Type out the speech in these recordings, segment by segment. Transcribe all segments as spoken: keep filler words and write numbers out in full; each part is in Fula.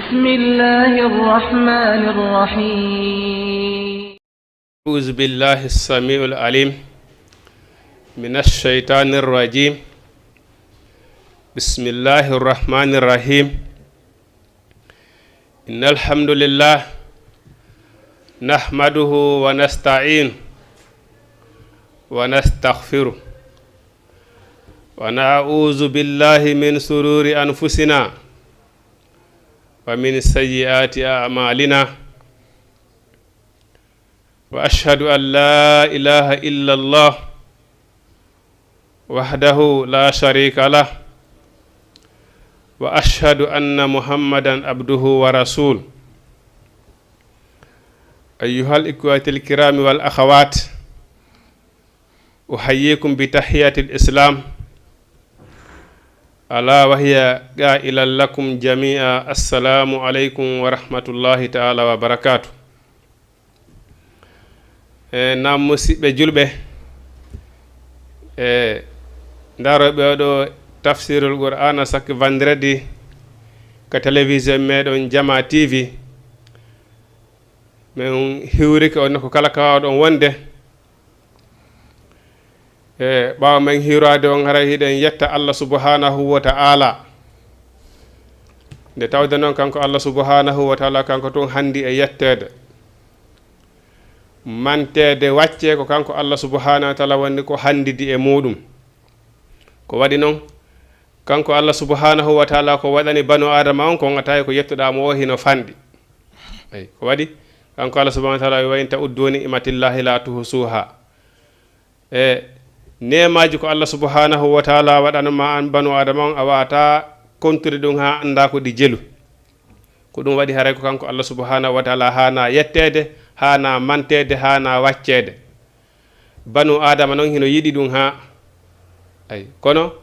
بسم الله الرحمن الرحيم. أعوذ بالله السميع العليم من الشيطان الرجيم. بسم الله الرحمن الرحيم. إن الحمد لله نحمده ونستعينه ونستغفره ونعوذ بالله من شرور أنفسنا ومن سيئات أعمالنا. وأشهد أن لا إله إلا الله وحده لا شريك له. وأشهد أن محمدا عبده ورسوله. أيها الإخوة الكرام والأخوات، أحييكم بتحية الإسلام، ألا وهي قائلا لكم جميعا: السلام عليكم ورحمة الله تعالى وبركاته. E, naam, musidɓe julɓe, e, ndarooɓe oɗo tafsirul Qur'ana chaque vendredi ka télévision meɗen Jama T V. Min hiwrike on ko kala kawɗon wonde. E, ɓaawo men hiiraade on, haray hiɗen yetta Allah subhanahu wa ta'ala. Nde tawde noon kanko Allah subhanahu wa ta'ala, kanko tun handi e yetteede. Manteede waccee ko kanko Allah subhanahu wa ta'ala woni ko handidi e muɗum. Ko waɗi noon, kanko Allah subhanahu wa ta'ala ko waɗani banu Adama on kon, a tawi ko yettuɗaa mo o hino fanɗi. Eyi, ko waɗi, kanko Allah subhanahu wa ta'ala, "Wa in ta'uddu ni'matallahi la tuhsuha." E neemaaji ko Allah subhanahu wa ta'ala waɗanma an banu Adama on, a waata kontude ɗum haa annda ko ɗi jelu. Ko ɗum waɗi haray ko kanko Allah subhanahu wa ta'ala haana yetteede, haana manteede, haana wacceede. Banu Adama noon hino yiɗi ɗum haa, ay, kono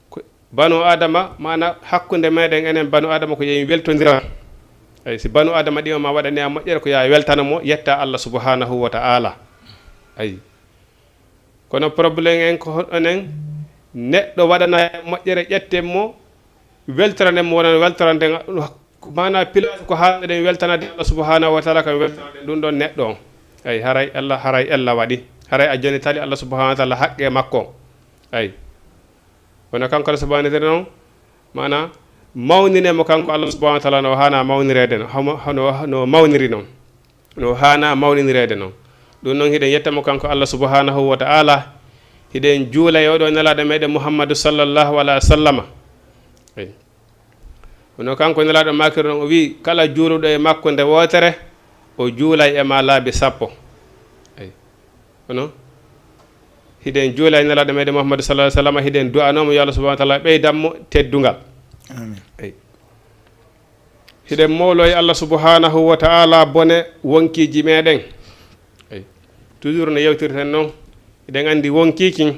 ko banu Adama, maana hakkunde meɗen enen banu Adama, ko yo en weltondira. Ay, si banu Adama ɗiɗo ma waɗani a moƴƴere, ko yo a weltano mo, yetta Allah subhanahu wa ta'ala. Ay. Kono problème en ko hoɗon en, neɗɗo waɗana moƴƴere, ƴetten mo, weltoranen mo, wona weltorande nga-, maana place ko haanɗen weltanade Allah subhanahu wa ta'ala, kam weltoraden ɗum ɗon neɗɗo on. Ay, haray Allah, haray Allah waɗi. Haray a jonitali Allah subhanahu wa ta'ala haqqe makko. Ay. Kono kanko Allah subhanahu wa ta'ala noon, maana, mawnine mo kanko Allah subhanahu wa ta'ala no haana mawnireede no, hamo-, no, no mawniri noon. No haana mawninireede noon. Ɗum noon hiɗen yetta mo kanko Allah subhanahu wa ta'ala. Hiɗen juula e oɗo nelaaɗo meɗen Muhammadu sallallahu alaihi wa sallama. Ay. Kono kanko nelaaɗo maakiri noon, o wi'i, "Kala juuluɗo e makko nde wootere, o juulay e ma laabi sappo." Ay. Kono hiɗen juula e nelaaɗo meɗen Muhammadu sallallahu alaihi wa sallam, hiɗen du'anoo mo yo Allah subhanahu wa ta'ala ɓeydan mo teddungal. Amin. Ay. Hiɗen mowlo e Allah subhanahu wa ta'ala bone wonkiiji meɗen. Ay. Toujours no yewtirten noon, hiɗen anndi wonkiikin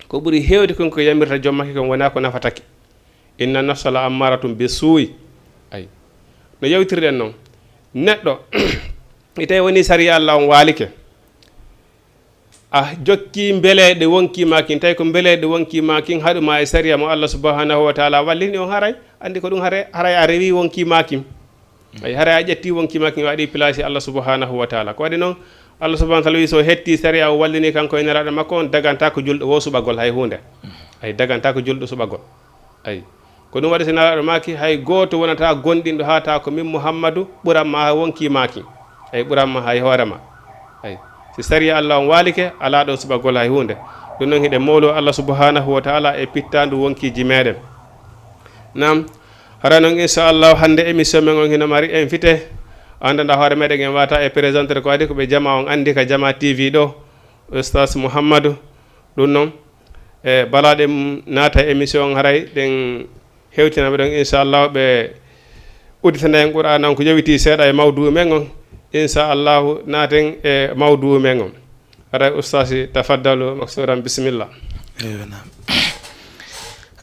ko ɓuri heewde kon ko yamirta joom makki kon wonaa ko nafata ki. Inna nafsa la ammaratun bi suu'i. Ay. No yewtirɗen noon, neɗɗo, ite woni sariya Allah on waalike. A jokki mbeleeɗe wonkii maa kin, tawi ko mbeleeɗe wonkii maa kin haɗu maa e sariya mo Allah subhanahu wa ta'ala wallini on, haray, anndi ko ɗum haray, haray a rewi wonkii maa kin. Ay, haray a ƴetti wonkii maa kin, a waɗi place Allah subhanahu wa ta'ala. Ko waɗi noon, Allah subhanahu wa ta'ala wi so hetti sariya o wallini kanko e nelaaɗo makko on, daganta ko julɗo wo suɓagol hay huunde. Ay, daganta ko julɗo suɓagol. Ay. Ko ɗum waɗi si nelaaɗo maaki, hay gooto wonata gonɗinɗo haa taa ko min Muhammadu ɓuran ma haa wonkii maa kin. Ay, ɓuran ma hay hoore ma. Ay. Si sariya Allah on waalike, alaa ɗon suɓagol hay huunde. Ɗum noon hiɗen mowlo Allah subhanahu wa ta'ala e pittaandu wonkiiji meɗen. Naam, hara noon inchallahu hannde émission men on hino mari invité. Anndanɗaa hoore meɗen en wata e présenté ko waɗi ko ɓe jama on anndi ka Jama T V ɗo, Oustaz Muhammadu. Ɗum noon, e bala ɗen naata e émission on, haray ɗen hewtina ɓe ɗon, inchallahu, ɓe udditana en Qur'an on ko yowiti seeɗa e mawduu men on. Inchallahu, naaten e mawduu men on. Haray Oustaz, tafaddalu maksuran, bisimilla. Eyo, naam.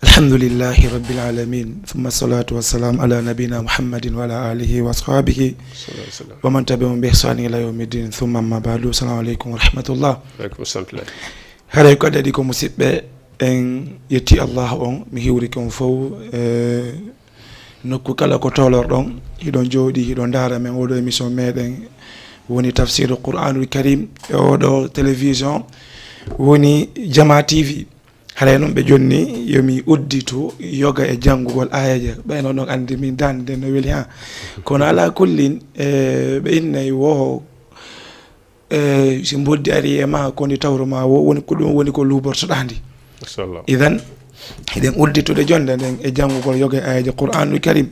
Alhamdulillahi rabbil alamin, thumma salatu wassalam ala nabina Muhammadin wa ala alihi wa ashabihi wa man tabi'ahum bi ihsanin ila yawmiddin, thumma amma ba'du. Assalamu alaikum wa rahmatullah. Wa alaikum assalam. Haray ko adadi ko, musidɓe, en yetti Allah on, mi hiwrike on fow, e Nokku kala ko tolorɗon, hiɗon jooɗi, hiɗon ndaara men oɗo émission meɗen woni Tafsiru Qur'anul Karim e oɗo télévision woni Jama T V. Haray noon ɓe jonni yomi udditu yoga e janngugol aayeeje. Ɓay noon on anndi min dande no weli ha. Kono ala kullin, e, ɓe innay wo, e, si mboddi ari e ma, ko ndi tawru ma wo, woni ko ɗum woni ko luubortoɗaa ndi. Machallah. Idan, hiɗen udditude jonde nden e janngugol yoga e aayeeje Qur'anul Karim.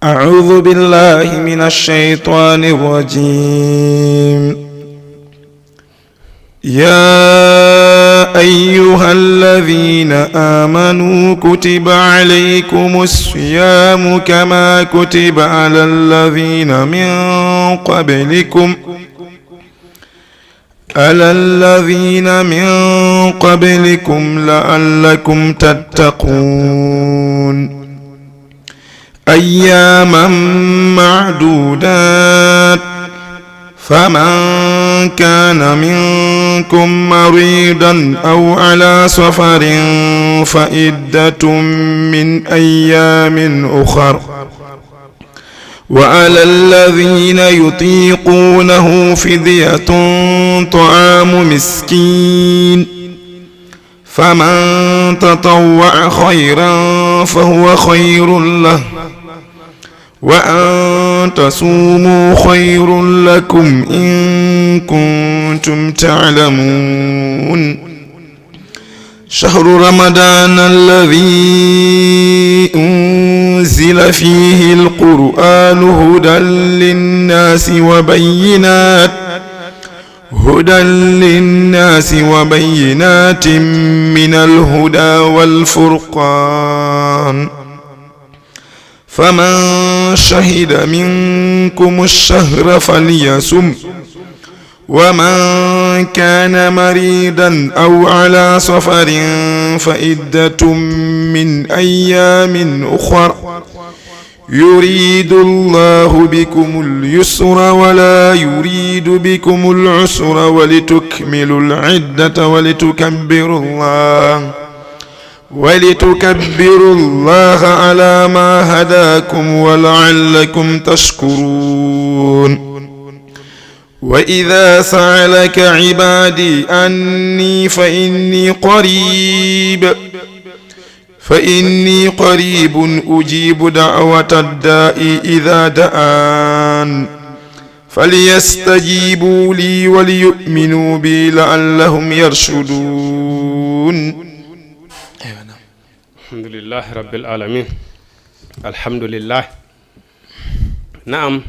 أعوذ بالله من الشيطان الرجيم. يا أيها الذين آمنوا كتب عليكم الصيام كما كتب على الذين من قبلكم على الذين من قبلكم لعلكم تتقون. أياما معدودات، فمن كان منكم مريضا أو على سفر فعدة من أيام أخر، وعلى الذين يطيقونه فدية طعام مسكين، فمن تطوع خيرا فهو خير له، وأن تصوموا خير لكم إن كنتم تعلمون. شهر رمضان الذي أنزل فيه القرآن هدى للناس وبينات، هدى للناس وبينات من الهدى والفرقان، فمن شهد منكم الشهر فليصم، ومن كان مريضا أو على سفر فعدة من أيام أخر، يريد الله بكم اليسر ولا يريد بكم العسر، ولتكملوا العدة ولتكبروا الله، ولتكبروا الله على ما هداكم ولعلكم تشكرون. وإذا سألك عبادي عني فإني قريب، فإني قريب أجيب دعوة الداء إذا دعان، فليستجيبوا لي وليؤمنوا بي لعلهم يرشدون. Alhamdulillahi Rabbil Alamin. Alhamdulillah. Naam.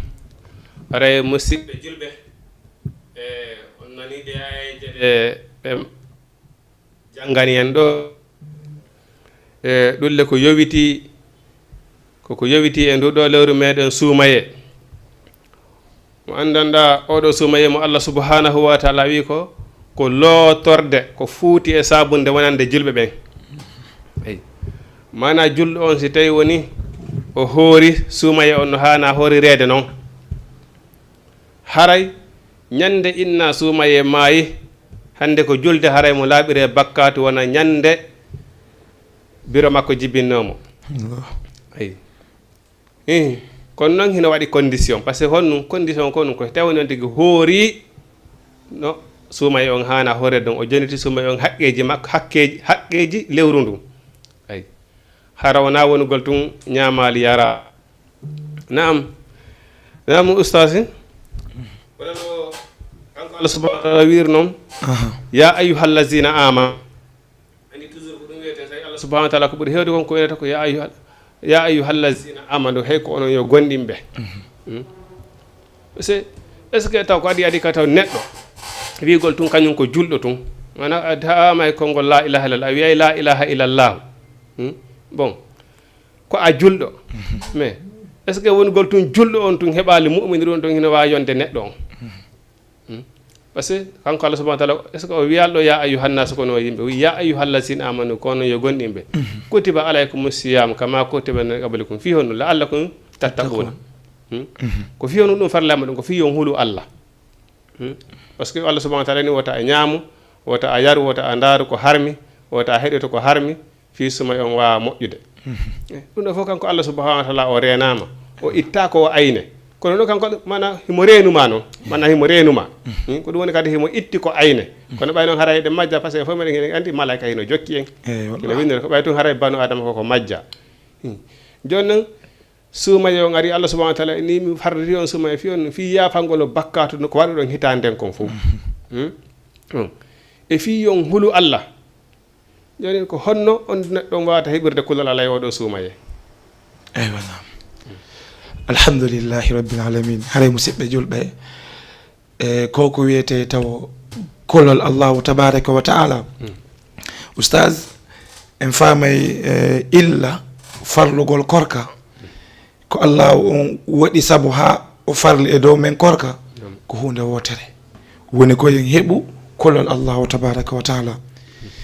Aray, musidɓe julɓe, e, on nani ɗe aayeeje ɗe ɓe janngani en ɗo. E, ɗulle ko yowiti, ko ko yowiti e ndu ɗo lewru meɗen suumaye. Mo anndanɗaa oɗo suumaye mo Allah subhanahu wa taala wi ko, ko lootorde, ko fuuti e sabunde wonande julɓe ɓen. Eyi. Maana julɗo on si tawi woni o hoori suumaye on no haana hoorireede non. Haray ñande inna suumaye maayi, hande ko julde haray mo laaɓire bakkaatu wona ñande biro makko jibinnoomo. Allah. Eyi. Eh, kono noon hino waɗi condition, par ce que honɗum condition ko ɗum ko tawi noon tigi hoori no suumaye on haana hoore ɗum, o joniti suumaye on haqqeeji makko, hakkeeji, haqqeeji lewru ndun. Ay. Hara wonaa wonugol tun ñaamaali yara. Naam. Naam, ustaasi. Wala no kanko Allah subhanahu wa taala wiiri noon. Aha. Ya ayyuhallazina amanu. Anndi toujours ko ɗum wiyetee, tawi Allah subhanahu wa taala ko ɓuri heewde kon ko wiyata ko ya ayyuhal, ya ayyuhallazina amanu, hey ko onon yo gonɗinɓe. Hmm? C'est, est ce que taw ko adi adi ka taw neɗɗo wiigol tun kañum ko julɗo tun? Maanaam a tawaama e konngol la ilaha illallah, a wiyay la ilaha illallah. Hmm? Bon, ko a julɗo. Mais est ce que wonugol tun julɗo on tun heɓaali mu'miniru on tun hino waawi yonde neɗɗo on? Hmm? Parce que kanko Allah subhanahu wa taala, est ce que o wiyal ɗo ya ayyuhannasu kono yimɓe, wi ya ayyuhallazina amanu kono yo gonɗinɓe? Kutiba alaykumu siyam kama kutiba ala qablikum fi honno la'allakum tattaquna. Hmm? Ko fi honno ɗum farlama ɗum ko fi yon hulu Allah. Hmm? Parce que Allah subhanahu wa taala ni wota a ñaamu, wota a yaru, wota a ndaaru ko harmi, wota a heɗoto ko harmi, fii suma on waawa moƴƴude. Ɗum ɗo fof kanko Allah subhanahu wa taala o reenaama, o itta ko o ayne. Kono noon kanko mana himo reenuma noon, mana himo reenuma. Hmm, ko ɗum woni kadi himo itti ko ayne. Kono ɓay noon haray ɗe majja, parce que fof meɗen eɗen anndi malaika hino jokki en. Eyi, wallahi. Hino winndere ko ɓay tun haray banu Adama koko majja. Hmm. Jooni noon, suumaye on ari, Allah subhanahu wa taala ni mi farriri on suumaye fii on, fii yaafangol bakkaatu no ko waɗuɗon hitaande nden kon fof. Hmm? Hmm. E fii yo on hulu Allah. Jooni ko honno on neɗɗo on waawata heɓirde kulol Allah e oo ɗoo suumaye? Eywa, naam. Alhamdulillahi rabbil alamin. Haray musidɓe julɓe, e ko ko wiyetee tawo kulol Allahu tabaraka wa taala. Hmm. Ustaz, en faamay, e, illa farlugol korka. Ko Allahu on waɗi sabu haa o farli e dow men korka, ko huunde wootere. Woni ko en heɓu kulol Allahu tabaraka wa taala.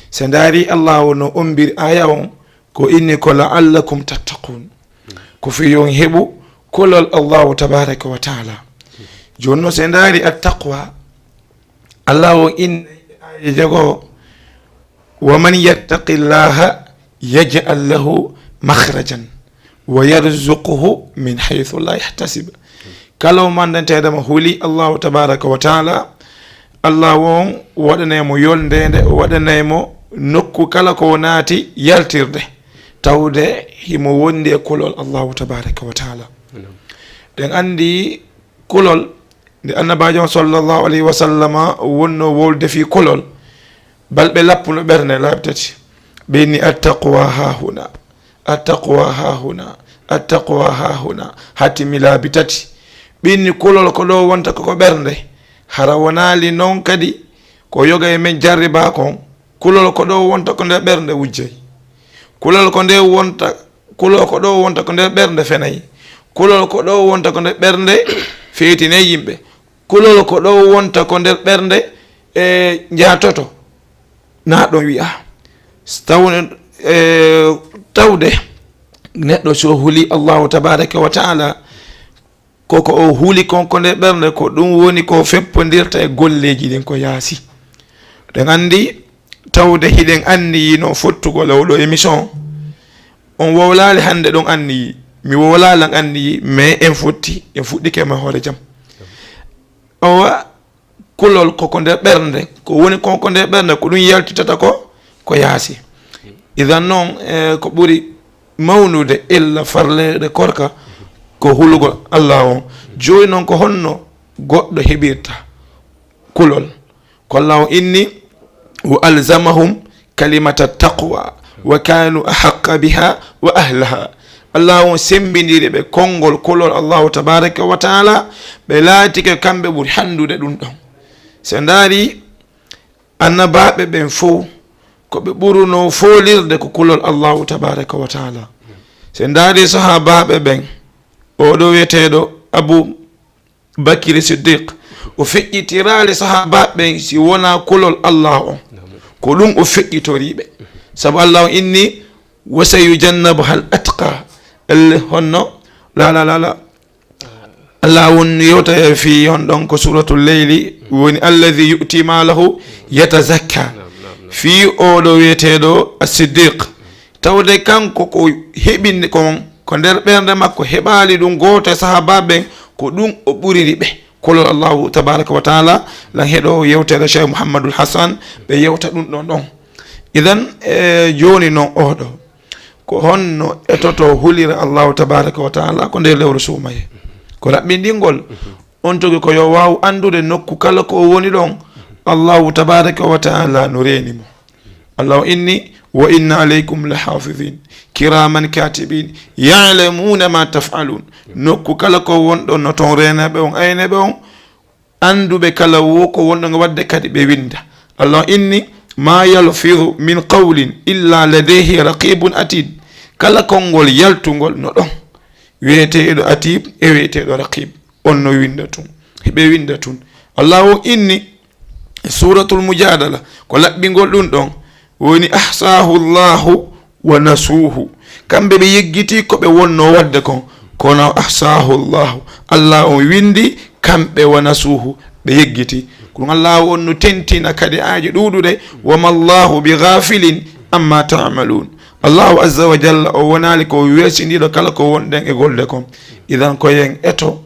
So ndaari Allahu no ombiri aya on, ko inni ko la'allakum tattaqun. Ko fii yo on heɓu kulol Allahu tabaraka wa taala. Jooni noon so ndaari at-taqwa, Allahu on inni aya jago, "Wa man yattaqillaha yaj'al lahu makhrajan wa yarzuqhu min haythu la yahtasib." Kala o mandanteeɗo mo huli Allahu tabaraka wa taala, Allahu on waɗanay mo yolndeende, o waɗanay mo nokku kala ko o naati yaltirde, tawde himo wondi e kulol Allahu tabaraka wa taala. Ɗen anndi kulol, nde Annabaajo on sallallahu alayhi wa sallama wonno wolde fii kulol, balɓe lappuno ɓernde laabi tati. Ɓe inni, "Attaqwa hahuna, attaqwa hahuna, attaqwa hahuna." Haa timmi laabi tati. Ɓe inni, "Kulol ko ɗo wonta ko, ko ɓernde. Hara wonaali noon kadi ko yoga e men jarribaa kon. Kulol ko ɗo wonta ko nder ɓernde wujjay. Kulol ko nde wonta, kulol ko ɗo wonta ko nder ɓernde fenay. Kulol ko ɗo wonta ko nder ɓernde feetinay yimɓe. Kulol ko ɗo wonta ko nder ɓernde, e, jaatoto." Na ɗon wi'a. Tawne, e, tawde neɗɗo so huli Allahu tabaraka wa taala, koko o huli kon ko nder ɓernde, ko ɗum woni ko feppondirta e golleeji ɗin ko yaasi. Ɗen anndi, tawde hiɗen anniyi no fottugol e oɗo émission, on wowlaali hannde ɗon anniyi, mi wowlaali an anniyi, mais en fotti, en fuɗɗike ma hoore jam. Awa, kulol ko ko nder ɓernde, ko woni kon ko nder ɓernde, ko ɗum yaltitata ko, ko yaasi. Idan noon, e, ko ɓuri mawnude illa farleede korka ko hulugol Allah on. Jooni noon ko honno goɗɗo heɓirta kulol? Ko Allah on inni, "Wa alzamahum kalimata taqwa wa kanu ahaqqa biha wa ahlaha." Allah on sembindiri ɓe konngol kulol Allahu tabaraka wa taala, ɓe laatike kamɓe ɓuri hanndude ɗum ɗon. So ndaari annabaaɓe ɓen fow, ko ɓe ɓurunoo foolirde ko kulol Allahu tabaraka wa taala. So ndaari sahaabaaɓe ɓen, oɗo wiyeteeɗo Abu Bakiri Siddiq, o feƴƴitiraali sahaabaaɓe ɓen si wonaa kulol Allah on. Ko ɗum o feƴƴitori ɓe. Sabu Allah on inni, "Wa sayujannabuha al atqa." Elle honno? La, la, la, la. Allah on yewta fii on ɗon ko Suratul Leyli, woni, "Alladhi yu'ti malahu yatazakka." Fii oɗo wiyeteeɗo As-Siddiq. Tawde kanko ko heɓinde kon, ko nder ɓernde makko heɓaali ɗum gooto e sahaabaaɓe ɓen, ko ɗum o ɓuriri ɓe. Kulol Allahu tabaraka wa taala, lan heɗo yewtere Cheikh Mouhamadul Hassan, ɓe yewta ɗum ɗon ɗon. Idan, e, jooni noon oɗo, ko honno etoto hulira Allahu tabaraka wa taala ko nder lewru suumaye? Ko raɓɓinɗingol, on togi ko yo waaw anndude nokku kala ko o woni ɗon, Allahu tabaraka wa taala no reeni mo. Allah o inni, "Wa inna alaykum la hafidin, kiraman katibin, ya'lamuna ma taf'alun." Nokku kala ko wonɗon no toon reenaɓe on, aynaɓe on, annduɓe kala wo ko wonɗon waɗde kadi ɓe winnda. Allah o inni, "Ma yalfidu min qawlin illa ladayhi raqibun atid." Kala konngol yaltungol no ɗon. Wiyeteeɗo atib e wiyeteeɗo raqib. On no winnda tun. Hiɓe winnda tun. Allah o inni, Suratul Mujadala, ko laɓɓingol ɗum ɗon woni, "Ahsahu Allahu wa nasuhu." Kamɓe ɓe yeggitii ko ɓe wonnoo waɗde kon, kono "Ahsahu Allahu", Allah on winndi, kamɓe "wa nasuhu", ɓe yeggitii. Ko ɗum Allah on no tentina kadi aaji ɗuuɗuɗe, "Wa ma Allahu bi ghafilin amma ta'malun." Allahu azza wa jalla o wonaali ko weesindiiɗo kala ko wonɗen e golde kon. Idan ko yen eto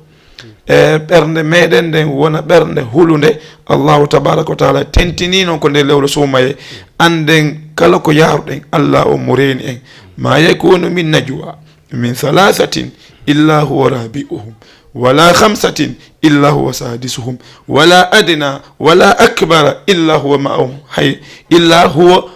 e ɓernde meɗen nden wona ɓernde hulunde. Allahu tabaraka wa taala tentini non ko nde lewru suumaye. Annden kala ko yaaruɗen, Allah o mo reeni en. Ma yakunu min najwa min thalathatin illa huwa rabi'uhum wala khamsatin illa huwa sadisuhum wala adna wala akbara illa huwa ma'ahum hay illa huwa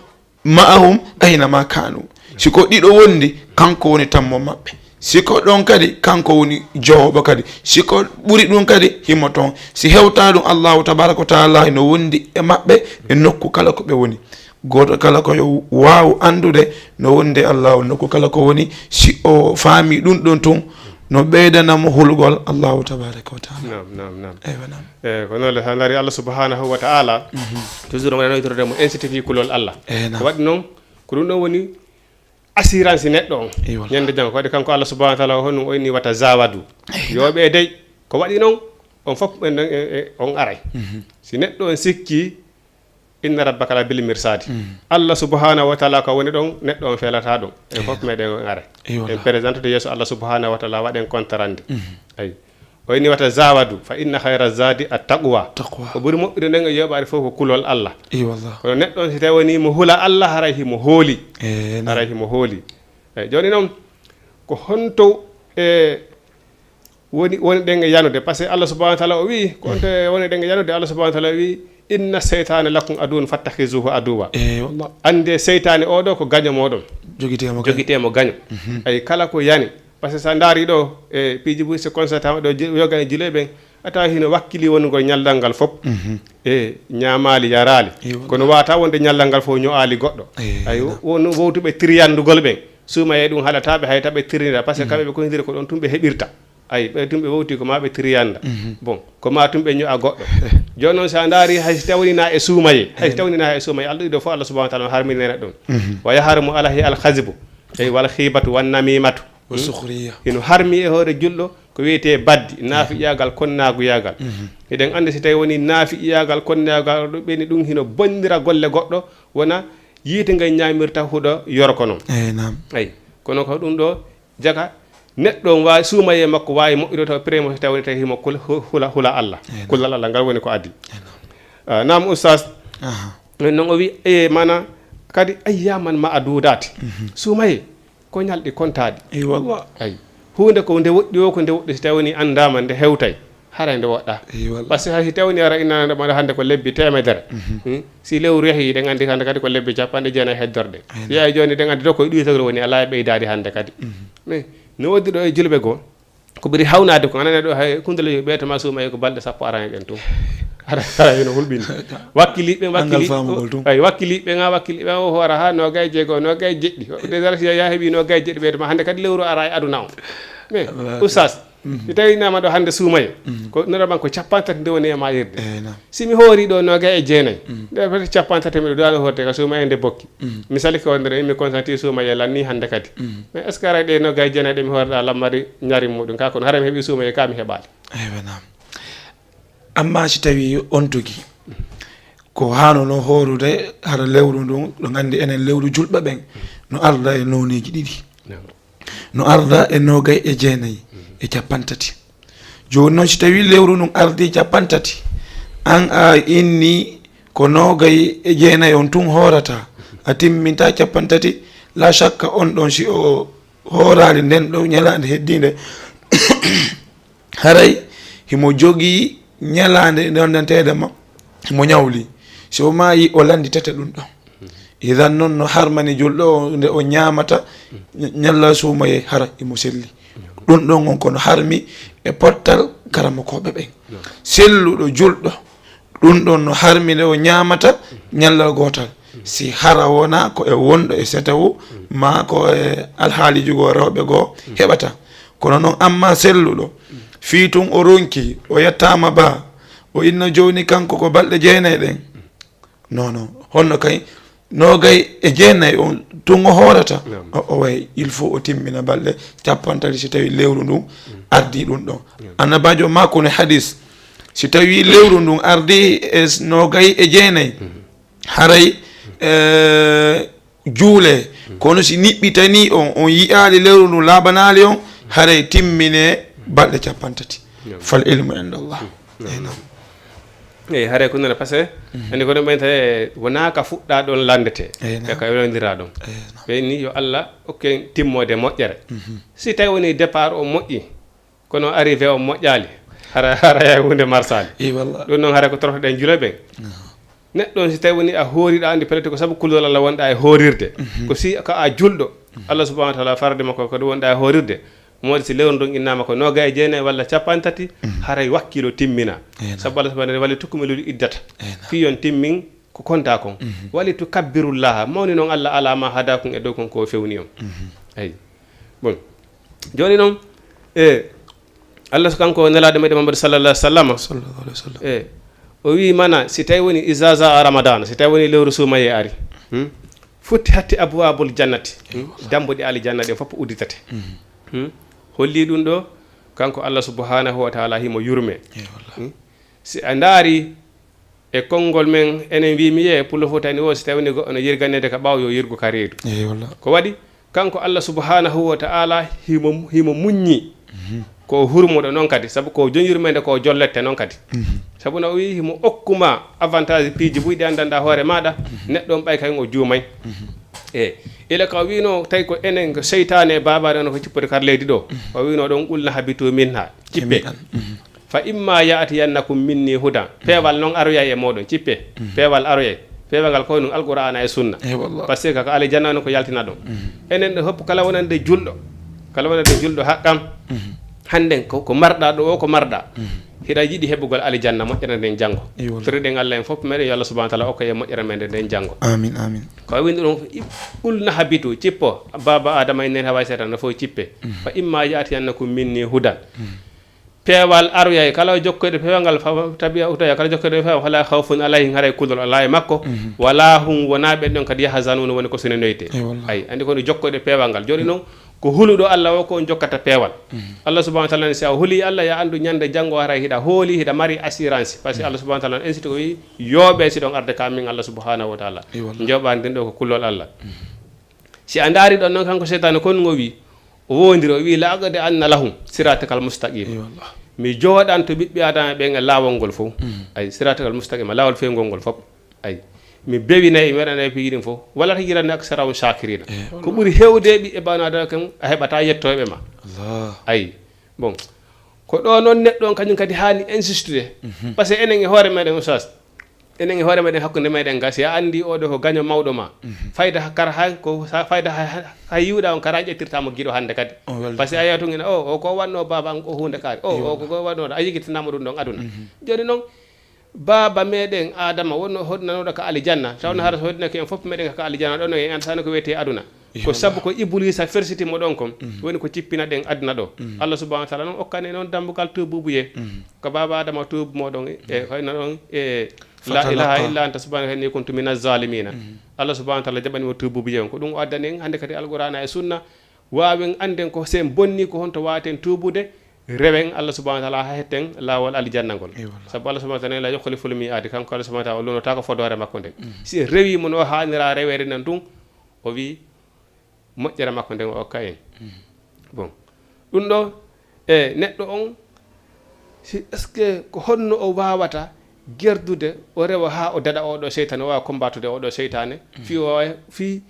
ma'ahum aina ma kanu. Si ko ɗiɗo wondi, kanko woni tammo maɓɓe. Si ko ɗon kadi, kanko woni jowoɓo kadi. Si ko ɓuri ɗum kadi, himo ton. Si hewta ɗum, Allahu tabaraka wa taala no wondi e maɓɓe e nokku kala ko ɓe woni. Gooto kala ko yo waawu anndude no wondi e Allahu nokku kala ko woni. Si o faami ɗum ɗon tun, no ɓeydana mo hulgol Allahu tabaraka wa taala. Naam, naam, naam. Eywa, naam. Eh, ko noon le, so a ndaari Allah subhanahu wa taala, toujours omo ɗanoytorde mo incité fii kulol Allah. Eh, naam. Ko waɗi noon, ko ɗum ɗon woni assurance neɗɗo on. Eywa. Ñande janngo, ko waɗi kanko Allah subhanahu wa taala o honɗum o inni wata zawadu. Eywa. Yo ɓe dey, ko waɗi noon, on fof en, en, en, on aray. Si neɗɗo on sikki, inna rabbaka la bil mirsadi. Allah subhanahu wa taala ko woni ɗon, neɗɗo on feelata ɗum. En fof meɗen on aray. Eywa. En présente to yeeso Allah subhanahu wa taala, waɗen kontarande. Ayi. O inni wata zawadu, fa inna khayra zadi at taqwa. Taqwa. Ko ɓuri moƴƴude nden e yoɓaade fof ko kulol Allah. Eywa. Kono neɗɗo on si tawi woni mo hula Allah, haray himo hooli. Eh, naam. Haray himo hooli. Eyi, jooni noon, ko honto e woni, woni ɗen e yanude? Parce que Allah subhanahu wa taala o wii, ko honto e woni ɗen e yanude? Allah subhanahu wa taala o wii, inna seytane lakum aduwwun fattakhizuhu aduwwa. Eh, wallah. Annde seytane oɗo ko gaño moɗon. Jogitee mo gaño. Jogitee mo gaño. Ay, kala ko yani. Parce que sa ndaari ɗo, e piiji buy, si constaté ɗo, ji-, yoga e jilooɓe ɓen, a tawa hino wakkili wonugol ñallal ngal fof. E ñaamaali, yaraali. Eywa. Kono wata wonde ñallal ngal fof ño'aali goɗɗo. Eywa. Ay, won wowtuɓe tiriyandugol ɓen. Suumayee ɗum haɗata ɓe, hay ta ɓe tirnira, parce que kamɓe ɓe kontiri ko ɗon tun ɓe heɓirta. Ay, ɓe tun ɓe wowti ko ma ɓe tiriyanda. Bon, ko ma tun ɓe ño'a goɗɗo. Jooni noon, si a ndaari, hay si tawni na e suumayee, hay si tawni na e suumayee, Allah ɗiɗo fof, Allah subhanahu wa taala harminana ɗum. Wa yahrumu alayhi al khazibu, ay, wal khibatu wan namimatu. Wa sukhriya. Hino harmi e hoore julɗo ko wiyetee baddi, naafiqiyaagal, konnaaguyaagal. Eɗen anndi si tawi woni naafiqiyaagal, konnaaguyaagal, ɗum ɓeni ɗum hino bonnira golle goɗɗo, wona yiite ngal ñaamirta huɗo yorko noon. Eyi, naam. Eyi, kono ko ɗum ɗo jaga neɗɗo on waawi suumayee makko waawi moƴƴude taw premier mo so tawi woni tawi himo kul-, hu-, hula, hula Allah. Eyi, naam. Kulal Allah ngal woni ko addi. Eyi, naam. Ah, naam, Oustaz. Aha. Noon o wi, e, maana kadi ayyaman ma'adudat. Suumayee ko ñalɗi kontaaɗi. Eyi, wallah. Ay. Huunde ko nde woɗɗi o, ko nde woɗɗi, si tawi woni anndaama, nde hewtay, haray nde woɗɗaa. Eyi, wallah. Parce que hay si tawi woni ara innana ɗo maɗa hannde ko lebbi teemedere. Hmm? Si lewru yahii, ɗen anndi hannde kadi ko lebbi capanɗe jeenayi heddorɗe. Eyi, si yahi jooni, ɗen anndi ɗo koye ɗiɗi tagre woni, alaa e ɓeydaade hannde kadi. Mais no woodi ɗo e julɓe goo, ko ɓuri hawnaade ko, anani ɗo hay kundele ɓe to ma suumayee ko balɗe sappo arani ɗen tun. Ara, ara hino hulɓini. Wakkiliɓe, Anngal wakkili-, faamugol tun. Ay, wakkiliɓe nga, wakkiliɓe nga, o hoora ha nogay jeego, nogay jeɗɗi. Déjà si ya heɓi nogay jeɗɗi, ɓe to ma hannde kadi lewru ara e aduna on. Mais, Oustaz, si tawi nama ɗo hannde suumayee, ko nora man ko capanɗe tati nde woni e ma yerde. Eyi, naam. Si mi hoori ɗo nogay e jeenayi, nde foti capanɗe tati miɗo duwano hoorde ka suumayee nde bokki. Misali ko wonde mi constati suumayee lanni hannde kadi. Mais est-ce que aray ɗe nogay e jeenayi ɗe mi hoorɗa lammari ñaari muɗum ka, kono haray mi heɓi suumayee ka mi heɓaali? Eywa, naam. Amma si tawi on tigi ko haanono hoorude, hara lewru ndun, ɗo nganndi enen lewru julɓe ɓen, no arda e nooneeji ɗiɗi. Naam. No arda e nogay e jeenayi e capanɗe tati. Jooni noon, si tawi lewru ndun ardi capanɗe tati, an a inni ko nogay e jeenayi on tun hoorata, a timminta capanɗe tati, la shakka on ɗon si o hooraali nden ɗo ñalaande heddiinde, haray himo jogii ñalaande nde wondanteede ma, himo ñawli. Si o maayi, o lannditete ɗum ɗon. Idan noon no harmani julɗo o nde o ñaamata ñalla suumayee, hara himo selli. Ɗum ɗon on kono harmi e pottal karamokooɓe ɓen. Selluɗo julɗo, ɗum ɗon no harmi nde o ñaamata ñallal gootal. Si hara wona ko e wonɗo e setewu, maa ko e alhaaliiji goo rewɓe goo heɓata. Kono noon, amma selluɗo, fii tun o ronki, o yettaama baa, o inna jooni kanko ko balɗe jeenayi ɗen. Non, non. Honno kay, nogay e jeenayi on tun o hoorata? Naam. O, o way, il faut o timmina balɗe capanɗe tati si tawi lewru ndun ardii ɗum ɗon. Naam. Annabaajo maako no hadis, si tawi lewru ndun ardii e s-, nogay e jeenayi, haray, eh, juulee, Kono si niɓɓitanii on, on yi'aali lewru ndun laaɓanaali on, haray timmine balɗe cappanɗe tati. Fal ilmu indallah. Eyi, naam. Eyi, haray ko noon, parce que anndi ko ɗum ɓen tawi wonaa ka fuɗɗaa ɗon lanndete. Eyi, naam. E ka yonondiraa ɗon. Eyi, naam. Ɓe ni yo Allah okke timmoode moƴƴere. Si tawi woni départ o moƴƴi, kono arrivé o moƴƴaali, hara hara yahay huunde marsaali. Eyi, wallah. Ɗum noon haray ko torotoɗen julo ɓen. Neɗɗo on si tawi woni a hooriɗo, anndi pellet ko sabu kulol Allah wonɗa e hoorirde. Ko si ka a julɗo, Allah subhanahu wa taala farade makko ko ɗum wonɗa e hoorirde. Moodi si lewru ndun innama ko noogay e jeenayi walla cappanɗe tati, haray wakkilo timmina. Eyi, naam. Sabu Allah subhanahu wa taala wali tukmilu iddata. Eyi, naam. Fii on timmin ko konta kon. Wali tukabbirullaha, mawni non Allah ala ma hadakum e dow kon ko fewni on. Eyi. Bon. Jooni non, e Allah so kanko nelaaɗo meɗen Muhammad sallallahu alaihi wasallam. Sallallahu alaihi wasallam. E o wi mana si tawi woni iza jaa Ramadan, si tawi woni lewru suumaye ari. Hmm? Futtihati abwabul jannati. Hmm? Dambuɗe aljanna ɗen fof udditate. Hmm? Holli ɗum ɗo kanko Allah subhanahu wa taala himo yurme. Eyi, wallah. Hmm? Si a ndaari e konngol men, enen mbiimi ye pullo fof tani o, si tawi ni goɗɗo no yirganeede ka ɓaawo, yo yirgu ka reedu. Eyi, wallah. Ko waɗi kanko Allah subhanahu wa taala himo, himo muññi ko hurmuɗo noon kadi, sabu ko jom yurmeende ko jollette noon kadi. Sabu no o wi himo okkuma avantage piiji buy ɗi anndanɗa hoore maɗa, neɗɗo on ɓay kayen o juumay. E ila ka o wino tawi ko enen ko seytaane e babaade on ko cippude kar leydi ɗo, o wino ɗon qulna habitu minha, cippe. Fa imma ya'tiyannakum minni huda, peewal non aroyay e moɗon, cippe. Peewal aroyay. Peewal ngal ko ɗum alqur'ana e sunna. Eyi, wallah. Parce que ka aljanna on ko yaltina ɗon. Enen ɗo hoppu kala wonande julɗo, kala wonande julɗo haqqam. Hannden ko, ko marɗa ɗo o, ko marɗa. Hiɗa yiɗi heɓugol aljanna moƴƴere nden janngo. Eyi, wallah. Torɗen Allah en fof meɗen yo Allah subhanahu wa taala okka en moƴƴere meɗen nden janngo. Amin, amin. Ko windi ɗum, qulna habitu, cippo. Baba Adama, innen Hawa, seytaane fof cippe. Fa imma ya'tiyannakum minni hudan. Peewal aroyay kala jokkoyɗo peewal ngal, fa tabi'a hudaya, kala jokkoyɗo peewal, fala khawfun alayhim, haray kulol alaa e makko, wala hum, wonaa ɓen ɗon kadi yahzanuna, woni ko sinanoyte. Eyi, wallah. Ay, anndi ko no jokkoyɗo peewal ngal. Jooni noon, ko huluɗo Allah o ko on jokkata peewal. Allah subhanahu wa taala ne, si a huli Allah, ya anndu ñande janngo haray hiɗa hooli, hiɗa mari assurance. Parce que Allah subhanahu wa taala en siti ko wi, yooɓe si ɗon arde ka min Allah subhanahu wa taala. Eyi, wallah. Njoɓaani ɗin ɗo ko kulol Allah. Si a ndaari ɗon noon, kanko seytaane kon ngo wi, o woondiri, o wi, la aq'udanna lahum siratakal mustaqim. Eyi, wallah. Mi jooɗanto ɓiɓɓe Adama ɓen e laawol ngol fof. Ay, siratakal mustaqim, laawol fewngol ngol fof. Ay, mi bewinay, mi waɗanay piiji ɗin fof. Wala tajidanna aksarahum shakirina. Eyi, wallah. Ko ɓuri heewde ɓiɓɓe bano Adama kan, a heɓata yettooɓe ma. Allah. Ay, bon. Ko ɗo noon neɗɗo on kañum kadi haani insistude. Parce que enen e hoore meɗen, oustaz, enen e hoore meɗen, hakkunde meɗen ga, si a anndi oɗo ko gaño mawɗo ma, fayda ha-, kar han ko sa-, fayda ha, ha, ha yiwɗa on, kara ƴettirta mo giɗo hannde kadi. On welda. Parce que a yiyata tun ina, o, o ko wanno baba an, o huunde kaari. O, o ko, ko wanno, a yigitinama ɗum ɗon aduna. Jooni noon, baba meɗen Adama wonno hoɗnanoɗo ka alijanna. Tawno hara so hoɗnake en fof meɗen ka alijanna, ɗon en anndata ko wiyetee aduna. Ko sabu ko Ibuliisa fersiti mo ɗon kon, woni ko cippina ɗen aduna ɗo. Allah subhanahu wa taala noon okkani noon dambugal tuububuye. Ko baba Adama tuubu mo ɗon, e hoyno ɗon, e la ilaha illa anta subhanaka inni kuntu minaz zalimina. Allah subhanahu wa taala jaɓani mo tuububuye on. Ko ɗum o addani en hannde kadi Alqur'ana e Sunna. Waawen annden ko sen bonni ko honto waawaten tuubude, rewen Allah subhanahu wa taala haa hetten laawol aljanna ngol. Eyi, wallah. Sabu Allah subhanahu wa taala la yukhliful mi'ad, kanko Allah subhanahu wa taala o lunotaako fodoore makko nden. Si rewi mo no haanira reweede nden tun, o wi moƴƴere makko nden o okka en. Bon. Ɗum ɗo, e neɗɗo on, si, est-ce que ko honno o waawata gerdude, o rewa haa o daɗa oɗo seytaane, o waawa kombatude oɗo seytaane, fii o waawa, fii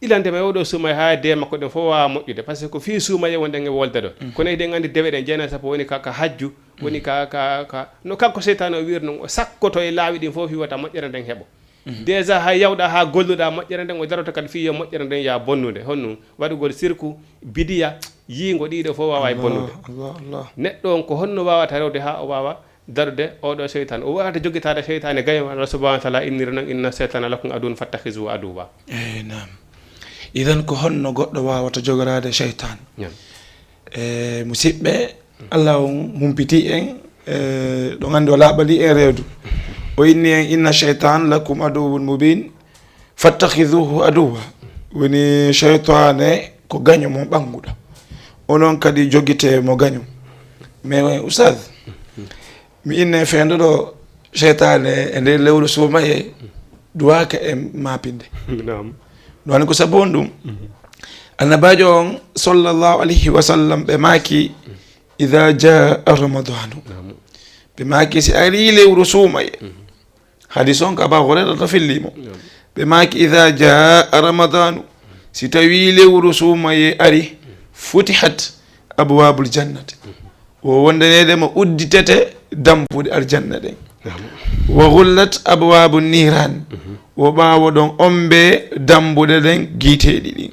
ilande ma oɗo suumay haa dee makko ɗen fof waawa moƴƴude. Parce que ko fii suumaye wonɗen e wolde ɗo. Kono eɗen anndi dewe ɗen jeenayi sappo woni ka, ka hajju, woni ka, ka, ka, no kanko seytaane o wiiri non, o sakkoto e laawi ɗin fof fii wata moƴƴere nden heɓo. Déjà hay yawɗa haa golluɗa moƴƴere nden, o daroto kadi fii yo moƴƴere nden ya bonnude. Honno waɗugol sirku, bidiya, yiingo ɗiɗo fof waawa e bonnude. Allah, Allah. Neɗɗo on ko honno waawata rewde haa o waawa darude oɗo seytaane? O waawata jogitaade seytaane gaño Allah subhanahu wa taala inniri non, inna seytaana lakum aduwwun fattakhizuhu aduwwa. Eyi, naam. Idan ko honno goɗɗo waawata jogoraade seytaane? Naam. E, musiɓɓe, Allah on humpitii en, e, ɗon anndi o laaɓanii en reedu. O inni en, inna shaytan lakum aduwwun mubin, fattakhizuhu aduwwa. Woni seytaane ko gaño mon ɓannguɗo. Onon kadi jogitee mo gaño. Mais, oustaz, mi inne fendo ɗo seytaane e nder lewru suumaye duwaaka e maapinde. Naam. Ɗum woni ko sabu on ɗum. Annabaajo on, sallallahu alayhi wa sallam, ɓe maaki, "Idha jaa Ramadanu." Ɓe maaki, "Si ari lewru suumaye." Hadis on ka Aba Hurayrata fillimo. Ɓe maaki, "Idha jaa Ramadanu." Si tawi lewru suumaye ari, "futihat abwabul jannati." Wo wondanede mo udditete dambuɗe aljanna ɗen. Wa ghullat abwabu niran. Wo ɓaawo ɗon ombe dambuɗe ɗen giiteeɗi ɗin.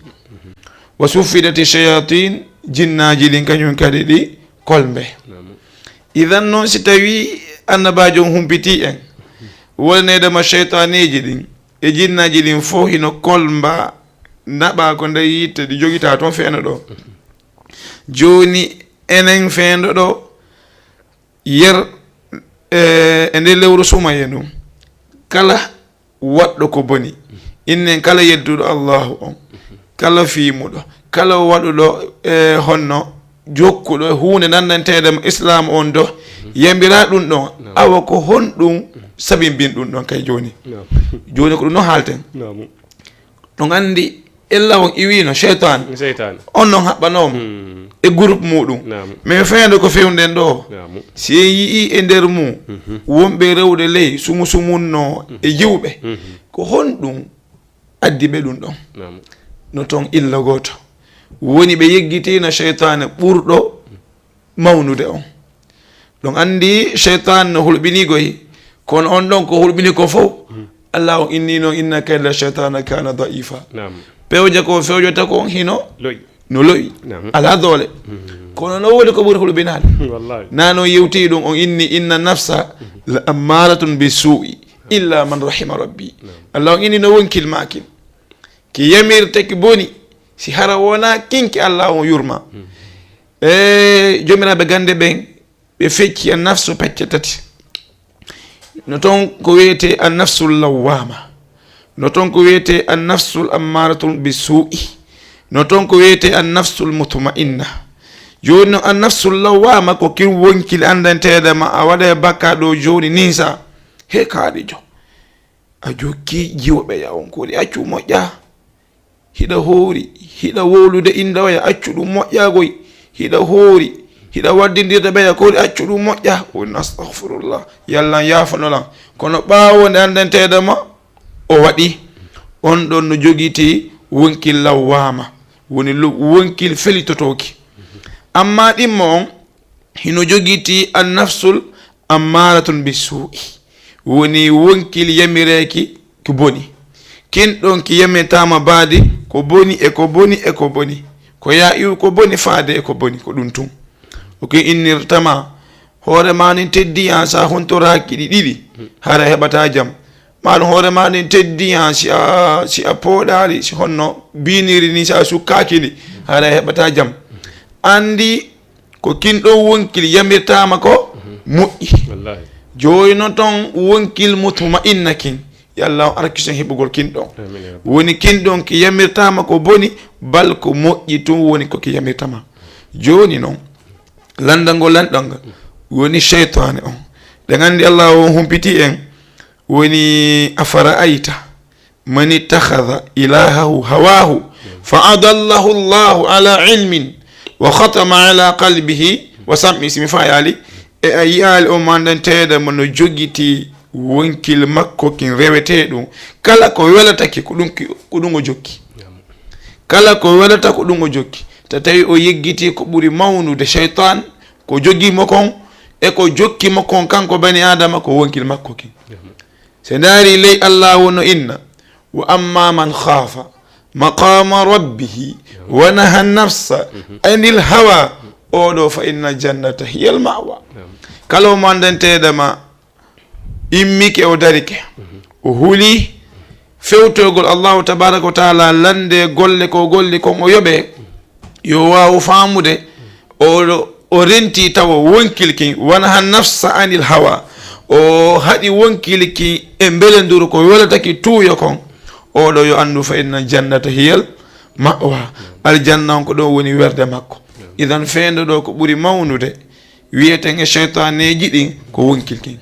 Wa suffidati shayatin, jinnaaji ɗin kañum kadi ɗi kolmbe. Idan non, si tawi annabaajo on humpiti en, wonanede ma shaytaneeji ɗin e jinnaaji ɗin fof hino kolmba, naɓa ko nder yitte, ɗi jogita toon feeno ɗo. Jooni enen feendo ɗo yer, e, e nder lewru sumaye ndun, kala waɗɗo ko boni, innen kala yedduɗo Allahu on, kala fiimuɗo, kala waɗuɗo, e, honno jokkuɗo huunde nandanteede mo Islaam on do, yambira ɗum ɗon, awa ko honɗum sabimbin ɗum ɗon kay jooni? Jooni ko ɗum no haalten. Ɗum anndi ella on iwino shaytan. Shaytan. On non haɓɓanoo mo e groupe muɗum. Naam. Mais feende ko fewnden ɗo. Naam. Si en yi'i e nder mum wonɓe rewde ley sumu sumunno e jiwɓe, ko honɗum addi ɓe ɗum ɗon? Naam. No toon illa gooto. Woni ɓe yeggitina shaytan ɓurɗo mawnude on. Ɗon anndi shaytan no hulɓini goy, kono on ɗon ko hulɓini ko fof, Allah on inni noon, "Inna kayda shaytana kana da'ifa." Naam. Pewje ko fewjata kon hino lo'i. No lo'i. Naam. Alaa doole. Kono no woni ko ɓuri hulɓinaade. Wallahi. Nano yewti ɗum, on inni, "Inna nafsa la ammaratun bi su'i illa man rahima rabbi." Naam. Allah on inni no wonkil maakin. Ki yamirte ki boni, si hara wona kinki Allah on yurma. E jomiraɓe gande ɓen, ɓe fecci an nafsu pecce tati. No toon ko wiyetee an nafsul lawwama. No toon ko wiyetee an nafsul ammaratul bi su'i. No toon ko wiyetee an nafsul mutma'inna. Jooni no an nafsul lawwama ko kin wonkil andanteede ma a waɗa e bakka ɗo jooni ninsa. He kaalijo. A jokki jiwo ɓeya on kori accu moƴƴa. Hiɗa hoori, hiɗa wowlude inda oya accu ɗum moƴƴagoy. Hiɗa hoori, hiɗa waddindirde ɓeya kori accu ɗum moƴƴa. Woni astahfirullah. Yallan yaafanolan. Kono ɓaawo nde andanteede ma, o waɗi. On ɗon no jogiti wonkil lawwama. Woni lo-, wonkil felitotooki. Amma ɗimmo on, hino jogiti an nafsul ammaratun bi su'i. Woni wonkil yamireeki ko boni. Kin ɗon ki yamirtaama baadi ko boni e ko boni e ko boni. Ko yaa iwu ko boni faade e ko boni, ko ɗum tun. O kin innirtama hoore ma nin teddiyan sa hontoraaki ɗi ɗiɗi, hara heɓata jam. Maa ɗum hoore ma nin teddiyan si a, si a pooɗaali, si honno biiniri ni si a sukkaaki ndi, hara heɓata jam. Anndi ko kin ɗon wonkil yamirtaama ko moƴƴi. Wallahi. Jooni no ton wonkil mutma'inna kin. Yo Allah on arkisen heɓugol kin ɗon. Amin ya Rabbi. Woni kin ɗon ki yamirtaama ko boni, bal ko moƴƴi tun woni ko ki yamirtama. Jooni non, lanndal ngol lanɗal ngal woni shaytaani on. Ɗen anndi Allah on humpiti en, woni, "Afara'ayta man ittakhadha ilahahu hawahu fa adallahu Allahu ala ilmin wa khatama ala qalbihi wa sam'i." Si mi fayaali, e a yi'aali on mandanteeɗo mo no jogiti wonkil makko kin rewetee ɗum. Kala ko welatake ko ɗum ki, ko ɗum o jokki. Kala ko welata ko ɗum o jokki. Ta tawi o yeggiti ko ɓuri mawnude shaytan, ko jogi mo kon, e ko jokki mo kon kanko bani Adama ko wonkil makko kin. Se ndaari ley Allah wono inna, "Wa amma man khafa maqama rabbihi wa naha nafsa anil hawa," oɗo fa inna jannata hiyal ma'wa. Kala o mandanteeɗo ma immike o darike, o huli fewtogol Allahu tabaraka wa taala lande golle ko golli kon o yoɓe, yo waawu faamude o, o renti tawo wonkil kin, wa naha nafsa anil hawa, o haɗi wonkil kin e mbelenduru ko welataki tuuyo kon, oɗo yo anndu fa inna jannata hiyal ma'wa, aljanna on ko ɗon woni werde makko. Idan feendo ɗo ko ɓuri mawnude wiyeten e shaytaneeji ɗin ko wonkil kin.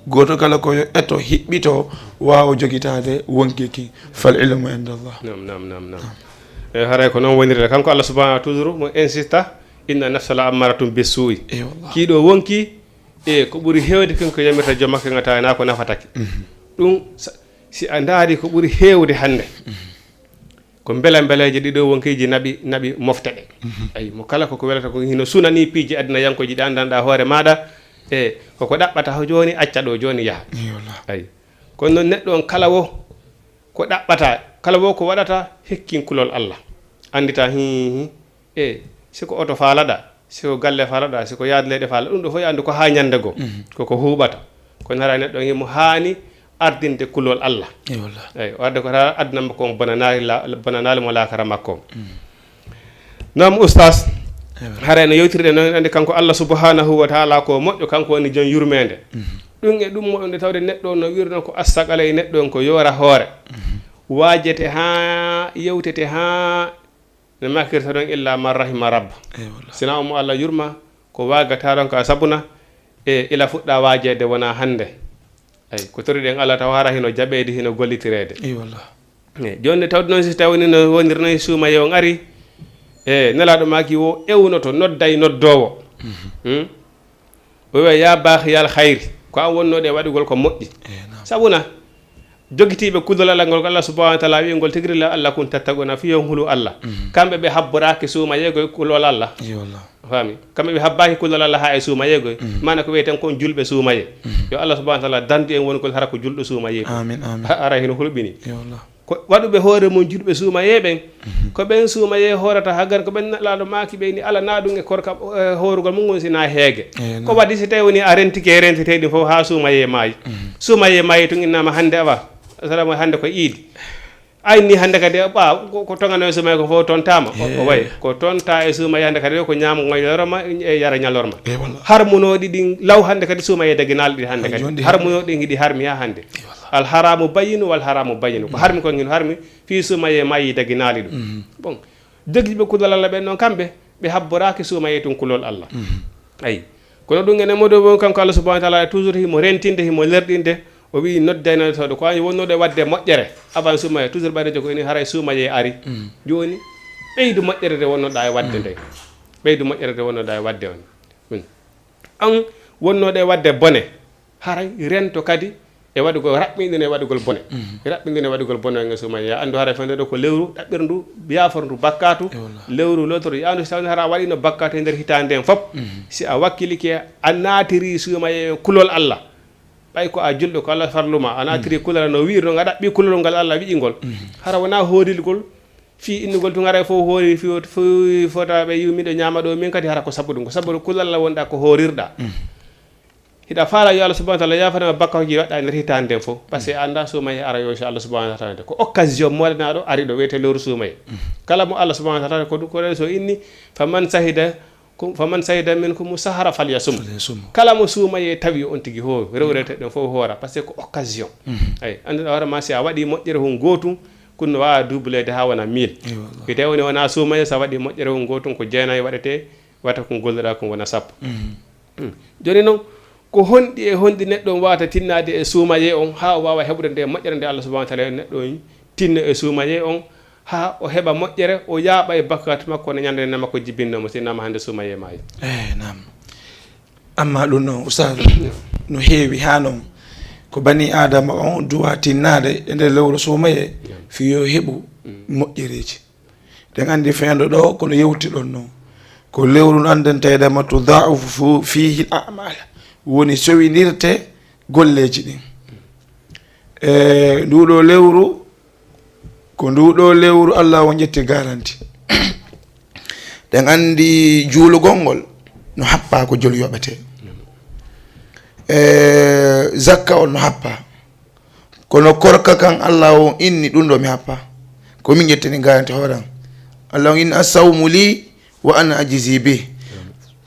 Gooto kala ko yo eto hiɓɓito, waawa jogitaade wonki ki. Fal ilmu indallah. Naam, naam, naam, naam. E, haray ko noon wonirta. Kanko Allah subhanahu wa ta'ala toujours mo insista, "Inna nafsa la ammaratun bissu'i." Eey wallah. Kiiɗo wonki, e, ko ɓuri heewde kin ko yamirta joom makko ngata na ko nafatake. Mhm. Ɗum sa-, si a ndaari ko ɓuri heewde hannde. Mhm. Ko mbela mbeleeje ɗiɗo wonkiiji naɓi, naɓi mofte ɗe. Mhm. Ayi, mo kala koko welata ko hino sunani piiji aduna yankoji ɗi anndanɗa hoore maaɗa, e, koko ɗaɓɓata ho jooni, acca ɗo jooni yaha. Eey wallah. Ayi. Kono noon neɗɗo on kala wo ko ɗaɓɓata, kala wo ko waɗata, hekkin kulol Allah. Anndita, hi, hi, e, si ko oto faalaɗa, si ko galle faalaɗa, si ko yaade leyɗe faalaɗa, ɗum ɗo fof yo anndu ko haa ñande goo. Mhm. Koko huuɓata. Kono hara neɗɗo on himo haani ardinde kulol Allah. Eey wallah. Eey, o adda ko hara aduna makko on bonanaali la-, bonanaali mo laakara makko on. Mhm. Naam, Oustaz, eey wallah, haray no yewtirde noon, andi kanko Allah subhanahu wa ta'ala ko moƴƴo, kanko woni joom yurmeende. Mhm. Ɗum e ɗum moɗon nde tawde neɗɗo on no wirno ko assaqala e neɗɗo on ko yoora hoore. Mhm. Waajete haa, yewtete haa, no makirta ɗon illa man rahima rabba. Eey wallah. Sina omo Allah yurma, ko waagata ɗon ka sabuna, e ila fuɗɗa waajeede wona hannde. Ay, ko toriɗen Allah taw hara hino jaɓeede, hino gollitireede. Eey wallah. E, jooni nde tawde noon si tawni no woniri noon suumaye on ari, e, nelaaɗo maaki wo ewnoto, nodday noddoowo. Mhm. Hmm? O wiya, "Ya baaxiyal khayri, ko an wonnooɗo e waɗugol ko moƴƴi." Eey, naam. Sabuna, jogitiiɓe kulol Allah ngol, Allah subhanahu wa ta'ala wi'i ngol tigi rila Allah kun tattaquna, fii yo on hulu Allah. Mhm. Kamɓe ɓe habboraaki suumayeego e kulol Allah. Eey wallah. Faami? Kamɓe ɓe habbaaki kulol Allah haa e suumayeego. Mhm. Maana ko wiyeten kon julɓe suumaye. Mhm. Yo Allah subhanahu wa ta'ala dandu en wonugol hara ko julɗo suumaye. Amin, amin. Ha-, hara hino hulɓini. Eey wallah. Ko waɗuɓe hoore mum julɓe suumayee ɓen, mhm, ko ɓen suumayee hoorata hagan, ko ɓen Nelaaɗo maaki ɓe ni ala naɗum e korka, e hoorugol mum ngon si na heege. Eey, ko naam. Waɗi si tawi woni a rentike e rentete ɗin fof haa suumayee maayi. Mhm. Suumayee maayi tun innama hannde awa. Asalamu hannde ko iidi. Ay ni hannde kadi ɓa ko, ko tongano e suumayee ko fof tontaama. O, o, eey, wayi ko tonta e suumayee hannde kadi ko ñaama ñalorma e yara ñalorma. Eey wallah. Harmunooɗi ɗin law hannde kadi suumayee daginaali ɗi hannde. Ay, kadi jooni ɗi harmunooɗi ɗin hiɗi harmi haa hannde. Eey wallah. Al haramu bayyinu wal haramu bayyinu. Ko, mm, harmi ko ngin harmi fii suumayee maayi daginaali ɗum. Mhm. Bon, jogiiɓe kulol Allah ɓen noon kamɓe, ɓe habboraaki suumayee tun kulol Allah. Mhm. Ayi. Kono ɗum ene moɗo won kanko Allah subhanahu wa ta'ala toujours himo rentinde, himo lerɗinde, o wi'i nodday noddotooɗo, ko an wonnooɗo e waɗde moƴƴere, avant suumayee, toujours ɓayde ko ini haray suumayee ari. Mhm. Jooni, ɓeydu moƴƴere nde wonnoɗaa e waɗde, mhm, nde. Ɓeydu moƴƴere nde wonnoɗaa e waɗde on. Ɗum. An wonnooɗo e waɗde bone, haray rento kadi e waɗugol, raɓɓinɗina e waɗugol bone. Mhm. Raɓɓinɗina e waɗugol bone e suumayee. Ya anndu haray fende ɗo ko lewru ɗaɓɓirndu, yaaforndu bakkaatu. E wallah. Lewru lotoro, ya anndu si tawno hara a waɗino bakkaatu e nder hitaande nden fof. Mhm. Si a wakkilike, a naatiri suumayee kulol Allah. Ɓay ko a julɗo, ko Allah farluma, a naatiri, mhm, kulol no wi'irno, nga ɗaɓɓi kulol ngal Allah wi'i ngol. Mhm. Hara wona hoorilgol, fii innugol tun haray fof hoori, fii, fii fota ɓe yi'u miɗo ñaama ɗo, min kadi hara ko sabu ɗum. Ko sabu kulol Allah wonɗa ko hoorirɗa. Mhm. Hiɗa faala yo Allah subhanahu wa ta'ala yaafanima bakkatuuji waɗɗa e nder hitaande nden fof. Parce que a annda suumayee ara yo so Allah subhanahu wa ta'ala de. Ko occasion moolanaaɗo ari ɗo wiyetee lewru suumayee. Mhm. Kala mo Allah subhanahu wa ta'ala ko ɗum ko ɗen so inni, "Faman shahida kum, faman shahida minkumu shahra falyasum." Falyasum. Kala mo suumayee tawi on tigi hooru, rewrete ɗon fof hoora, parce que ko occasion. Mhm. Ay, annduɗa hoore ma si a waɗi moƴƴere hun gootum, kun no waawa duubuleede haa wona mille. Eey wallah. Ite woni wona suumayee, so a waɗi moƴƴere hun gootum ko jeenayi waɗetee, wata kun golloɗaa kun wona sappo. Mhm. Hmm. Jooni noon, ko honɗi e honɗi neɗɗo on waawata tinnaade e suumayee on haa o waawa heɓude nde moƴƴere nde Allah subhanahu wa ta'ala neɗɗo on tinno e suumayee on haa o heɓa moƴƴere, o yaaɓa e bakkaatu makko, wona ñande nde makko jibbinno mo, si innama hannde suumayee maayi. Eey, naam. Amma ɗum noon, Ustaaz, no heewi haa noon. Ko bani Aadama on duwa tinnaade e nder lewru suumayee, naam, fii yo heɓu, mm, moƴƴereeji. Ɗen anndi fendo ɗo kono yewtiɗon noon. Ko lewru no anndanteede ma tudaafu fiihi al a'maal. Woni sowindirte golleeji ɗin. E nduɗo lewru, ko nduɗo lewru Allah on ƴetti garanti. Ɗen anndi juulugol ngol no happa ko jol yoɓete. E zakka on no happa. Kono korka kan Allah on inni ɗum ɗo mi happa. Ko min ƴettani garanti hooran. Allah on inni as-sawmu li wa ana ajzi bi.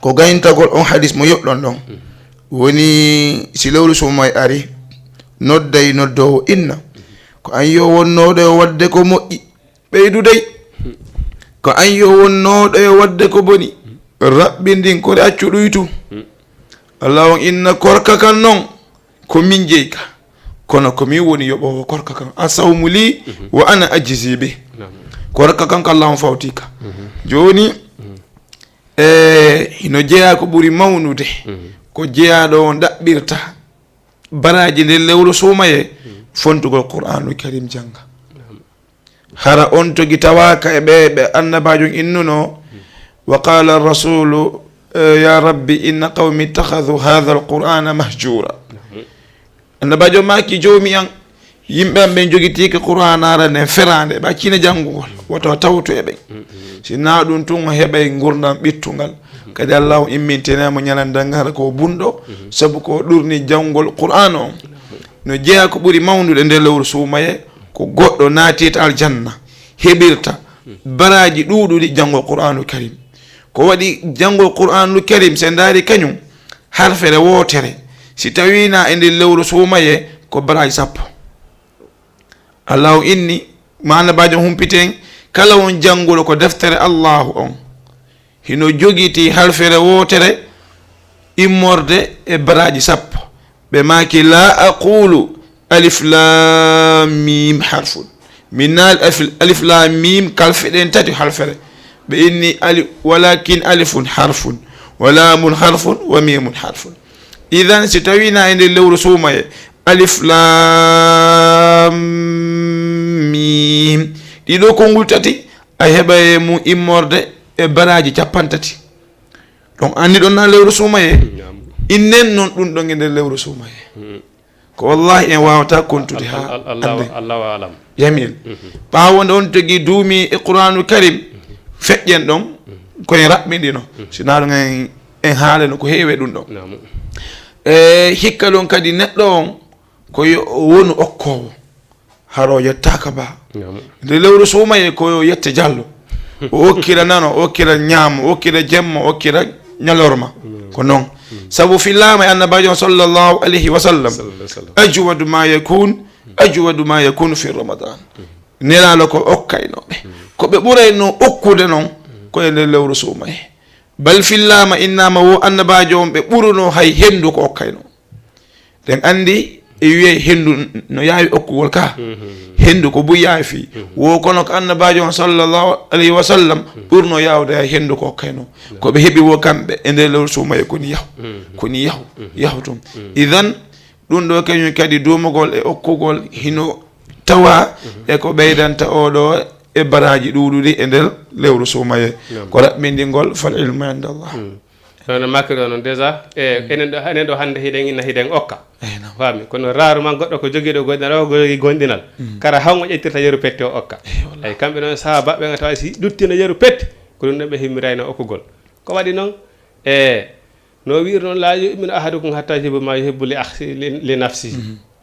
Ko gayntagol on hadis mo yoɓɗon ɗon. Woni si lewru suumayee ari, nodday noddoowo inna. Ko an yo wonnooɗo e waɗde ko moƴƴi, ɓeydu dey. Ko an yo wonnooɗo e waɗde ko boni, raɓɓindin kore accu ɗuytu. Allah on inna korka kan non. ko min jeyi ka, kono ko min woni yoɓoowo korka kan. Asawmu li wa ana ajzi bi. Korka kan ko Allah on fawti ka. Jooni, e hino jeyaa ko ɓuri mawnude, ko jeyaaɗo on ɗaɓɓirta baraaji nder lewru suumaye, fontugol Qur'aanul Karim jannga. Hara on togi tawaaka e ɓe ɓe annabaajo on innunoo, wa qala rasulu, eh, ya rabbi inna qawmi ittakhadhu hadha alqur'ana mahjura. Annabaajo maaki, joomi an, yimɓe an ɓen jogitiike qur'anaara nden feraande, ɓe accine janngugol, woto a tawtu e ɓen. Si naa ɗum tun, o heɓay ngurndan ɓittungal. Kadi Allahu immintinaama ñalande ngal ko bunɗo, sabu ko ɗurni janngol qur'aana on. No jeyaa ko ɓuri mawnude nder lewru suumaye, ko goɗɗo naatiita aljanna, heɓirta baraaji ɗuuɗuɗi janngol Qur'aanul Karim. Ko waɗi janngol Qur'aanul Karim, si en ndaari kañum, harfere wootere, si tawii na e nder lewru suumaye, ko baraaji sappo. Allahu inni, ma annabaajo humpiten, kala on jannguɗo ko deftere Allahu on, hino jogitii halfere wootere immorde e baraaji sappo. Ɓe maaki, la aqulu alif lam mim harfun. Mi naal alif, alif lam mim kalfe ɗen tati halfere. Ɓe inni ali, walakin alifun harfun, wa lamun harfun, wa mimun harfun. Idan, si tawii na e nder lewru suumaye, alif lam mim, ɗiɗo konngol tati, a heɓa e mum immorde e baraaji capanɗe tati. Donc, anndi ɗon na lewru suumaye. Innen noon ɗum ɗon e nder lewru suumaye. Ko wallahi en waawata kontude haa hannde. Allahu alam. Jamil. Ɓaawo nde on tigi duumi e Qur'aanul Karim, feƴƴen ɗon, ko en raɓɓinɗino. Si naa ɗum en, en haalano ko heewi ɗum ɗon. E hikka ɗon kadi neɗɗo on, ko yo o wonu okkoowo. Hara o yettaaka ba. Nde lewru suumaye ko yo yette Jallo. O okkira nano, o okkira ñaamo, o okkira jemma, o okkira ñalorma. Ko noon. Sabu fillaama e annabaajo on sallallahu alayhi wa sallam. Ajwadu ma yakun, ajwadu ma yakunu fi Ramadan. Nelaaɗo ko okkaynooɓe. Ko ɓe ɓuraynoo okkude noon, ko e nder lewru suumaye. Bal fillaama innaama wo annabaajo on ɓe ɓurunoo hay henndu ko okkaynoo. Ɗen anndi e wiyey henndu no yaawi okkugol ka. Henndu ko buy yaawi fii. Wo kono ko annabaajo on sallallahu alayhi wa sallam ɓurno yaawde hay henndu ko okkayno. Ko ɓe heɓi wo kamɓe e nder lewru suumaye koni yahu. Koni yahu. Yahu tun. Idan, ɗum ɗo kañum kadi duumugol e okkugol hino tawa e ko ɓeydanta oo ɗo e baraaji ɗuuɗuɗi e nder lewru suumaye. Ko raɓɓindingol fal ilmu inda Allah. Hono no makiri o noon déjà, e, enen ɗo, enen ɗo hannde hiɗen inna hiɗen okka. Faami, kono rarement goɗɗo ko jogiiɗo gonɗinal, o ko jogii gonɗinal. Kara hawngo ƴettirta yeru petti o okka. Eyi, wallahi. Eyi, kamɓe noon sahaabaaɓe nga tawa si ɗuttina yeru petti, ko ɗum ɗon ɓe himmirayno okkugol. Ko waɗi noon, e, no wiiri noon, "La yu'minu ahadukum hatta yuhibba ma yuhibbu li akhsi-, li, li nafsi."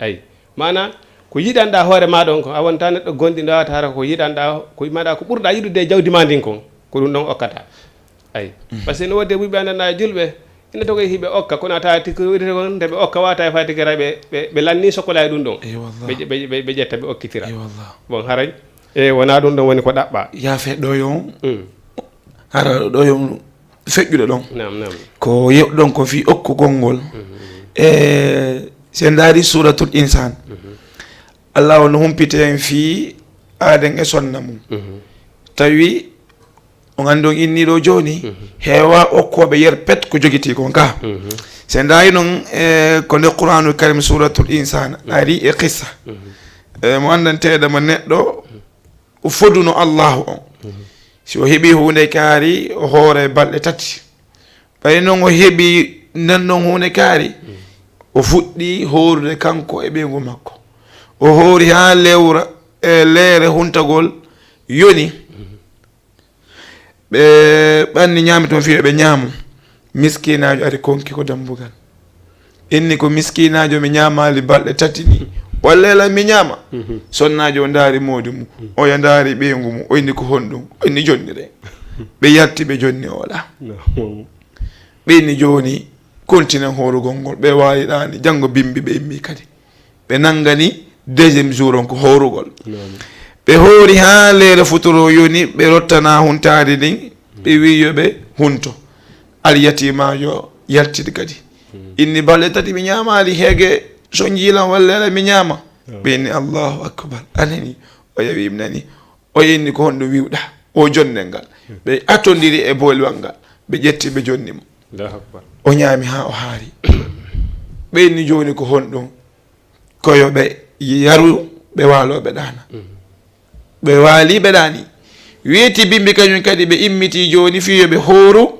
Eyi, maana, ko yiɗanɗaa hoore maaɗa on ko, a wontaa neɗɗo gonɗinɗo, a tawata ko yiɗanɗaa, ko maɗa ko ɓurɗaa yiɗude e jawdi maa ndin kon, ko ɗum ɗon okkata. Ayi. Par ce que no woodi e ɓiɓɓe amen na julɓe, ina togoy hiɓe okka, kono a tawa tigi ko wiyete kon, nde ɓe okka wata e fay tigi ray ɓe, ɓe, ɓe lanni sokola e ɗum ɗon. Eyi, wallah. Ɓe, ɓe, ɓe, ɓe ƴetta, ɓe okkitira. Eyi, wallah. Bon, haray, e, wona ɗum ɗon woni ko ɗaɓɓa. Yaafe ɗo yon, hara ɗo yon feƴƴuɗo ɗon. Naam, naam. Ko yew ɗon ko fii okkugol ngol. E, si en ndaari Suuratul Insaan. Allah on no humpiti en fii aaden e sonna mum. Tawi on anndi on innii ɗo jooni, heewaa okkooɓe yer pet ko jogitii kon ka. Si en ndaari noon, e, ko nde Qur'aanul Karim Suuratul Insaan ari e qissa. E, mo anndanteeɗo mo neɗɗo o foduno Allahu on. Si o heɓii huunde kaari, o hoora e balɗe tati. Ɓay noon o heɓii nden ɗon huunde kaari, o fuɗɗii hoorude kanko e ɓeyngu makko. O hoori haa lewra, e leere huntagol yoni. Ɓe ɓanni ñaami toon fii yo ɓe ñaamu. Miskinaajo ari konki ko dambugal. Inni ko miskinaajo mi ñaamaali balɗe tati ni. Walla ela mi ñaama. Sonnaajo o ndaari moodi mum. Oya ndaari ɓeyngu mum. O inni ko honɗum? O inni jonnire. Ɓe yalti ɓe jonni ola. Ɓe inni jooni kontinen hoorugol ngol. Ɓe waaliɗaani. Janngo bimbi ɓe immi kadi. Ɓe nanngani deuxième jour on ko hoorugol. Ɓe hoori haa leere futuro yoni ɓe rottana huntaari ndin. Ɓe wi'i yo ɓe hunto. Alyatimaajo yaltidi kadi. Inni balɗe tati mi ñaamaali heege So njiilan walleela mi ñaama. Ɓe inni, "Allahu akbar." A nani? O yawi mi nani. O inni, "Ko honɗum wi'uɗaa?" O jonnel ngal. Ɓe atondiri e boolewal ngal. Ɓe ƴetti, ɓe jonni mo. Allahu akbar. O ñaami haa o haari. Ɓe inni, "Jooni ko honɗum?" Ko yo ɓe yaru, ɓe waaloo, ɓe ɗaana. Ɓe waali, ɓe ɗaani. Weeti bimbi kañum kadi, ɓe immiti jooni fii yo ɓe hooru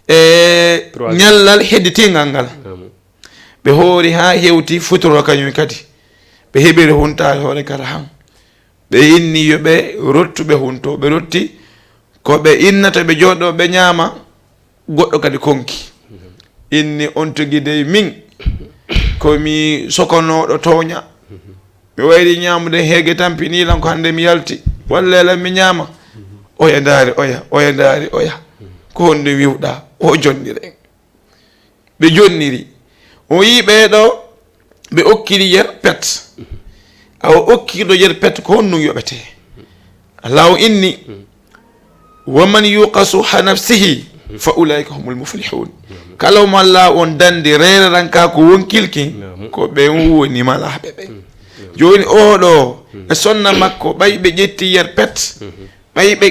e Trois. ñallal hedditingal ngal. Naam. Ɓe hoori haa hewti futuro kañum kadi. Ɓe heɓiri huntaare hoore kara han. Ɓe inni yo ɓe rottu, ɓe hunto, ɓe rotti. Ko ɓe innata, ɓe jooɗo, ɓe ñaama, goɗɗo kadi konki. Inni, "On tigi dey min, ko mi sokonooɗo tooña. Mi wayri ñaamude heege tampini lan ko hannde mi yalti. Walleela mi ñaama." Oya ndaari oya, oya ndaari oya. "Ko honɗum wi'uɗaa?" O jonnira en. Ɓe jonniri. O yii ɓee ɗoo, ɓe okkiri yer pet. Awa okkiiɗo yer pet, ko honɗum yoɓetee? Allahu inni, "Wa man yuqa suha nafsihi fa ulaika humul muflihun." Kala mo Allahu on danndi reererankaaku wonkilki, ko ɓen woni malaaɓe ɓen. Jooni oo ɗoo, e sonna makko, ɓay ɓe ƴetti yer pet, ɓay ɓe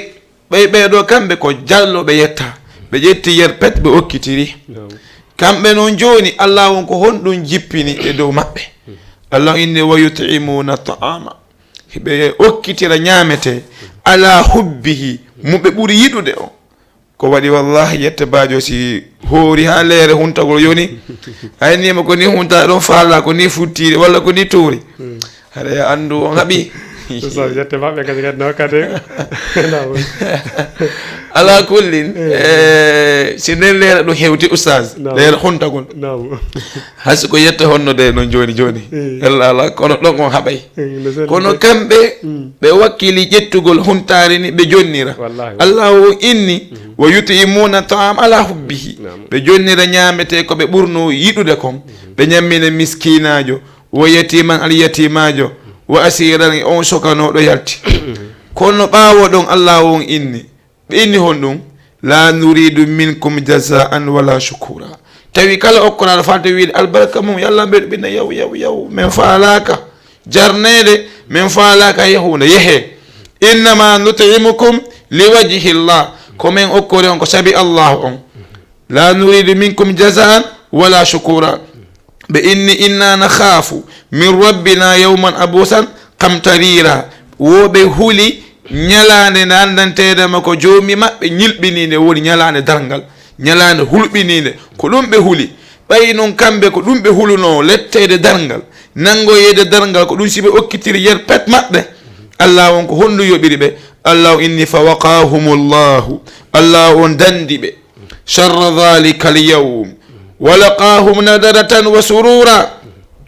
Ɓay ɓee ɗoo kamɓe ko jallooɓe yetta. Ɓe ƴetti yer pet, ɓe okkitiri. Naam. Kamɓe non jooni, Alla on ko honɗum jippini e dow maɓɓe? Alla inni, "Wa yut'imuna ta'ama." Ɓe okkitira ñaametee, "ala hubbihi", mo ɓe ɓuri yiɗude on. Ko waɗi wallahi yette baajo si hoori haa leere huntagol yoni. Aynima ko ni hunta ɗon faala, ko ni futtiri, walla ko ni tuuri. Haɗa ya anndu on haɓi. Oustaz, yette maɓɓe kadi kadi no kadi. Naam. Ala kullin, eh, si nden leere ɗum hewti, Oustaz, naam, leere huntagol. Naam. Hay so ko yette honno de non jooni jooni. Eh. Yalla ala, kono ɗon on haɓay. Eh, no selli. Kono de. Kamɓe, mm, ɓe wakkili ƴettugol huntaari ni ɓe jonnira. Wallahi. Alla on inni, mhm, "Wa yut'imuna ta'am ala hubbihi." Naam. Ɓe jonnira ñaametee ko ɓe ɓurno yiɗude kon. Mhm. Ɓe ñammina miskinaajo, wa yatiman, al yatimaajo, wa asiran, e on sokanooɗo yalti. Kono ɓaawo ɗon, Alla on inni, ɓe inni honɗum? "La nuridu minkum jazaan wala shukura." Tawi kala okkoraaɗo falte wiide albarka mum, yalla mbeɗo ɓinna yaw, yaw, yaw. Min faalaaka jarneede, min faalaaka yahuunde, yehee. "Innama nut'imukum li wajhi llah." Ko min okkori on ko sabi Allahu on. "La nuridu minkum jazaan wala shukura." Ɓe inni, "Inna nakhafu min rabbina yawman abusan qamtarira." Wo ɓe huli ñalaande nde anndanteede ma ko Joomi maɓɓe ñilɓiniinde, woni ñalaande darngal, ñalaande hulɓiniinde. Ko ɗum ɓe huli. Ɓay non kamɓe ko ɗum ɓe hulunoo, letteede darngal, nanngoyeede darngal, ko ɗum si ɓe okkitiri yer pet maɓɓe. Alla on ko honɗum yoɓiri ɓe? Alla on inni, "Fa waqahumullahu." Alla on dandi ɓe. "Sharra dhalika al-yawm, wa laqahum nadratan wa surura."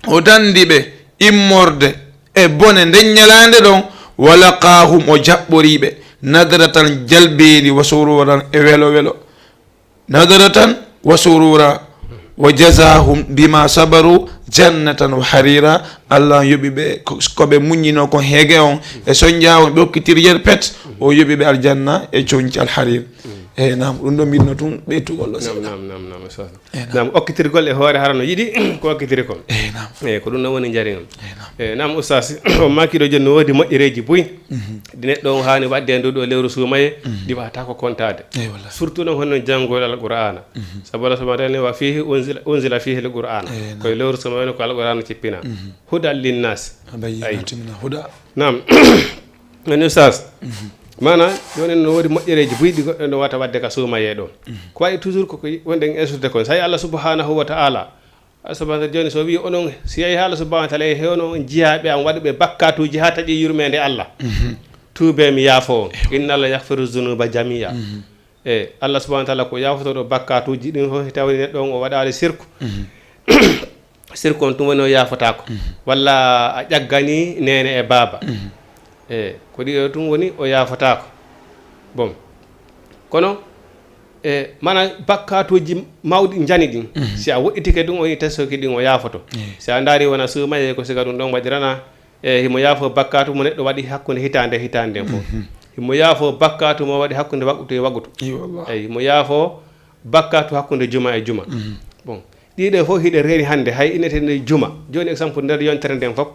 O dandi ɓe immorde e bone nden ñalaande ɗon, "wa laqahum", o jaɓɓori ɓe, "nadratan", jalbeeli, "wa sururan", e welo welo. "Nadratan wa surura, wa jazahum bima sabaru jannatan wa harira." Alla on yoɓi ɓe ko, ko ɓe muññinoo kon heege on e sonja on, ɓe okkitiri yer pet, o yoɓi ɓe aljanna e coñci alharir. Eyi, naam, ɗum ɗo mbiɗno tun ɓeytugol ɗo. Naam, seeɗa. Naam, naam, naam, Oustaz. Eyi, naam. Naam, okkitiri golle e hoore hara no yiɗi ko okkitiri kon. Eyi, naam. Eyi, ko ɗum ɗo woni njari on. Eyi, naam. Eyi, naam, Oustaz, on maaki ɗo jooni no woodi moƴƴereeji buy. Mhm. Ɗi neɗɗo on haani waɗde e ndu ɗo lewru suumaye, mhm, ɗi waawata ko kontaade. Eyi, wallahi. Surtout noon hono janngol Alqur'aana. Mhm. Sabu Allah subhanahu wa ta'ala ni, "Wa fihi unzila, unzila fihi al-Qur'aan." Eyi, naam. Ko e lewru suumaye no ko Alqur'aana cippina. Mhm. Hudan linnaas. Wa bayyinatin mina al-huda. Naam. Woni Oustaz. Mhm. Maana, jooni no woodi moƴƴereeji buy ɗi goɗɗo no waawata waɗde ka suumayee ɗoon. Mhm. Ko wayi toujours ko ko wonɗen esrude kon. So Allah subhanahu wa ta'ala, Allah subhanahu wa ta'ala jooni so wi'i onon, si yahi Allah subhanahu wa ta'ala e hewno on jiyaaɓe am waɗuɓe bakkatuuji haa taƴi yurmeende Allah. Mhm. Tuubee mi yaafo on. Ewa. Inna Allah yaghfiru zunuba jami'a. Mhm. E, Allah subhanahu wa ta'ala ko yaafotooɗo bakkatuuji ɗin fof, tawni neɗɗo on o waɗaali sirku. Mhm. Sirku on tun woni o yaafotaako. Mhm. Walla a ƴaggani neene e baaba. Mhm. E, ko ɗi o tun woni o yaafotaako. Bon. Kono, e, maana bakkatuuji mawɗi njani ɗin, mhm, si a woɗɗitike ɗum, o yi tesoki ɗin, o yaafoto. Eyi. Si a ndaari wona suumayee ko siga ɗum ɗon waɗirana, e, himo yaafo bakkatu mo neɗɗo waɗi hakkunde hitaande e hitaande nden fof. Mhm. Himo yaafo bakkatu mo waɗi hakkunde wagutu e wagutu. Eyi, wallahi. Eyi, himo yaafo bakkatu hakkunde juma e juma. Mhm. Bon. Ɗiɗo fof hiɗe reeni hannde, hay innetee nde juma. Jooni, exemple, nder yontere nden fof,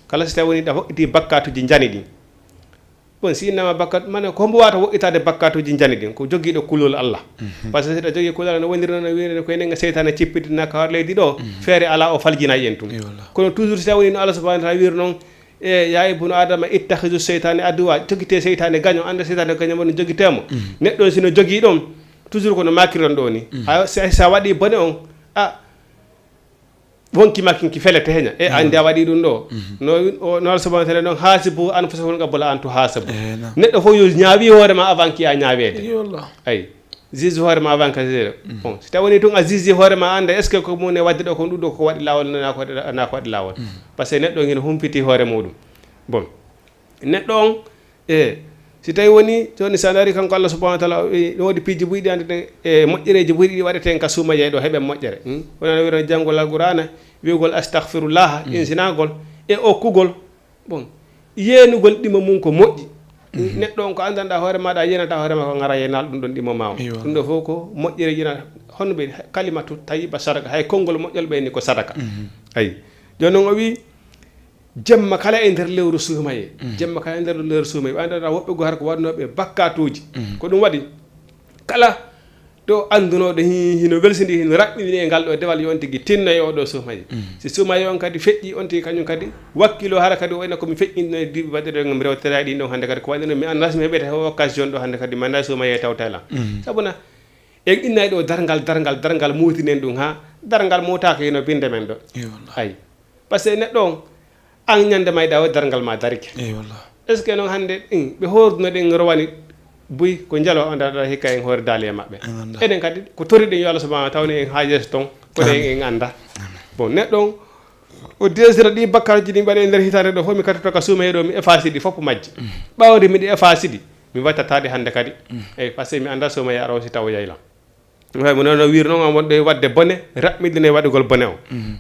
kala si tawi woni ɗa woɗɗiti bakkatuuji njani ɗin. Bon, si innama bakkat, mane ko mbo wata woɗɗitaade bakkatuuji njani ɗin, ko jogiiɗo kulol Allah. Par ce que si ɗa jogii kulol Allah, no woniri noon, no wiiri ko enen seytaane cippidina ka hoore leydi ɗo, feere alaa o faljinay en tun. Kono toujours si tawi woni no Allah subhanahu wa taala wiiri noon, e ya ibnu Adama, ittakhidhu seytaane aduwa, jogitee seytaane gaño, annda seytaane gaño mon jogitee mo. Neɗɗo on si no jogii ɗon, toujours ko no makiron ɗo ni. A, si, si a waɗi bone on, a, wonki makkin ki felete heña. E, anndi a waɗi ɗum ɗo. No, o, no Allah subhanahu wa taala noon, "Hasibu anfusakum qabla an tuhasabu." Neɗɗo fof yo ñaawi hoore ma avant ki a ñaaweede. Ayi. Juge hoore ma avant ka juge. Bon, si tawi woni tun a juge hoore ma, annda est-ce que ko mun e waɗde ɗo, ko ɗum ɗo ko waɗi laawol, na ko waɗi, na ko waɗi laawol. Par ce que neɗɗo hino humpiti hoore muɗum. Bon, neɗɗo on, e, si tawi woni, jooni si a ndaari kanko Allah subhanahu wa taala, e, no woodi piiji buy ɗi annduɗen, e, moƴƴereeji buy ɗi waɗeten ka suumayee ɗo, heɓen moƴƴere. Hmm? Wona no wi'irno janngol Alqur'aana, wi'ugol astaghfirullah, insinagol, e okkugol. Bon, yeenugol ɗimo mum ko moƴƴi. Neɗɗo on ko anndanɗaa hoore maaɗa, a yeenataa hoore maa, ko ngara yeenal ɗum ɗon ɗimo ma on. Ɗum ɗo fof ko moƴƴere yina, hono ɓe kalimatu tayyiba sadaka, hay konngol moƴƴol ɓeyni ko sadaka. Ayi. Jooni noon o wii, jemma kala e nder lewru suumayee. Jemma kala e nder lewru suumayee. Ɓe anndanɗaa woɓɓe goo hara ko waɗnooɓe bakkatuuji. Ko ɗum waɗi kala ɗo anndunooɗo hi-, hino welsindi, hino raɓɓiɗini e ngal ɗo dewal, yo on tigi tinno e oo ɗo suumayee. Si suumayee on kadi feƴƴi, on tigi kañum kadi wakkilo hara kadi o wayno ko mi feƴƴinno e duuɓi baɗɗo ɗo mi rewtata ɗin ɗon hannde kadi ko wayno mi anndaa so mi heɓete occasion ɗo hannde kadi mi anndaa suumayee tawta e lan. Sabu na en innay ɗo darngal, darngal, darngal muutinen ɗum haa darngal muutaaka hino binnde men ɗo. Ayi. Par ce que neɗɗo on, an ñande mayɗa o darngal ma darike. Eyi wallah. Est ce que noon hannde ɗin ɓe hoorduno ɗen rowani buy ko njalo o ndarata hikka en hoore daali e maɓɓe? En anndaa. Eɗen kadi ko toriɗen yo Allah subhanahu wa taala en haa yeeso toon, kono en, en anndaa. Bon, neɗɗo on, o desira ɗi bakkaji ɗi mbaɗe e nder hitaande ɗo fof, mi kattoto ka suumayee ɗo, mi efface ɗi fof majji. Ɓawde miɗi efface ɗi, mi wattata ɗi hannde kadi. Eyi, par ce que mi anndaa suumayee ara o si taw o yaylan. Hay mo noon o wiiri noon, on wonɗo e waɗde bone, raɓɓiɗino e waɗugol bone o.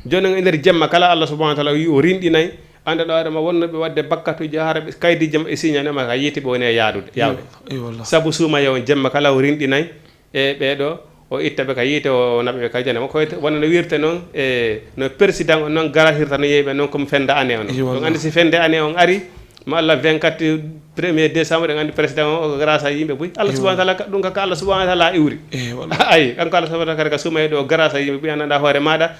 Jooni noon e nder jemma kala, Allah subhanahu wa taala o wii o rinɗinay, annda ɗo adama wonnoɓe waɗde bakkatuji hara ɓe kaydi jam e siñanema ka yiite ɓe woni e yaadude, yaawde. Eyi wallah. Sabu suumayee on jemma kala o rinɗinay e ɓeeɗo, o itta ɓe ka yiite, o naɓa ɓe ka jana. Ko wona no wiirte noon, e no président on noon garasirta no yeeɓe noon comme fin d'année on. Eyi wallah. On anndi si fin d'année on ari, ma Allah vingt-quatre premier décembre, en anndi président o, o grâce à yimɓe buy. Allah subhanahu wa taala, ka-, ɗum ka, ka Allah subhanahu wa taala iwri. Eyi wallah. Ayi, kanko Allah subhanahu wa taala kadi ka suumayee ɗo grâce à yimɓe buy, an anndaa hoore maaɗa,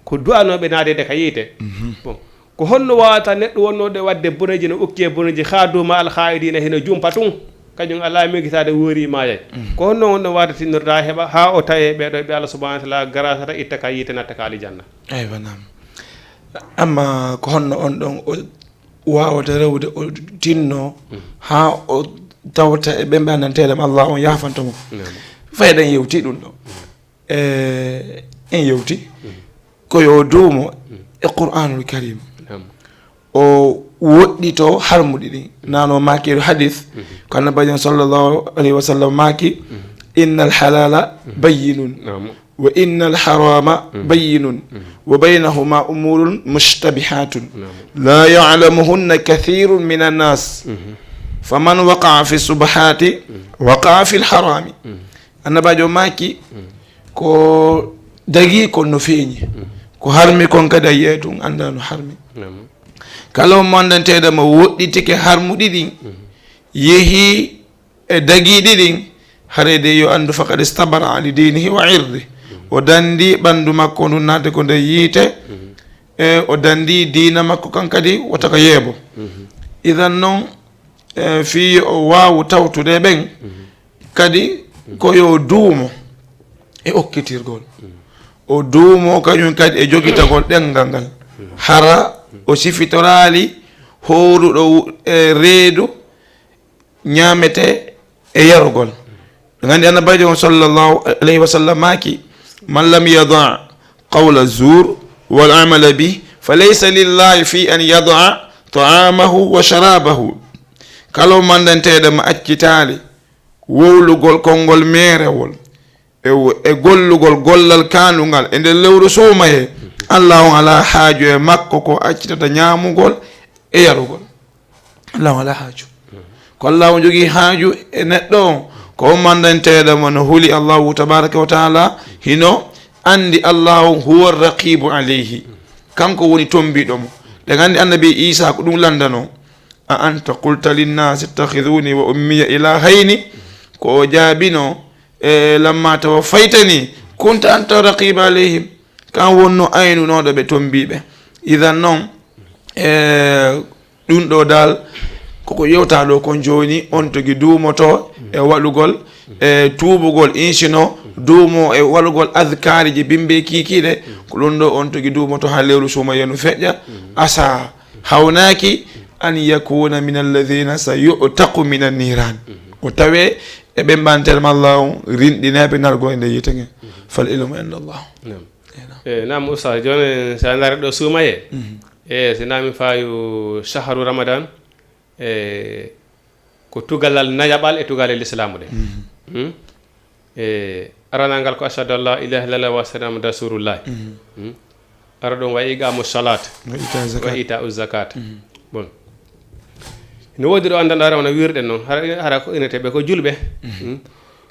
ko du'anooɓe naadeede ka yiite. Bon, ko honno wawata neɗɗo wonnoɗo e waɗde boneji no ukki e boneji, haa duuma alhaayidina hino jumpa tun? Kañum alaa miijitaade woori maayay. Ko honno wonno wawata tinnorta heɓa haa o tawe ɓeeɗo ɓe Allah subhanahu wa taala grâce ata itta ka yiite natta ka aljanna? Eywa, naam. Amma ko honno on ɗon o waawata rewde o tinno haa o tawta e ɓe mbaɗanteeɗam Allah on yaafanto mo? Naam. Fayda en yewti ɗum ɗo. E, en yewti ko yo duumo e Qur'anul Karim. Naam. O woɗɗito harmuɗi ɗin. Nano maaki e hadith, ko Annabi sallallahu alayhi wa sallam maaki, "Innal halala bayyinun." Naam. "Wa innal harama bayyinun, wa baynahuma umurun mushtabihatun, la ya'lamuhunna kathirun minan nas, faman waqa'a fi subhati waqa'a fil harami." Annabajo maaki, ko dagi kon no feeñi, ko harmi kon kadi a yi'ay tun annda no harmi. Kala mo anndanteeɗo mo woɗɗitike harmuɗi ɗin, yehi e dagiiɗi ɗin, haray de yo anndu, faqad istabara li dinihi wa irdi. O danndi ɓanndu makko ndun naate ko nder yiite, e o danndi diina makko kan kadi wota ka yeebo. Idan non, e fii o waawu tawtude ɓen, kadi ko yo duumo e okkitirgol. O duumo kañum kadi e jogitagol ɗenngal ngal. Hara o sifitoraali hooruɗo e reedu ñaametee e yarugol. Ɓe nganndi Annabiijo on sallallahu alayhi wa sallam maaki, "Man lam yada' qawla zur wal amala bih, fa laysa lillahi fi an yada' ta'amahu wa sharabahu." Kala mo anndanteeɗo mo accitaali wowlugol konngol meerewol, e wo-, e gollugol gollal kaanungal e nder lewru suumayee, Allah on alaa haaju e makko ko accitata ñaamugol e yarugol. Allah on alaa haaju. Ko Allah on jogii haaju e neɗɗo on, ko on manndanteeɗo mo no huli Allahu tabaraka wa taala, hino anndi Allahu huwa raqibu alayhi. Kanko woni tombiɗo mo. Ɗen anndi annabi Isa ko ɗum lanndano. "A anta qulta linnasi ittakhidhuni wa ummiya ilahayni." Ko o jaabino, e, "Lamma tawaffaytani kunta anta raqiba alayhim." Kan wonno aynunoɗo ɓe, tombiɓe. Idan non, e, ɗum ɗo dal, koko yewta ɗo kon jooni, on togi duumoto e waɗugol, e tuubugol, insino duumo e waɗugol adkaariji bimbe kiikiiɗe, ko ɗum ɗo on togi duumoto haa lewru suumayee no feƴƴa, asa hawnaaki an yakuna min alladhina sayu'taqu min anniran. O tawe e ɓen ɓantere ma Allah on rinɗinaaɓe nargo e nder yiite nge. Fal ilmu inda Allah. Naam. Eyi, naam. E, naam, Oustaz, jooni so a ndaari ɗo suumayee. Mhm. E, so naami faayo shahru Ramadan, e, ko tugalal nayaɓal e tugalal Islaamu ɗe. Mhm. Hmm? E, aranal ngal ko ashhadu an la ilaha illallah wa ashhadu anna Muhammadan rasulullah. Mhm. Hmm? Ara ɗum wa iqamu salat. Wa ita zakat. Wa ita zakat. Mhm. Bon. No woodi ɗo anndanɗo hara wona wirɗen noon. Hara, hara ko inete ɓe ko julɓe. Mhm. Hmm?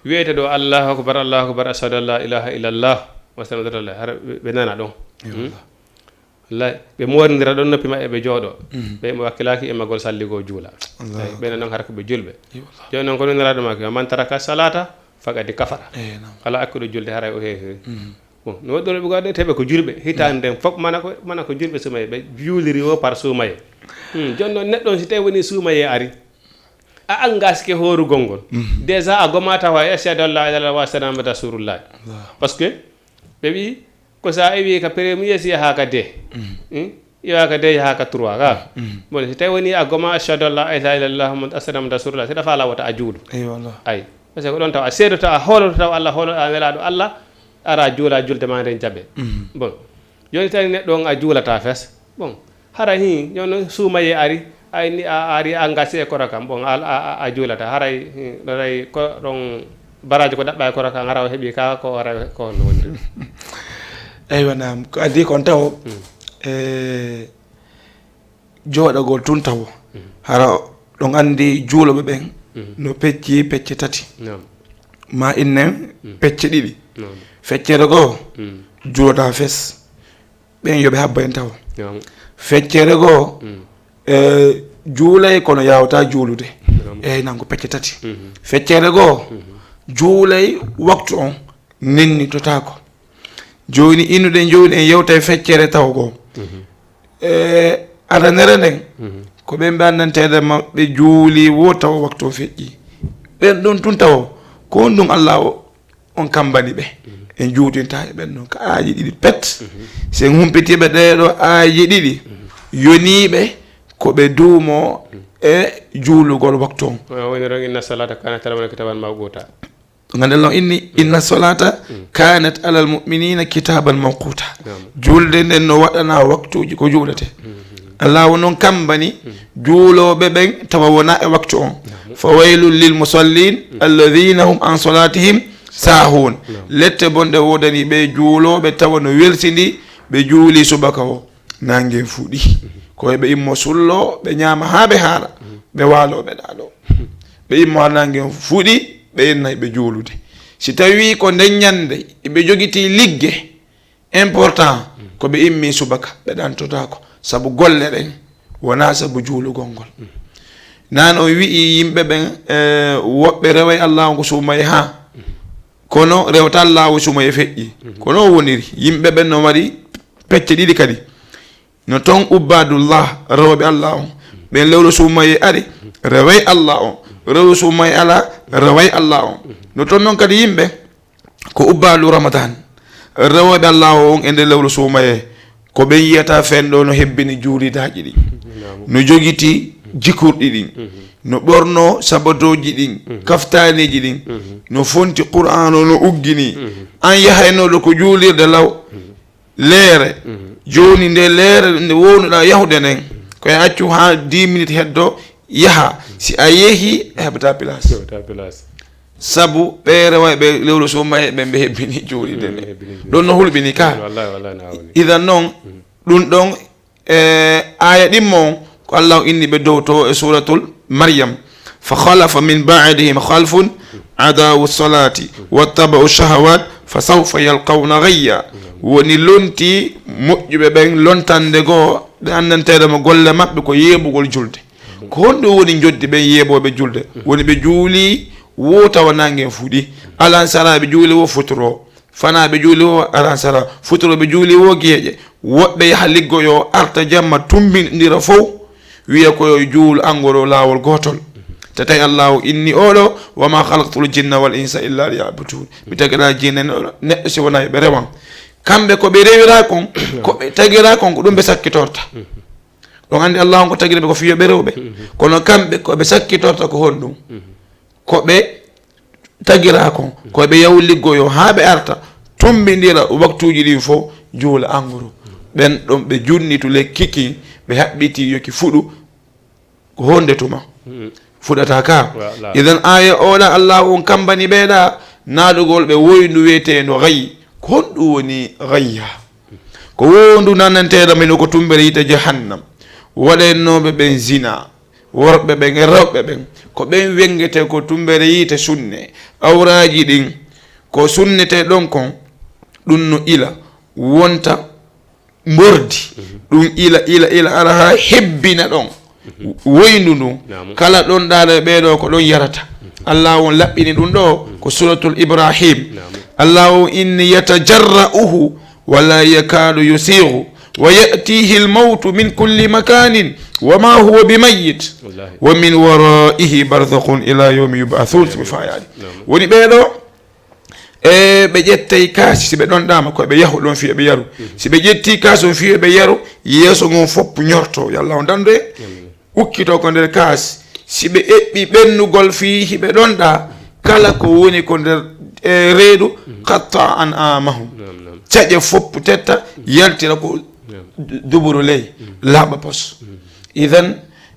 Wiyete ɗo Allahu akbar, Allahu akbar, ashhadu an la ilaha illallah wa ashhadu anna Muhammadan rasulullah. Hara ɓe, ɓe nana ɗon. Eyi, hmm? Wallah. Wallahi, ɓe moorindira ɗon noppi maɓɓe, ɓe jooɗo. Mhm. Ɓe mo wakkilaaki e magol salligo juula. Allahu akbar. Eyi, ɓen noon hara ko ɓe julɓe. Eyi, wallah. Jooni noon ko ɗum Nelaaɗo maaki, "Man taraka salata faqad kafara." Eyi, naam. Kala accuɗo julde haray o heefiri. Mhm. Bon, no woodi ɗo ɓe goo de, teɓe ko julɓe. Hitaande nden fof mana ko, mana ko julɓe suumayee, ɓe juuliri o par suumayee. Hmm, jooni noon neɗɗo on si tawi woni suumayee ari, a angaske hoorugol ngol. Mhm. Déjà a goma tawa e ashhadu an la ilaha illallah wa ashhadu anna Muhammadan rasulullah. Allah. Parce que ɓe wi ko sa iwi ka premier si yaha ka deux. Mhm. Hmm? Yaha ka deux, yaha ka trois, ka. Mhm. Bon, si tawi woni a goma ashhadu an la ilaha illallah Muhammadan rasulullah, si ɗa faala wota a juulu. Eyi, wallah. Ay. Parce que ko ɗon taw a seedoto, a hooloto taw Allah, hoolo a Nelaaɗo Allah, ara juula julde ma nden jaɓe. Mhm. Bon. Jooni tawi neɗɗo on a juulata fes. Bon. Hara hi, jooni noon suumayee ari, a inni a, a ari a ngasi e koro kam. Bon, a, a, a, a juulata. Haray hi, ɗo tawi ko ɗon baraaji ko ɗaɓɓa e koro kam, hara o heɓi ka, ko hara ko no woni. Eywa, naam. Ko adii kon taw, mm, e, jooɗagol tun tawo. Mm. Hara ɗon anndi juulooɓe ɓen, mm, no pecci pecce tati. Naam. Ma innen, mm, pecce ɗiɗi. Naam. Feccere goo, mm, juulata fes. Ɓen yo ɓe habba en tawo. Naam. Feccere goo, mm, e, juulay kono yaawata juulude. Naam. Eyi, nan ko pecce tati. Mhm. Feccere goo, mhm, juulay waktu on nennitotaako. Jooni innuɗen jooni en yewta e feccere tawo goo. Mhm. E, aranere nden, mhm, ko ɓen ɓe anndanteede maɓɓe juuli wo tawa waktu o feƴƴi. Ɓen ɗon tun tawo, ko on ɗum Allah o, on kambani ɓe. Mhm. En juutinta e ɓen ɗon ka aaji ɗiɗi pet. Mhm. Si en humpitiiɓe ɗee ɗoo aaji ɗiɗi, mhm, yoniiɓe ko ɓe duumo, mhm, e juulugol waktu on. Woni ron, "Inna salata kanat alal mu'minina kitaban mawquta." Ngannde Allah inni, "Inna salata kanat alal mu'minina kitaban mawquta." Naam. Julde nden no waɗana waktuuji ko juulete. Mhm. Allah o non kambani, mhm, juulooɓe ɓen tawa wona e waktu on. Naam. "Fa waylun lil musallin, mhm, alladhina hum an salatihim sahun." Naam. Lette bonɗe woodani ɓe juulooɓe tawa no welsindi ɓe juuli subaka o. Nange fuɗi. Ko ɓe immo sullo, ɓe ñaama haa ɓe haara. Ɓe waalo, ɓe ɗaano. Ɓe immo haa nange fuɗi, ɓe innay ɓe juulude. Si tawi ko nden ñande, ɓe jogiti ligge important, ko ɓe immi subaka, ɓe ɗantotaako. Sabu golle ɗen, wonaa sabu juulugol ngol. Nan on wi'i yimɓe ɓen, e, woɓɓe reway Allah on ko suumayee haa. Kono rewtal laawo suumayee feƴƴi. Mhm. Kono o woniri. Yimɓe ɓen no mari pecce ɗiɗi kadi. No ton ubbadullah, rewɓe Allah on. Ɓen lewru suumayee ari, reway Allah on. Lewru suumayee ala, reway Allah on. No ton non kadi yimɓe ko ubbadu Ramadan. Rewɓe Allah on e nder lewru suumayee. Ko ɓen yiyata fen ɗo no hebbini juulidaaji ɗin. Naam. No jogiti jikurɗi ɗin. Mhm. No ɓorno sabadooji ɗin, mhm, kaftaaniiji ɗin. Mhm. No fonti Qur'aan o, no uggini. Mhm. An yahaynooɗo ko juulirde law. Mhm. Leere. Mhm. Jooni nde leere nde wownuɗaa yahude nden, ko e accu haa dix minutes heddo yaha. Si a yehi, a heɓata place. Heɓata place. Sabu ɓe rewayɓe lewru suumayee ɓen ɓe hebbini juulirde nde. Mm, hebbini juulirde. Ɗon no hulɓini ka. Wallahi, wallahi, na woni. Idan non, mm, ɗum ɗon, e, aaya ɗimmo on, ko Allah inni ɓe dow to e Suuratul Maryam. "Fa khalafa min ba'dihim khalfun adaa'u salati wattaba'u shahawat Fa sawfa yalqawna gayya. Woni lonti moƴƴuɓe ɓen lontande goo, ɓe anndanteede mo golle maɓɓe ko yeeɓugol julde. Ko honɗum woni njoddi ɓen yeeɓooɓe julde? Woni ɓe juuli woo tawa nanngen fuɗi. Alansara ɓe juuli woo futuro. Fanaa ɓe juuli woo alansara. Futuro ɓe juuli woo geeƴe. Woɓɓe yaha liggoyoo, arta jamma, tumbindira fow. Wiya ko yo juulu angoro laawol gootol. Te tawi Allaahu inni oɗo, "Wa ma khalaqtul jinna wal insa illa liya'budun." Mi tagira jinne e neɗɗo si wonaa yo ɓe rewan. Kamɓe ko ɓe rewira kon, ko ɓe tagira kon, ko ɗum ɓe sakkitorta. Ɗon anndi Allaahu ko tagiri ɓe ko fiyo ɓe rewɓe. Kono kamɓe ko ɓe sakkitorta ko honɗum? Ko ɓe tagira kon, ko ɓe yahu liggoyoo haa ɓe arta, tumbindira waktuuji ɗin fow, juula angoro. Ɓen ɗon ɓe junnitu lekki kin, ɓe haɓɓiti yo ki fuɗu, ko honde tuma? Fuɗata ka. Idan aaya oɗa Allaahu on kambani ɓeeɗa, naɗugol ɓe woyndu wi'eteendo gayyi. Ko honɗum woni gayya? Ko wondu nananteeɗo men ko tumbere yiite jahannam. Waɗannooɓe ɓen zina, worɓe ɓen e rewɓe ɓen, ko ɓen wengete ko tumbere yiite sunne. Awraaji ɗin, ko sunnete ɗon kon, ɗum no ila, wonta mbordi. Ɗum ila, ila, ila, ara haa hebbina ɗon. Woyndu ndu. Naam. Kala ɗon ɗaɗa ɓeeɗo ko ɗon yarata. Allah on laɓɓini ɗum ɗo ko Suratul Ibrahim. Naam. Allah on inni: "Yatajarra'uhu wa la yakadu yusighu, wa ya'tihi al-mawtu min kulli makanin, wa ma huwa bimayyit, wallahi, wa min waraihi barzakhun ila yawmi yub'athun." Siɓe fayaade. Naam. Woni ɓeeɗo, e ɓe ƴettay kaasi, si ɓe ɗon ɗaama, ko ɓe yahu ɗon fii ɓe yaru. Mhm. Si ɓe ƴetti kaasi on fii ɓe yaru, yeeso ngon fof ñorto, yo Allah on dandu en. Amin. Ukkito ko nder kaasi. Si ɓe eɓɓi ɓennugol fii hiɓe ɗon ɗa, kala ko woni ko nder, e, reedu, mhm, qatta an amahum. Naam, naam. Caƴe fof tetta, yaltira ko, naam, du-, duburu ley, mhm, laaɓa pos. Mhm. Idan,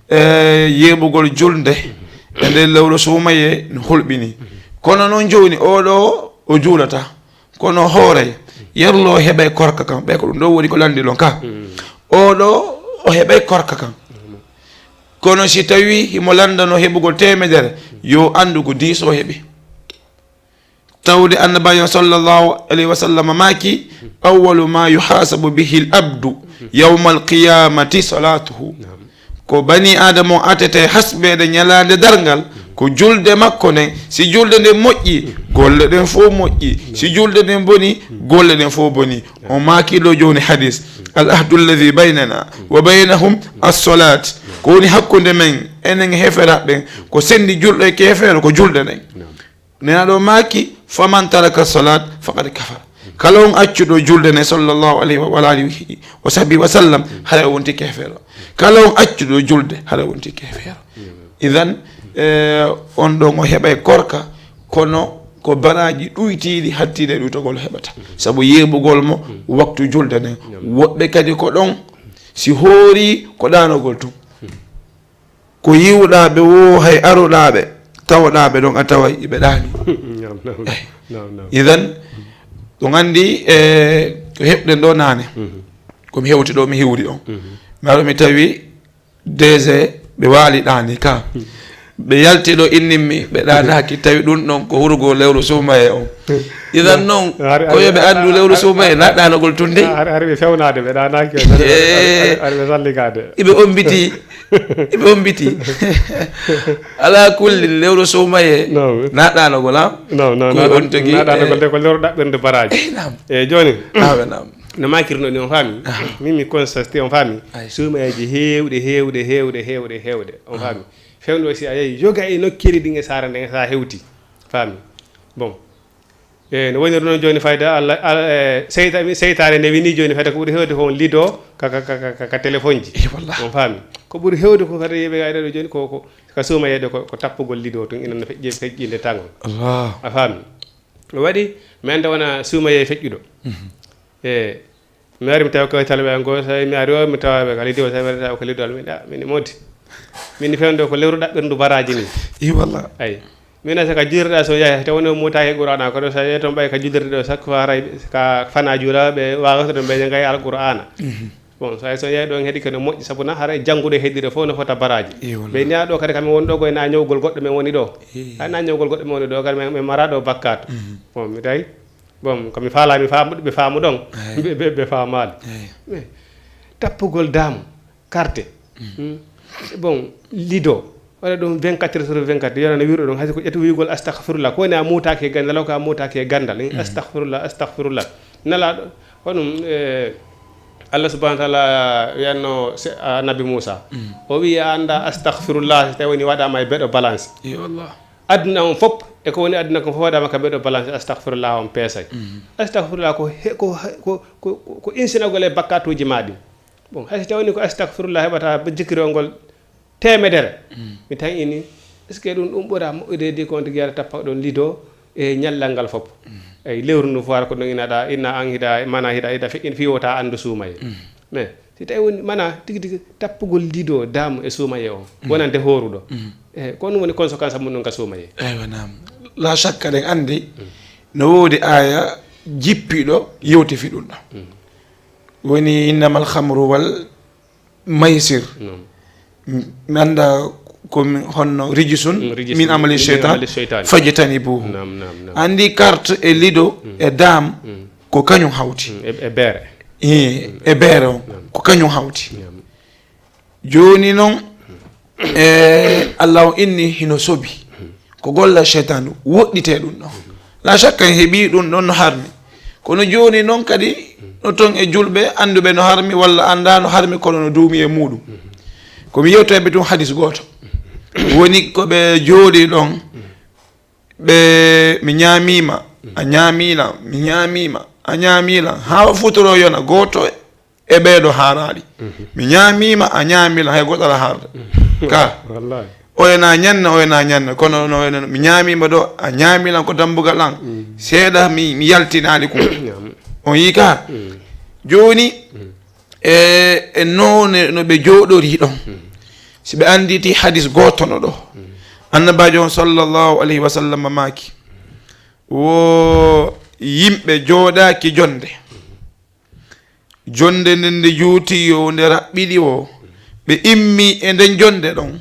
e, yeeɓugol julde, mhm, e nder lewru suumaye no hulɓini. Mhm. Kono noon jooni, oɗo o juulata. Kono hoore, yerlo heɓay korka kan. Ɓe ko ɗum ɗo woni ko lanndi ɗon ka. Mhm. Oɗo o heɓay korka kan. Mhm. Kono si tawi himo lanndano heɓugol teemedere, yo anndu ko diis o heɓi. Tawde Annabiijo sallallahu alayhi wa sallam maaki: "Awwalu ma yuhasabu bihi al-abdu yawma al-qiyamati salatuhu." Naam. Ko bani Aadama o atete hasbeede ñalaande darngal, ko julde makko nden. Si julde nden moƴƴi, golle ɗen fof moƴƴi. Si julde nden boni, golle ɗen fof boni. O maaki ɗo jooni hadis: "Al ahdu alladhi baynana wa baynahum as-salat." Ko woni hakkunde men, enen e heeferaaɓe ɓen, ko senndi julɗo e keefeero, ko julde nden. Naam. Neenaaɗo maaki: "Faman taraka salat faqad kafara." Kala on accuɗo julde ne, sallallahu alayhi wa alihi wa sahbihi wa sallam, hara o wonti keefeero. Kala on accuɗo julde, hara o wonti keefeero. Idan, eh, on ɗon o heɓay korka, kono ko baraaji ɗuytiiɗi hattiiɗe ɗuytogol heɓata. Sabu yeeɓugol mo waktu julde nden. Woɓɓe kadi ko ɗon, si hoori ko ɗaanogol tun. Ko yiwɗaaɓe woo, hay aroɗaaɓe, tawoɗaaɓe ɗon a taway iɓe ɗaani. Naam, naam. Eh. Naam, naam. Idan, ɗum anndi, e, ko heɓɗen ɗo naane. Mhm. Ko mi hewti ɗo, mi hiwri on. Mhm. Mi aro mi tawi D G ɓe waali ɗaani ka. Mhm. Ɓe yalti ɗo innin mi, ɓe ɗaanaaki, tawi ɗum ɗon ko hurgo lewru suumaye on. Idan noon, hari, ko hari, yo ɓe anndu lewru hari, suumaye hari, na ɗaanogol tun de. Hari, hari ɓe fewnaade, ɓe ɗaanaaki, hari, hari, hari, hari ɓe salligaade. Iɓe ombiti. Iɓe ombiti. Ala kulli, lewru suumaye. Naam. Na ɗaanogol, ha? Naam, naam, ko na on ɗan-, tigi, na ɗaanogol, eh, de ko lewru ɗaɓɓirde baraaji. Eh, naam. Eh, jooni. Naam, naam. No maakirno ni, on faami? Aha. Min mi constaté, on faami? Ay. Suumayeeji heewɗi, heewɗi, heewɗi, heewɗi, heewɗi. On faami? Fewndo si a yehi yoga e nokkeeli ɗin e saare nden, sa hewti. Faami? Bon. E, no woniri noon jooni fayda Allah, Al-, e, seyta-, seytaane newini jooni fayda ko ɓuri heewde ko on lido ka, ka, ka, ka, ka, ka téléphone ji. Eh, wallah. On faami? Ko ɓuri heewde ko kadi yeɓe gayɗo ɗo jooni ko, ko, ka suumayeede ko, ko tappugol lido tun ina no feƴƴi, feƴƴinde tangol. Allah. A faami? O waɗi, mi annda wona suumayee feƴƴuɗo. Mhm. E, mi ari mi tawi ko e talɓe an goo, tawi mi ari o, mi tawa ɓe ka lido, tawi ɓe tawa ko lido, mi ɗa, min modi. Min fewndo ko lewru ɗaɓɓirndu baraaji ni. I wallah. Ay. Min asa ka jirɗa so yahi, taw woni o mutaaki Qur'aana, kono so yehi toon ɓay ka jullirde ɗo, sakko haray ka fana juula, ɓe waawata ɗum ɓe jangay Al-Qur'aana. Mhm. Bon, so ay so yehi ɗon heɗi kene moƴƴi, sabu na haray jannguɗo heɗire fof no fota baraaji. I wallah. Ɓe niya ɗo kadi kam woni ɗo koye na ñawgol goɗɗo men woni ɗo. I. Ay na ñawgol goɗɗo men woni ɗo, kadi men, men mara ɗo bakkaatu. Mhm. Bon, mi tawi. Bon, ko mi faala, mi faamu, ɓe faamu ɗon. Ɓe, ɓe, ɓe faamaali. Mais tappugol daamu, carte. Hmm. Bon, lido. Waɗa ɗum vingt-quatre sur vingt-quatre, yona no wiruɗo ɗum, hay so ko ƴetti wiigol astahfirullah, ko woni a muutaaki e ganndal, ko a muutaaki e ganndal, eh, astahfirullah, astahfirullah. Nalaaɗo, honum, eh, Allah subhanahu wa ta'ala wiyanno se-, Annabi Muusa. O wi'i, "A annda astahfirullah, so tawi woni waɗaama e beɗo balance." Aduna on fof, e ko woni aduna kon fof waɗaama ka beɗo balance, astahfirullah on peesay. Astahfirullah ko he-, ko, ko, ko, ko insinagol e bakkatuuji maa ɗin. Bon, hay so tawi woni ko astahfirullah heɓata ba jikkiri on ngol teemedere. Mi tan ini, est-ce que ɗum, ɗum ɓura moƴƴude di kon tigi ara tappa ɗon lido e ñallal ngal fof? Eyi, lewru ndu fof hara ko ɗum ina ɗa, ina an hiɗa, mana hiɗa, hiɗa fi-, in fi wota anndu suumaye. Mais si tawi woni, mana tigi tigi tappugol lido daamu e suumaye o, wonande hooruɗo. E ko ɗum woni conséquence mum ɗum ka suumaye? Eywa, naam. La shakka, ɗen anndi no woodi aya jippiɗo yewti fi ɗum ɗo. Woni, "Innamal khamru wal maysir." Naam. M-, mi annda ko mi, honno, "Rijisun min amali shaytan, fajtanibuhu." Naam, naam, naam. Anndi carte e lido e dam ko kañum hawti. Mm, e, e beere. E, e beere on, ko kañum hawti. Naam. Jooni noon, e, Allah on inni hino sobi. Ko golla shaytan woɗɗite ɗum ɗon. La shakka en heɓi ɗum ɗon no harmi. Kono jooni noon kadi, no ton e julɓe annduɓe no harmi walla annda no harmi, kono no duumi e muɗum. Ko mi yewta ɓe tun hadis gooto. Woni ko ɓe jooɗi ɗon, ɓe, mi ñaamiima, a ñaamiilan, mi ñaamiima, a ñaamiilan, haa futuro yona gooto e ɓeeɗo haaraali. Mi ñaamiima, a ñaamiilan, hay gooto alaa haarde. Ka. Wallahi. Oya na ñanna, oya na ñanna, kono no, no, mi ñaamiima ɗo, a ñaamiilan ko dambugal an. Seeɗa mi, mi yaltinaali ko. On yii ka? Jooni, e, e noone no ɓe jooɗori ɗon. Si ɓe annditi hadis gooto no ɗo. Annabaajo on sallallahu alayhi wa sallam maaki, wo yimɓe jooɗaaki jonde. Jonde nden nde juuti yo nde raɓɓiɗi wo, ɓe immi e nden jonde ɗon,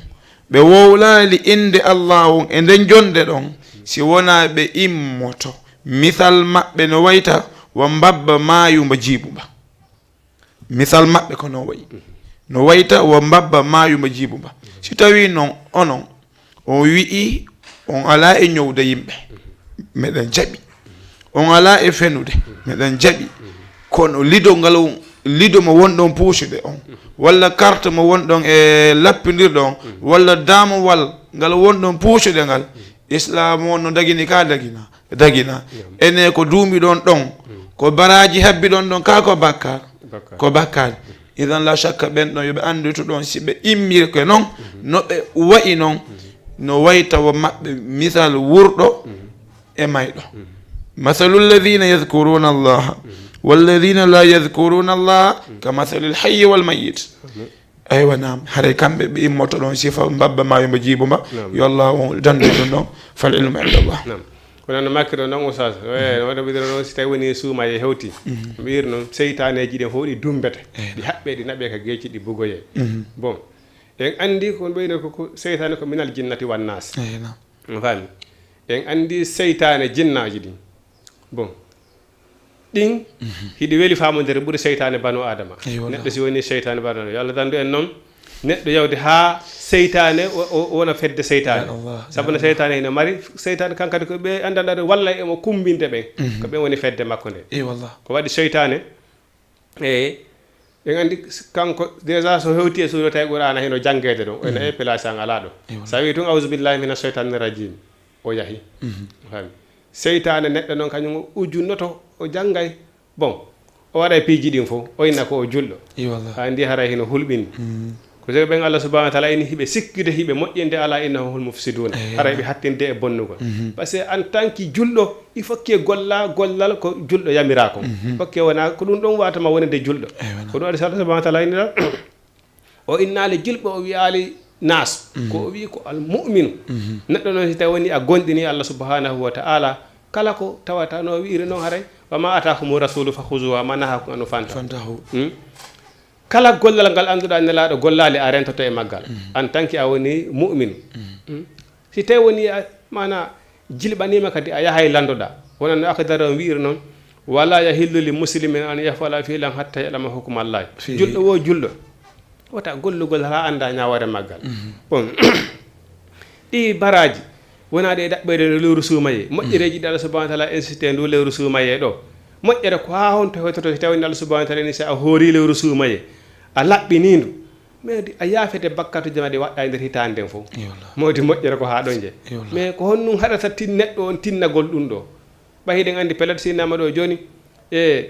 ɓe wowlaali innde Allah on e nden jonde ɗon, si wonaa ɓe immoto, misal maɓɓe no wayta wa mbabba maayu mba jiibu mba. Misal maɓɓe ko no wayi. No wayta wa mbabba maayu mba jiibu mba. Si tawii noon onon, on wi'i on alaa e ñowda yimɓe, meɗen jaɓi. On alaa e fenude, meɗen jaɓi. Kono lido ngal, lido mo wonɗon puusude on, walla carte mo wonɗon e lappindirɗo on, walla daamowal ngal wonɗon puusude ngal, Islaam on no dagini ka dagina, dagina. Ene ko duumiɗon ɗon, ko baraaji habbiɗon ɗon, ka ko bakkaat. Bakkaat. Ko bakkaat. Idan la shakka ɓen ɗon yo ɓe annditu ɗon, si ɓe immike noon, no ɓe wayi noon, no wayta wo maɓɓe misal wurɗo e mayɗo. Mathalu alladhina yadhkuruna Allaha walladhina la yadhkuruna Allaha ka mathalil hayyi wal mayyit. Aywa, naam, haray kamɓe ɓe immoto ɗon sifa mbabba maayo mba jiibo mba. Naam. Yo Allah on dandu ɗum ɗon, fal ilmu inda Allah. Naam. Kono no makkiro noon, Oustaz, e, wona wiɗo noon, si tawi woni suuma e hewti, mbiir noon, seytaaneeji ɗin fof ɗi dummbete, ɗi haɓɓe, ɗi naɓe ka geeci, ɗi bugoye. Bon, en anndi ko ɓeyno ko, ko seytaane ko minal jinnati wan naas. Eyi, naam. On faami? En anndi seytaane jinnaaji ɗin. Bon, ɗin hiɗi weli faamondire ɓuri seytaane banu Adama. Eyi, wallahi. Neɗɗo si woni seytaane banu Adama, yo Allah dandu en noon. Neɗɗo yawde haa seytaane o, o, o wona fedde seytaane. Ya Allah, sabu no seytaane hino mari, seytaane kan kadi ko ɓe anndanɗa ɗo walla emo kumbinde ɓen. Ko ɓen woni fedde makko nde. Eyi, wallahi. Ko waɗi seytaane, e, en anndi kanko déjà so hewti e suuɗo tawi Qur'aana hino janngeede ɗon, ene e place an alaa ɗo. Eyi, wallahi. Sa wi tun, "Auzu billahi mina sheytaani rajim." O yahi. Faami? Seytaane neɗɗo noon, kañum o ujunnoto, o janngay. Bon, o waɗay piiji ɗin fof, o inna ko o julɗo. Eyi, wallahi. Haa ndi haray hino hulɓini. Ko jogi ɓen Allah subhanahu wa ta'ala ini hiɓe sikkude, hiɓe moƴƴinde, "Ala innahum hum mufsiduna." Eyi. Haray ɓe hattinde e bonnugol. Parce que en tant que julɗo, il faut que golla, gollal ko julɗo yamira kon. Il faut que wona ko ɗum ɗon watama wonande julɗo. Eyi, wallahi. Ko ɗum waɗi Allah subhanahu wa ta'ala inira O innaali julɓe, o wiyaali naas. Ko o wi'i ko al mu'minu. Neɗɗo noon, si tawi woni a gonɗini Allah subhanahu wa ta'ala, kala ko tawata no wi'iri noon haray, "Wa ma ataakumu rasulu fa khuzuhu, wa ma nahakum anhu fantahu." Fantahu. Hmm? Kala gollal ngal annduɗaa Nelaaɗo gollaali, a rentoto e maggal. En tant que a woni mu'minu. Hmm? Si tawi woni a, maana, jilɓaniima kadi a yahay lanndoɗaa. Wonano Akhdari on wi'iri noon, "Wala yahillu li muslimin an yaf'ala fi'lan hatta ya'lama hukma Allah." Fihi. Julɗo wo julɗo. Wota gollugol haa annda ñaawoore maggal. Mhm. Bon. Ɗi baraaji, wonaa ɗe ɗaɓɓeede no lewru suumayee. Moƴƴereeji ɗi Allah subhanahu wa taala insiste ndu lewru suumayee ɗo. Moƴƴere ko haa honto hewtoto si tawii Allah subhanahu wa taala ni si a hoori lewru suumayee, a laɓɓinii ndu. Mais di-, a yaafete bakkatuuji ma ɗi waɗɗa e nder hitaande nden fof. Yo Allah. Mawdi moƴƴere ko haa ɗon je. Yo Allah. Mais ko honɗum haɗata tin-, neɗɗo on tinnagol ɗum ɗo? Ɓay hiɗen anndi pellet si innama ɗo jooni, e,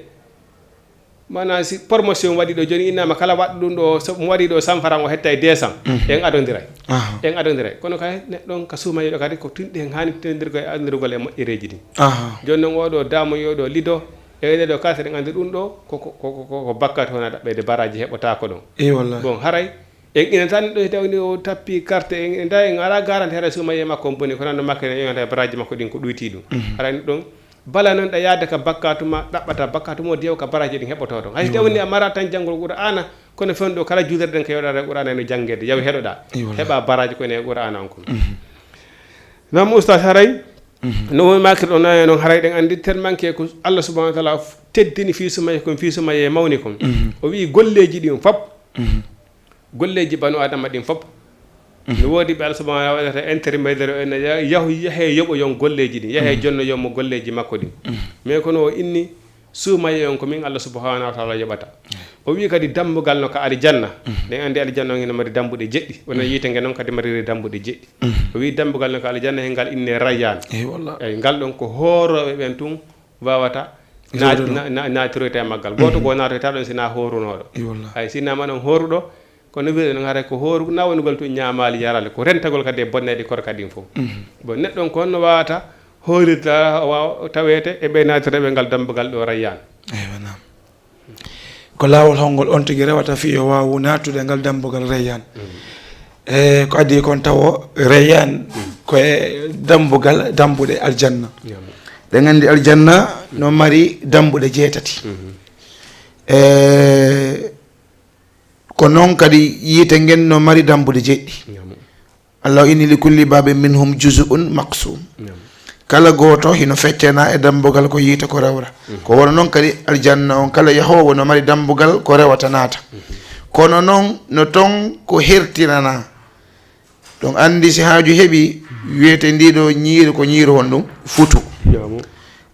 maanaam si promotion waɗi ɗo jooni, innama kala waɗɗo ɗum ɗo, so mo waɗi ɗo cent francs o hettay deux cents. Mhm. En adondiray. Aha. En adondiray. Kono kay neɗɗo on ka suumayee ɗo kadi ko tinɗi hen haani tindirgol e adondirgol e moƴƴereeji ɗin. Aha. Jooni noon oo ɗo daamoyoo ɗo lido, e ɗee ɗo kala seɗen anndi ɗum ɗo ko, ko, ko, ko, ko bakkatu wona ɗaɓɓeede baraaji heɓotaako ɗon. Eyi, wallahi. Bon, haray en inata neɗɗo si tawii o tappi carte, en, en, en alaa garanti haray suumayee makko on boni, kono no makko en yonata e baraaji makko ɗin ko ɗuyti ɗum. Mhm. Haray ɗum ɗon, bala noon ɗa yaade ka bakkatu ma, ɗaɓɓata bakkatu mo diyaw ka baraaji ɗin heɓotoo ɗon. Hay si tawii a mara tan janngol Qur'aana, kono fewndo kala juulirɗen ko yoɗaade Qur'aana no janngeede, yaw heɗoɗaa. Eyi, wallahi. Heɓa baraaji ko ene e Qur'aana on kon. Mhm. Naam, Oustaz, haray, mhm, no woni makirɗo noon, noon haray ɗen anndi tellement que ko Allah subhanahu wa taala teddini fii sumayee kon, fii sumayee mawni kon. Mhm. O wi'i golleeji ɗin fop, mhm, golleeji banu Adama ɗin fop, mhm, no woodi ɓe Allah subhanahu wa taala waɗata intermédiaire, o ene ya-, yahu, yahee yoɓoyon golleeji ɗin, yahee, mhm, jonnoyon mo golleeji makko ɗin. Mhm. Mais kono o inni suumayee on ko min Allah subhanahu wa taala yoɓata. Mhm. O wi'i kadi dambugal no ka aljanna. Mhm. Ɗen anndi aljanna on ene mari dambuɗe jeɗɗi. Wona, mhm, yiite nge noon kadi mariri dambuɗe jeɗɗi. Mhm. O wi'i dambugal no ka aljanna, he ngal innee Rayyaan. Eyi, wallah. Eyi, ngal ɗon ko hoorooɓe ɓen tun wawata naat-, jooɗoɗo, na-, na-, naatiroyta e maggal. Gooto, mhm, goo naatoyta ɗon si na hoorunooɗo. Eyi, wallah. Ay, si na ma ɗon hooruɗo, kono wi'ude noon haray ko hooru, na wonugol tun ñaamaali yaraali, ko rentagol kadi e bonneeɗi korka ɗin fof. Mhm. Bon, neɗɗo on ko honno wawata hoorirta, wa-, taweete e ɓe naatirooɓe ngal dambugal ɗo Rayyaan? Eywa, naam. Ko laawol hongol on tigi rewata fii yo waawu naatude ngal dambugal Rayyaan? Mhm. E ko adii kon tawo Rayyaan, mhm, ko e dambugal dambuɗe aljanna. Naam. Ɗen anndi aljanna no mari dambuɗe jeetati. Mhm. E ko noon kadi yiite ngen no mari dambuɗe jeɗɗi. Naam. Allah o inni, "Li kulli babin minhum juz'un maqsum." Naam. Kala gooto hino feccana e dambugal ko yiite ko rewra. Mhm. Ko wano noon kadi aljanna on, kala yahoowo no mari dambugal ko rewata naata. Mhm. Kono noon no ton ko hertinana. Ɗum anndi si haaju heɓi, wiyete ndi ɗo ñiiri ko ñiiri honɗum? Futu. Jaamu.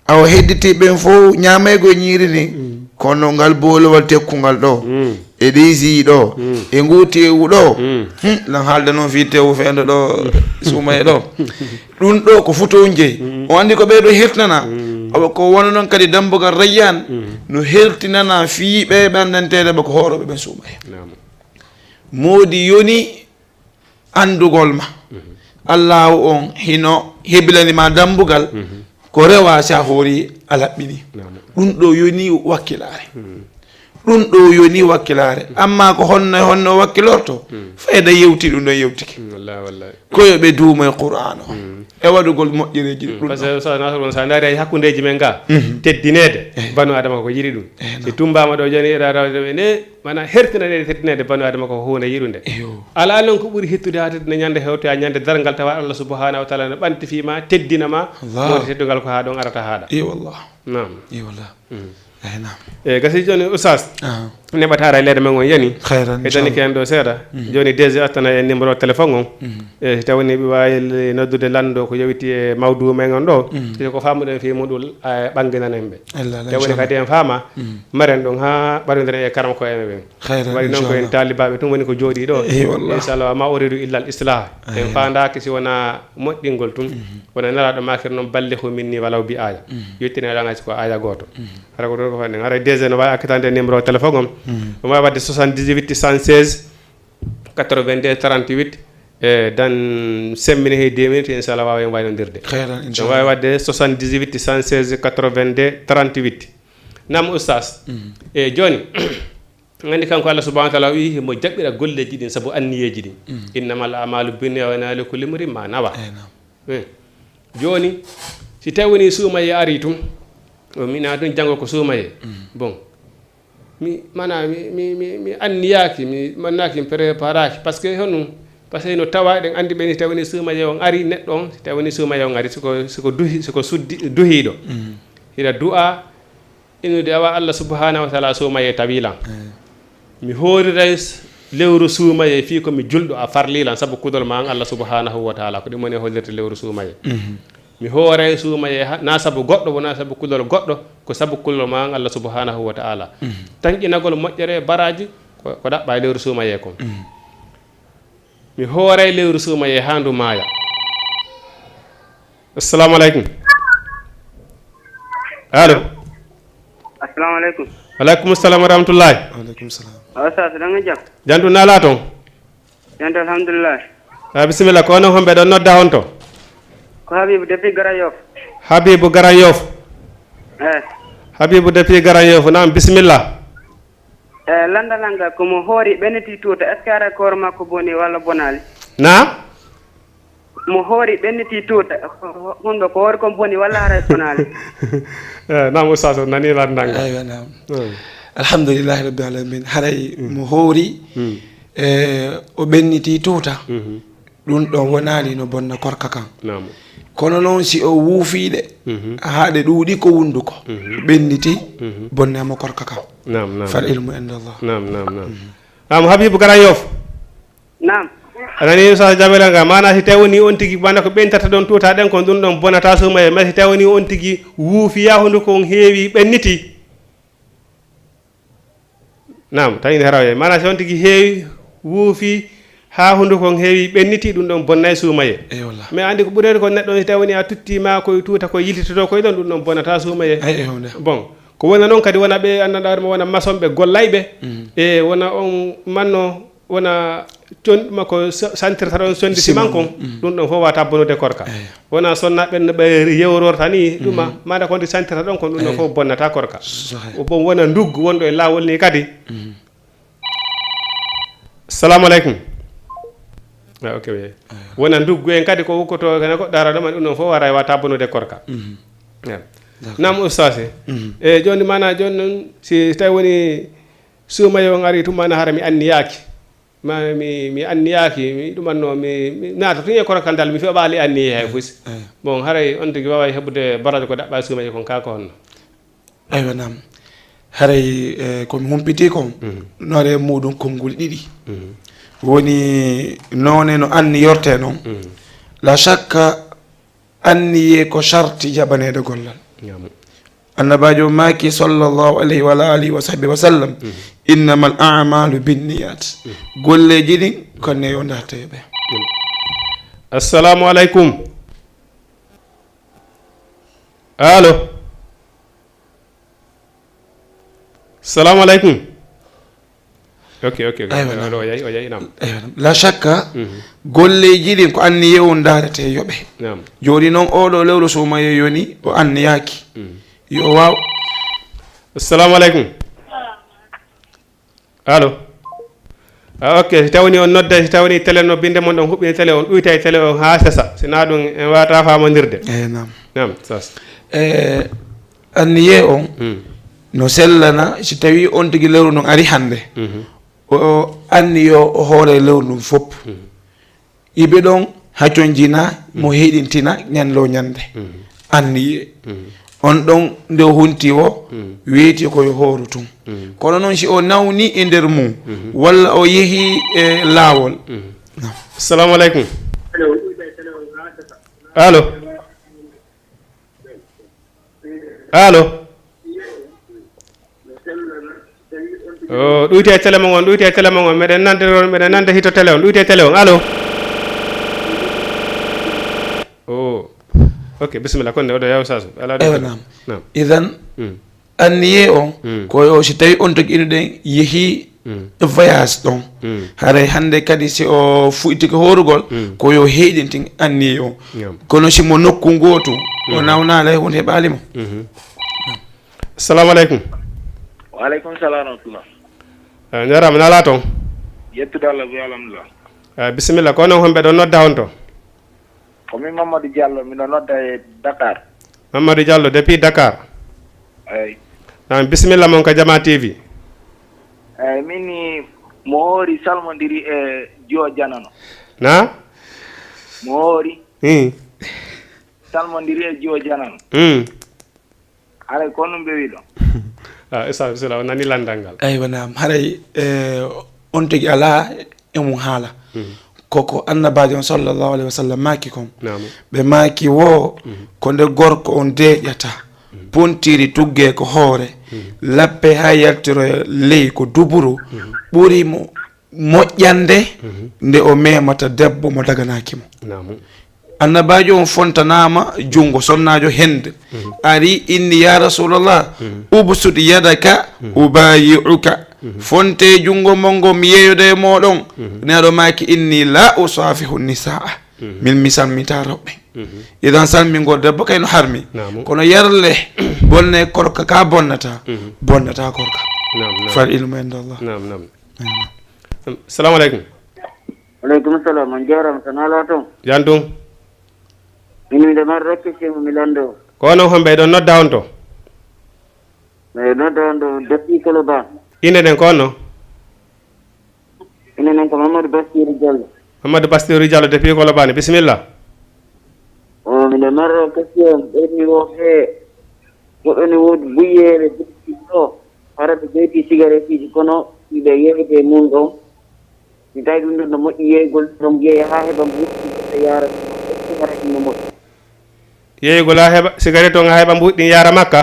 Awa hedditii ɓen fof ñaamay ko ñiiri ni, mm, kono ngal boolowal tekkungal ɗo, mm, e ɗi zii ɗo, mm, e ngu teewu ɗo, mm, hmm, lan haalda noon fii teewu feendo ɗo, suumaye ɗo. Ɗum ɗo ko futoonje. Mm. O anndi ko ɓee ɗo hertinana. Mm. Awa ko wano noon kadi dambugal Rayyaan, mm, no hertinana fii ɓe ɓe anndanteede ɓe ko hoorooɓe ɓen suumaye. Naam. Moodi yoni anndugol ma. Mhm. Allaahu on hino hebilani ma dambugal, mhm, ko rewa si a hoori a laɓɓini. Naam. Ɗum ɗo yoni wakkilaare. Mhm. Ɗum ɗo yoni wakkilaare. Mhm. Amma ko honno e honno wakkilorto, mhm, fayda yewti ɗum ɗon yewtike. Mhm, wallahi, wallahi. Ko yo ɓe duumo e Qur'aan o. Mhm. E waɗugol moƴƴereeji, mhm, ɗum ɗon. Parce que sa, na, sa ndaari hay hakkundeeji men ga, mhm, teddineede, eh, banu Adama ko yiɗi ɗum. Eh, si naam. Tumbaama ɗo joni, eɗa rawa ɗo ɓe ne, Maanaam, hertinaneede, teddinaade banu Aadama ko huunde yiɗunde. Iyo. Alaa noon ko ɓuri hittude haa teddina ñande hewtoya, ñande darngal, tawa Allah subhanahu wa taala no ɓanti fii ma, teddina ma, Allah. Wonde teddungal ko haa ɗoon arata haaɗa. Iyo, wallah. Naam. Iyo, wallah. Mm. Eey, naam. E gasi jooni, Oustaz, ah, neɓata ara e leɗɗe men on yani. Khairan, e tani inchallah. Ken ɗo seeɗa. Mm. Jooni, D G attana en numéro téléphone on. Mm. E, si tawii ɓe waawi noddude lanndo ko yowiti e mawduu men on ɗo, mm, si ko faamuɗen fii muɗum, eh, ɓannginana en ɓe. Ella, tawii inchallah. Kadi en faama, mm, maren ɗum haa ɓarindiren e karamokooɓe men ɓen. Khairan, waɗi noon ko en inchallah. Taalibaaɓe tun woni ko jooɗii ɗo. Eyi, wallah. Inchallah, wa ma uridu illa al islah. En faandaaki si wonaa moƴƴingol tun. Mhm. Wona nelaaɗo maakir noon, ballighu minni walaw bi aya. Mhm. Yettinee ɗo hay si ko aya gooto. Mhm. Hara ko ɗon ko fanɗen. Hara D G no waawi akkitande numéro téléphone on. Mhm. Omo waawi waɗde soixante-dix-huit cent seize, quatre-vingt-deux trente-huit, e dan semmine he deux minutes, inchallah, waawen waynondirde. Khairan, inchallah. Waawi waɗde soixante-dix-huit cent seize quatre-vingt-deux trente-huit. Naam, Oustaz. Mm. E jooni, nganndi kanko Allah subhanahu wa taala o wi'i himo jaɓɓira golleeji ɗin sabu anniyeeji ɗin. Mm. Innamal a'malu binniyat wa innama likulli imri'in ma nawa. Eh, naam. Eh. Jooni, si tawi woni suumayee ari tun, o mina tun janngo ko suumayee. Mm. Bon. Mi, maanaam, mi, mi, mi, mi anniyaaki, mi mannaaki, mi préparaaki. Parce que honum, Parce que no tawa eɗen anndi ɓe ni, si tawi woni suumayee on ari, neɗɗo on, si tawi woni suumayee on ari, siko, siko duhi, siko suddi, duhiiɗo. Hiɗa du'a, ino de awa Allah subhanahu wa ta'ala suumayee tawi lan. Mi hooriray s-, lewru suumayee fii ko mi julɗo a farli lan sabu kulol ma an Allah subhanahu wa ta'ala. Ko ɗum woni hollirde lewru suumayee. Mi hooray suumayee ha, na sabu goɗɗo, wona sabu kulol goɗɗo, ko sabu kulol ma an Allah subhanahu wa ta'ala. Tanƴinagol moƴƴere e baraaji, ko, ko ɗaɓɓa e lewru suumayee kon. Mi hooray lewru suumayee haa ndu maaya. Assalamu aleykum. Allo. Assalamu aleykum. Waleykum salam wa rahmatullahi. Aleykum salam. Awa sa, so ɗon e jam? Jam ɗum naalaa toon? Jam ɗum, alhamdulillah. A, bisimilla, ko onon homɓe ɗon nodda on to? Ko Habibu depuis Grand Yoff. Habibu Grand Yoff. Eh. Habibu depuis Grand Yoff, naam, bisimilla. Eh, lanndal an ngal, ko mo hoori ɓennitii tuuta, est-ce que ara koore makko boni walla bonaali? Na? Mo hoori ɓennitii tuuta, hunde ko hoori kon boni walla haray bonaali? Eh, naam, Oustaz, on nanii lanndal ngal. Aywa, naam. Hmm. Alhamdulillahi Rabbil Alamin. Haray mo hoori, eh, o ɓennitii tuuta. Ɗum ɗon wonaali no bonna korka kan. Naam. Kono noon, si o wuufii ɗe, haa ɗe ɗuuɗi ko wunduko, ɓennitii, bonnaama korka kan. Naam, naam. Fal ilmu inda Allah. Naam, naam, naam. Naam, Habibu Grand Yoff. Naam. A nanii Oustaz Jamila nga, maanaa si tawi woni on tigi, maanaa ko ɓentata ɗon tuuta ɗen kon, ɗum ɗon bonata suumayee, mais si tawi woni on tigi wuufi yaa hunduko on heewi ɓennitii. Naam, tawi nde harawe. Maanaa si on tigi heewi, wuufi, haa hunduko on heewi ɓennitii, ɗum ɗon bonnay suumayee. Eey, wallah. Mais anndi ko ɓurata ko neɗɗo on si tawi woni a tutti ma koye tuuta, ko yiltitoto koye ɗon, ɗum ɗon bonata suumayee. Eey, eey, hunde. Bon, ko wona noon kadi wona ɓe anndanɗaa hoore ma wona maçon ɓe gollayɓe. E wona on manno wona con-, makko sa-, santirta ɗon sondi siman kon, ɗum ɗon fof wata bonude korka. Eey. Wona sonna ɓen no ɓe yewrorta ni, ɗuma, maɗa ko ndi santirta ɗon kon, ɗum ɗon fof bonnata korka. Sahih. O bon wona nduggu wonɗo e laawol ni kadi. Salamu aleykum. Ah, ok, oui. Wona nduggu en kadi ko ukkoto, kana goɗɗo ara ɗon, ɗum ɗon fof wara e wata bonude korka. Ya. D'accord. Naam, Oustaz. E jooni maanaa jooni noon, si tawi woni suumayee on ari tuma na hara mi anniyaaki. Ma mi, mi anniyaaki, mi ɗumanno, mi, mi naata tun e korokal dal, mi feɓaali anniyee hay fusi. Bon, haray on tigi waaway heɓude baraji ko ɗaɓɓa suumayee kon kaa ko honno? Aywa, naam. Haray, eh, ko mi humpitii kon, no waɗee muuɗum konnguli ɗiɗi. Woni noone no anniyortee noon. La shakka, anniyee ko sharti jaɓaneede gollal. Ñaamo. Annabaajo maaki, sallallahu alayhi wa ala alihi wa sahbihi wa sallam, "Innamal a'malu binniyat." Golleeji ɗin ko anniyee o ndaartee ɓe. Assalamu aleykum. Allo. Salamu aleykum. Ok, ok, ok. Aywa, naam. O yayi, o yayi, naam. Aywa, naam. La shakka, golleeji ɗin ko anniyee o ndaarete yoɓe. Naam. Jooni noon, oɗo lewru suumayee yoni, o anniyaaki. Yo waaw. Assalamu aleykum. Allo. Ah, ok, si tawni on nodda, si tawni télé no binde mon ɗon huɓɓini télé on, ɗuyta e télé on haa sesa. Si na ɗum, en wata famondirde. Eh, naam. Naam, sas. Eh, anniyee on no sellana, si tawi on tigi lewru ndun ari hannde. O, o anniyoo o hoore lewru ndun fof. Ibe ɗon haconjina mo heɗintina ñanlo ñande. Anniyee. On ɗon nde o hunti o, weeti ko yo hooru tun. Kono noon si o nawni e nder mum, walla o yehi e laawol. Assalamu aleykum. Allo. Allo. O, ɗuyte e télé mon on, ɗuyte e télé mon on. Meɗen nande on, meɗen nande hito télé on, ɗuyte e télé on. Allo. O. Ok, bisimilla, konde oɗo yaw sasu. Ala ɗo. Ewa, naam. Naam. Idan, anniyee on, ko yo si tawi on tigi ino ɗen yehi voyage ɗon. Haray hannde kadi si o fuɗɗitike hoorugol, ko yo heɗintin anniyee on. Naam. Kono si mo nokku ngootu, o nawnaali, hay huunde heɓaali mo. Assalamu aleykum. Wa aleykum salam wa rahmatullah. Eh, njarama, nala toon? Yettude Allah, wi alhamdulillah. Eh, bisimilla, ko onon homɓe ɗo nodda on to? Ko min Mamadou Diallo, miɗo nodda e Dakar. Mamadou Diallo, depuis Dakar. Eyi. Naam, bisimilla mon ka Jama T V. Eyi, min ni mo hoori salmondiri e Jiwo Janano. Na? Mo hoori. Hmm. Salmondiri e jiwo janan. Hmm. Haray ko honɗum ɓe wi'i ɗon? Ah, Issa, bismillah, o nani landal ngal. Aywa, naam. Haray, eh, on tigi alaa e mum haala. Hmm. Koko Annabaajo on sallallahu alayhi wa sallam maaki kon. Naam. Ɓe maaki wo, hmm, ko nde gorko on deeƴata, hmm, pontiri tuggee ko hoore, hmm, lappe haa yaltiroya ley ko duburu, hmm, ɓuri mo moƴƴande, mhm, nde o memata debbo mo daganaaki mo. Naam. Annabaajo on fontanaama junngo sonnaajo hende. Mhm. Ari inni, "Ya Rasulallah, mhm, ubsut yadaka, mhm, ubayi'uka." Mhm. Fonte junngo mon ngo, mi yeeyoda e mooɗon. Mhm. Neɗɗo maaki, "Inni la usafihu nisaa." Mhm. Min mi salmita rewɓe. Mhm. Idan salmingol debbo kay no harmi. Naam. Kono yarle bonne korka ka bonnata, mhm, bonnata korka. Naam, naam. Fal ilmu inda Allah. Naam, naam. Naam. Salamu aleykum. Aleykum salam. On jaaraama, so naalaa toon? Jam tun. Min miɗo mari rokke simo mi lanndo. Ko onon homɓe ɗon nodda on to? Miɗo nodda on ɗo depuis Colobane. Innde nden ko honno? Innde nden ko Mamadou Bassirou Diallo. Mamadou Bassirou Diallo depuis Colobane. Bisimilla. O, miɗo mari rokke simo, ɓerni o he, woɓɓe ne woodi buyeere, butti ɗo, hara ɓe ƴeewti sigaretiji, kono si ɓe yeeyde e mum ɗon, si tawi ɗum ɗon no moƴƴi yeeygol, ɗon yeeya haa heɓa mbuuɗi, ɗum ɗon yaara, ɗum ɗon yaara, ɗum no moƴƴi. Yeeygol haa heɓa sigaret on, haa heɓa mbuuɗi ɗin yaara Makka?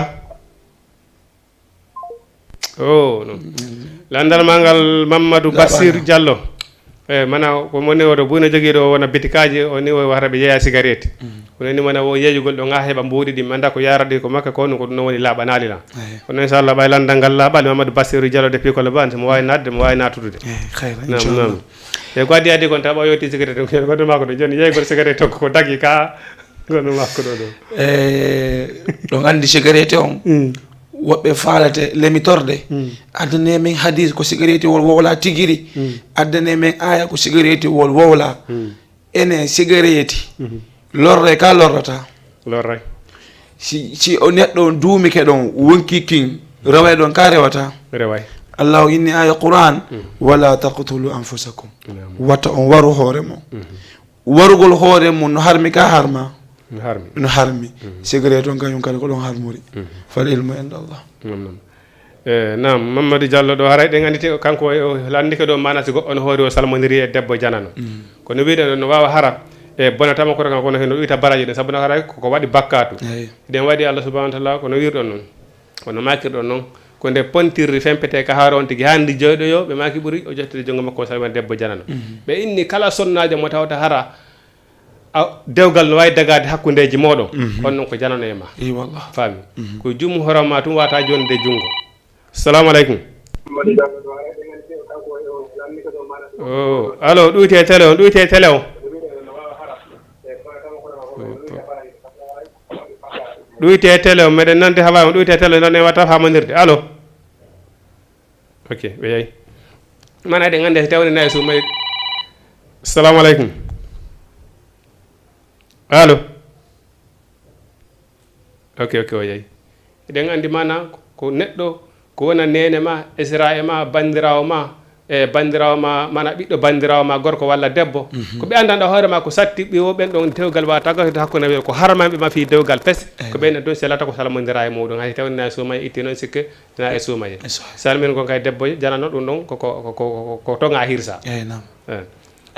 Oh, non. Mm. Landal maa ngal Mamadou Bassir Diallo. Eh, mana ko mo ni oɗo buy no jogii ɗo wona bitikaaji, o ni o wata ɓe yeeya sigaret. Mm. Kono ni mana wo yeeyugol ɗo haa heɓa mbuuɗi ɗi, mi anndaa ko yaarata ɗi ko Makka ko, ko ɗum woni laaɓanaali lan. Eyi. Kono inchallah ɓay landal ngal laaɓaali, Mamadou Bassirou Diallo depuis Colobane, so mo waawi naatde, mo waawi naatude. Eyi, khayra, inchallah. Naam, naam. E ko addi addi kon taw ɓay yewti sigaret on, ko ɗum maa ko ɗo jooni yeeygol sigaret on ko dagi ka, ko ɗum maa ko ɗo ɗo. Eh, ɗon anndi sigaret on. Mm. Woɓɓe faalata lemitorde. Mm. Addane men hadis ko sigareetiwol wowla tigiri. Mm. Addane men aaya ko sigareetiwol wowla. Mm. Ene sigareeti. Mhm. Lorre ka lorrata. Lorre. Si, si o neɗɗo on duumike ɗon, wonki kin, reway ɗon ka rewata. Reway. Allahu inni aaya Qur'an, mm, "Wala taqtulu anfusakum." Naam. Wata on waru hoore mon. Mhm. Warugol hoore mum no harmi ka harma? No harmi. No harmi. Mhm. Sigaret on kañum kadi ko ɗon harmuri. Mhm. Fal ilmu inda Allah. Naam, naam. Eh, naam, Mamadou Diallo ɗo, haray ɗen anndi te kanko o, o landike ɗo maana si goɗɗo no hoori o salmondiri e debbo janano. Mhm. Kono wiɗen no waawa hara, e bonatama koto kan kono heno ɗuyta baraji ɗen, sabu no haray ko, ko waɗi bakkaatu. Eyi. Ɗen waɗi Allah subhanahu wa ta'ala kono wirɗon non. Kono makirɗon non. Ko nde pontirri fempete ka haara on tigi, haa ndi jooɗoyo, ɓe maaki ɓuri o ƴettude junngo makko o salmina debbo janano. Mhm. Ɓe inni kala sonnaajo mo tawta hara a, dewgal no waawi dagaade hakkundeeji mooɗon, mhm, on non ko janano e ma. Eyi, wallah. Faami? Mhm. Ko jumhoro ma tun wata jonde junngo. Salamu aleykum. Oh, allo, ɗuyte télé on, ɗuyte télé on. Ɗuyte télé on, meɗen nande haala on, ɗuyte télé on, ɗon e wata faamondirde. Allo? Ok, ɓe yahi. Mana eɗen anndi so tawni nayi suumay. Salamu aleykum. Allo? Ok, ok, o yahi. Eɗen anndi mana ko neɗɗo, ko wona neene ma, esra e ma, banndiraawo ma, e banndiraawo ma, mana ɓiɗɗo banndiraawo ma, gorko walla debbo. Mhm. Ko ɓe anndanɗa hoore ma ko satti, ɓe wo ɓen ɗon dewgal wata gasa hakkunde maɓɓe, ko harmanɓe ma fii dewgal pes, eyi, ko ɓen ɗon sellata ko salmondira e muɗum. Hay tawni nayi suumay itti noon sikke, na e suumaye. E suumaye. Salmin kon kay debbo janano ɗum ɗon ko, ko, ko, ko, ko, ko toŋa hirsa. Eyi, naam. Eh.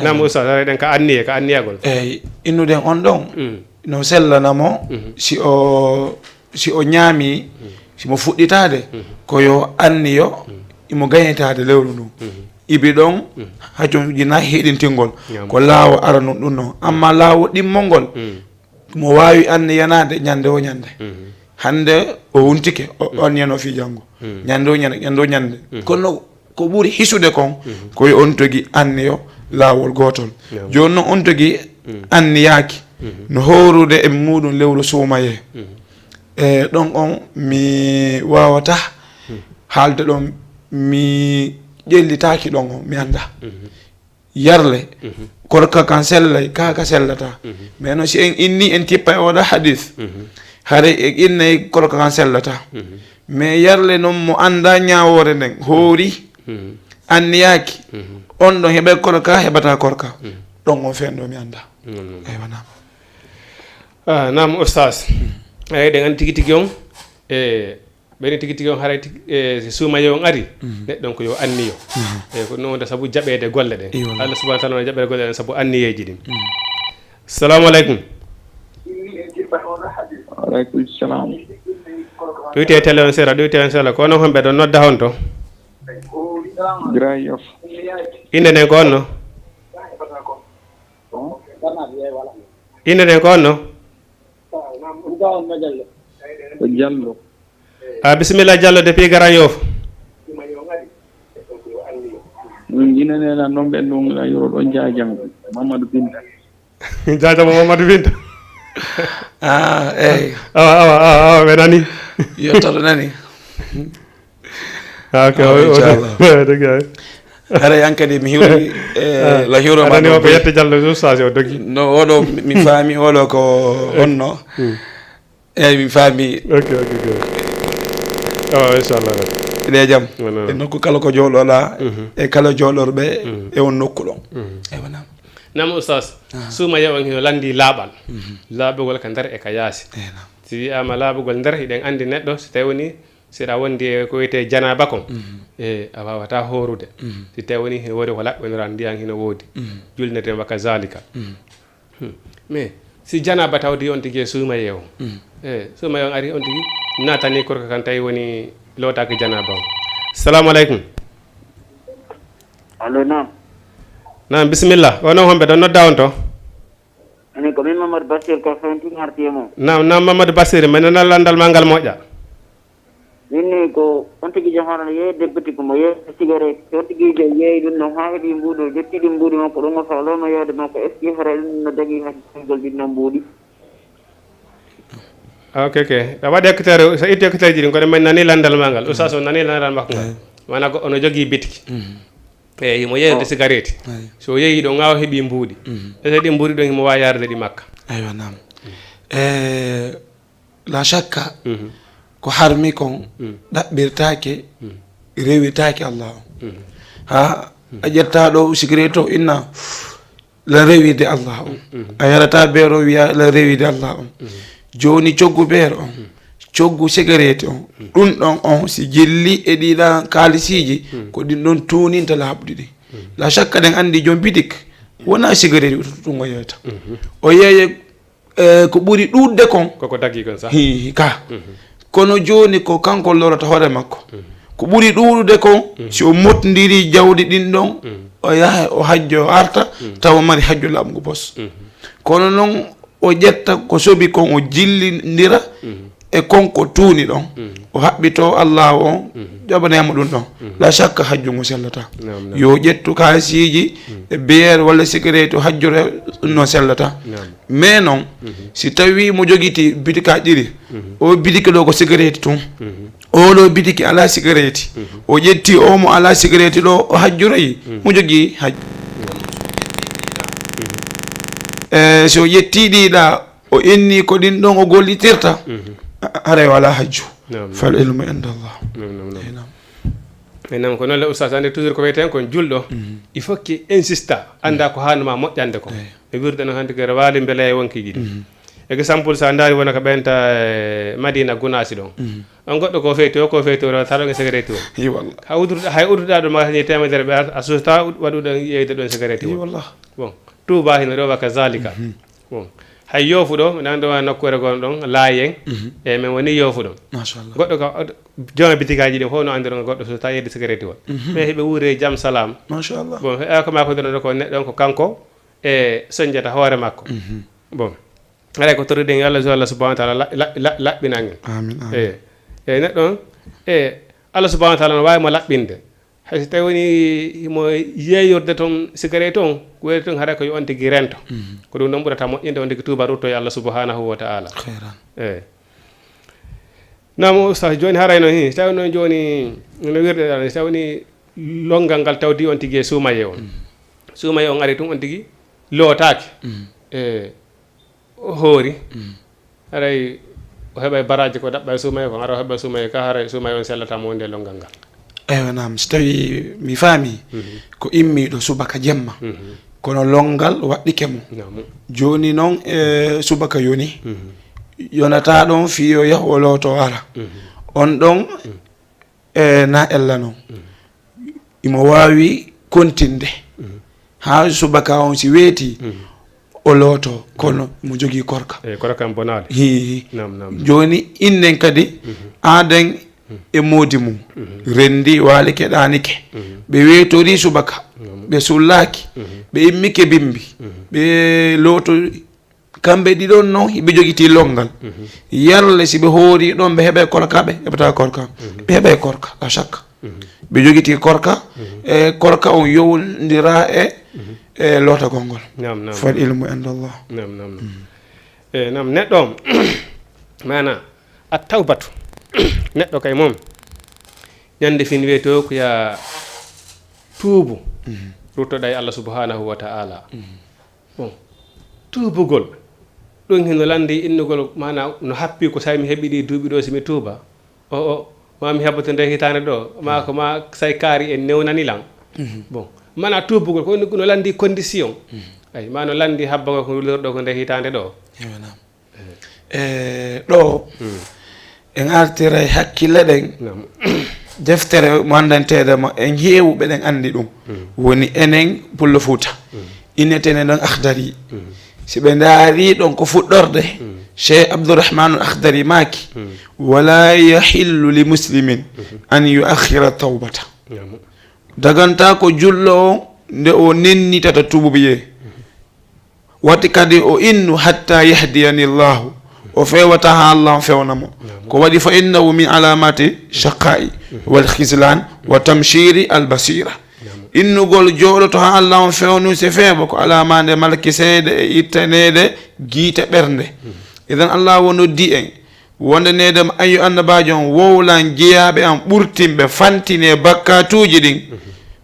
Naam, eyi. Ustaz, aɗa eɗen ka anniye, ka anniyagol. Eyi, innuɗen on ɗon, mm, no sellana mo, mhm, si o, si o ñaami, mm, si mo fuɗɗitaade, mm, ko yo anniyo, mm, imo gañitaade lewru ndun. Mm. Ibi ɗon, mm, hajum jina heɗintingol. Ñaam. Ko laawo aranun ɗum ɗon. Amma laawo ɗimmongol, mm. Mo waawi anniyanaade ñande o ñande. Mhm. Hannde o wuntike, o, mhm, o anniyano fii janngo. Mhm. Ñande o ñande, ñande o ñande. Mhm. Kono ko ɓuri hisude kon, mhm, ko yo on togi anniyo laawol gootol. Naam. Jooni non on togi, mhm, anniyaaki, mhm, no hoorude e muuɗum lewru suumayee. Mhm. E ɗon on mi waawataa, mhm, haalde ɗon, mi ƴellitaaki ɗon on, mi anndaa. Mhm. Yarle, mhm, korka kan sellay, kaa ka sellataa. Mhm. Mais no si en inni en tippa e oɗa hadis, mhm, haray en innay korka kan sellataa. Mhm. Mais yarle non mo anndaa ñaawoore nden, hoori, mhm, anniyaaki, mhm, on ɗon heɓay korka, heɓataa korka. Mhm. ɗon on feen ɗo mi annda. Eywa, naam. Ah, naam, Oustaz. Eyi, ɗen anndi tigi tigi on, e ɓeni tigi tigi on haray tigi, e, si suumayee on ari, neɗɗo on ko yo anniyo. E ko ɗum wonta sabu jaɓeede golle ɗen. Iyo, wallahi. Allah subhanahu wa taala no jaɓere golle ɗen sabu anniyeeji ɗin. Salamu aleykum. Waaleykum salam. Ɗuyte télé on sera, ɗuyte on sera. Ko onon homɓe ɗon nodda honto? Grand Yoff. Innde nden ko honno? Innde nden ko honno? Ko Diallo. A, bisimilla, Diallo, depuis Grand Yoff. Ɗum ina nena non ɓen ɗum la yoro ɗon jaajam. Mamadou Binta. Jaajam Mamadou Binta. Ah, eyi. Awa, awa, awa, awa, ɓe nani. Yettoto nani. Ah, ok, awa, o, o, inchallah. Dëgg, ay. Haray an kadi mi hiwri, eh, la hiwro ma adani ɗo o ko boy. Yette Diallo ɗum station o dogi. No, oɗo mi, mi faami oɗo ko honno. Eyyi, mi faami. Ok, ok, ok. Awa, inchallah. Ɗe jam. Wala. E nokku kala ko jooɗoɗa, e kala jooɗorɓe e on nokku ɗon. Eywa, naam. Naam, Oustaz. Ah. Suumayee on hino lanndi laaɓal. Laaɓugol ka nder e ka yaasi. Eh, naam. Si wiyaama laaɓugol nder, hiɗen anndi neɗɗo, si tawi woni, si aɗa wondi e ko wiyetee janaaba kon, e a waawataa hoorude. Si tawi woni hino woodi ko laɓɓinoraa, ndiyan hino woodi. Julnirde wa kazalika. Hmm. Mais si janaaba tawdi on tigi e suumayee on. E suumayee on ari on tigi naatani korka kan tawi woni lootaaki janaaba on. Salamu aleykum. Allo, naam. Naam, bisimilla. Ko onon homɓe ɗon nodda on to? Ani ko min Mamadou Bassir ko fewti ngarti e mon. Naam, naam, Mamadou Bassir, mi nana lanndal ma ngal moƴƴa. Min ni ko on tigi jam hono yeeyde boutique mo yeeyde cigarette. On tigi je yeeyi ɗum no haa heɓi mbuuɗi, o ƴetti ɗum mbuuɗi makko ɗum o faaloo no yeeyde makko. Est-ce que hara ɗum no dagii hajjugol ɗin ɗon mbuuɗi? Ok, ok. A waɗi écouteur, so itti écouteur ji ɗin, kono min nani lanndal ma ngal. Oustaz o nani lanndal makko ngal. Eyi. Maanaam ko ono jogii bitiki. Eyi, himo yeeyde cigarette. Eyi. So yeeyi ɗon, haa o heɓi mbuuɗi. Est-ce que ɗin mbuuɗi ɗon himo waawi yaarde ɗi Makka? Eywa, naam. E La shakka, ko harmi kon ɗaɓɓirtaake, rewitaake Allah on. Ha a ƴetta ɗo cigarette o inna la rewide Allah on. A yarata beer o wiya la rewide Allah on. Jooni coggu beer on, coggu cigarette on, ɗum ɗon on si jilli e ɗiɗa kaalisiiji, ko ɗin ɗon tuuninta laaɓuɗi ɗi. La shakka ɗen anndi joom bitik wona cigarette ɗum o yeeyta. O yeeye Eh, ko ɓuri ɗuuɗde kon. Koko dagii kon sa. Hi, hi, ka. Kono jooni ko kanko lorata hoore makko. Ko ɓuri ɗuuɗude kon, si o motndiri jawdi ɗin ɗon, o yaha, o hajjo, o arta, tawa mari hajjo laaɓngu pos. Kono noon, o ƴetta ko soɓi kon, o jillindira e kon ko tuuni ɗon. O haɓɓito Allaahu on, ƴaɓanaymo ɗum ɗon. La shakka hajju ngu sellata. Naam, naam. Yo ƴettu kaalisiiji e biyeer walla sigareeti o hajjora, ɗum noon sellata. Naam. Mais noon, si tawii mo jogiti bitikaaji ɗiɗi, o bitiki ɗo ko sigareeti tun, oɗo bitiki alaa sigareeti, o ƴetti o mo alaa sigareeti ɗo, o hajjoroyi, mo jogii hajju. E so ƴetti ɗiɗa, o inni ko ɗin ɗon o gollitirta, a-, haray wala hajju. Naam, naam. Fal ilmu inda Allah. Naam, naam, naam. Eyi, naam. Eyi, naam, ko noon le, Oustaz, annde toujours ko wiyeten kon julɗo, il faut que insista, annda ko haanuma moƴƴande ko. Eyi. E wirde no hannde ko waali mbele e wonkiiji ɗi. Exemple, sa ndaari wona ko ɓenta, eh, Madina Gunaasi ɗon. On goɗɗo ko feyti o, ko feyti o, tawa ɗon e sigareeti o. Eyi, wallah. Hay udduɗo, hay udduɗa ɗo ma ni teemedere ɓe a, a susta waɗuɗo yeeyde ɗon sigareeti o. Eyi, wallah. Bon, Touba hino ɗo wa kazalika. Bon, hay Yoofu ɗo, nan ɗo nokkuure gon ɗon, Laayen, e men woni Yoofu ɗon. Machallah. Goɗɗo ka, jooma bitikaaji ɗin fof no anndiron goɗɗo so tawi yeeyde sigareeti o. Mais heɓe wuure jam salam. Machallah. Bon, he, ko ma ko ɗon ko neɗɗo on ko kanko e soñjata hoore makko. Bon, haray ko torruɗen yo Allah, yo Allah subhanahu wa taala la-, la-, la-, laɓɓinan en. Amin, amin. E, e neɗɗo on, e Allah subhanahu wa taala no waawi mo laɓɓinde. Hay so tawi woni himo yeeyorde toon sigareeti on, ko weli toon haray ko yo on tigi rento. Ko ɗum ɗon ɓurata moƴƴinde, on tigi tuuba rutto e Allah subhanahu wa taala. Khairan. Eyi. Naam, Oustaz, jooni haray noon, hi, so tawi noon jooni no wirde ɗan, so tawi woni lonngal ngal tawdi on tigi e suumayee on. Suumayee on ari tun on tigi lootaaki. E, o hoori, haray o heɓay baraaji ko ɗaɓɓa e suumayee kon, hara o heɓa suumayee ka, haray suumayee on sellata mo wonde e lonngal ngal. Eywa, naam, so tawi mi faami, ko immiiɗo subaka jemma, kono lonngal waɗɗike mo. Naam. Jooni noon, e subaka yoni, mhm, yonata ɗon fii yo yahu o looto ara. Mhm. On ɗon, mm, e na ella noon. Mhm. Imo waawi kontinde. Mhm. Haa subaka on si weeti, mhm, o looto, kono mo jogii korka. Eyi, korka am bonaali. Hi, hi. Naam, naam. Jooni, innen kadi, mhm, aaden, mhm, e moodi mum. Mhm. Renndi, waali, keɗaanike. Mhm. Ɓe weetori subaka. Mhm. Ɓe sullaaki. Mhm. Ɓe immike bimbi. Mhm. Ɓe looto, kamɓe ɗiɗon noon, ɓe jogitii lonngal. Mhm. Yarle, si ɓe hoori ɗon, ɓe heɓay korka, ɓe heɓata korka. Mhm. Ɓe heɓay korka, la shakka. Mhm. Ɓe jogitii korka, mhm, e korka on yowndira e, mhm, e lootagol ngol. Naam, naam. Fal ilmu indallah. Naam, naam, naam. Mhm. E, naam, neɗɗo on, maana, at tawbatu. Neɗɗo kay moom, ñande fin weeto ko ya tuubu, mhm, ruttoɗa e Allah subhanahu wa ta'ala. Mhm. Bon, tuubugol, ɗum hino lanndi innugol, maana no happi ko say mi heɓi ɗi duuɓi ɗo, si mi tuuba, o, o, ma mi heɓoto nde hitaande ɗo, ma ko ma say kaari en newnani lan. Mhm. Bon, maana tuubugol ko no, no lanndi condition. Mhm. Ay, ma no lanndi habbagol ko wulorɗo ko nde hitaande ɗo. Ewa, naam. Eh. E ɗo, mm, en artiray hakkille ɗen. Naam. Deftere mo anndanteede mo en heewuɓe ɗen anndi ɗum. Mm. Woni enen Pullo Fuuta. Mm. Innetene ɗon Akhdari. Mm. Si ɓe ndaari ɗon ko fuɗɗorde, mm, Cheikh Abdourahmanul Akhdari maaki, mm, "Wala yahillu li muslimin, mhm, an yuakhira tawbata." Naam. Daganta ko julɗo on nde o nennitata tuubuyee. Mhm. Wati kadi o innu, "Hatta yahdiyani Allahu." O fewata haa Allah on fewna mo. Naam. Ko waɗi, "Fa innahu min alamati shaqa'i wal khizlan wa tamshiri al basira." Naam. Innugol jooɗoto haa Allah on fewnu se feebo ko alama nde malkiseede e ittaneede giite ɓernde. Mhm. Idan Allah o noddi en. Wonde needam, ayo annabaajo on, wowlan jeyaaɓe am ɓurtinɓe fantine bakkaatuuji ɗin. Mhm.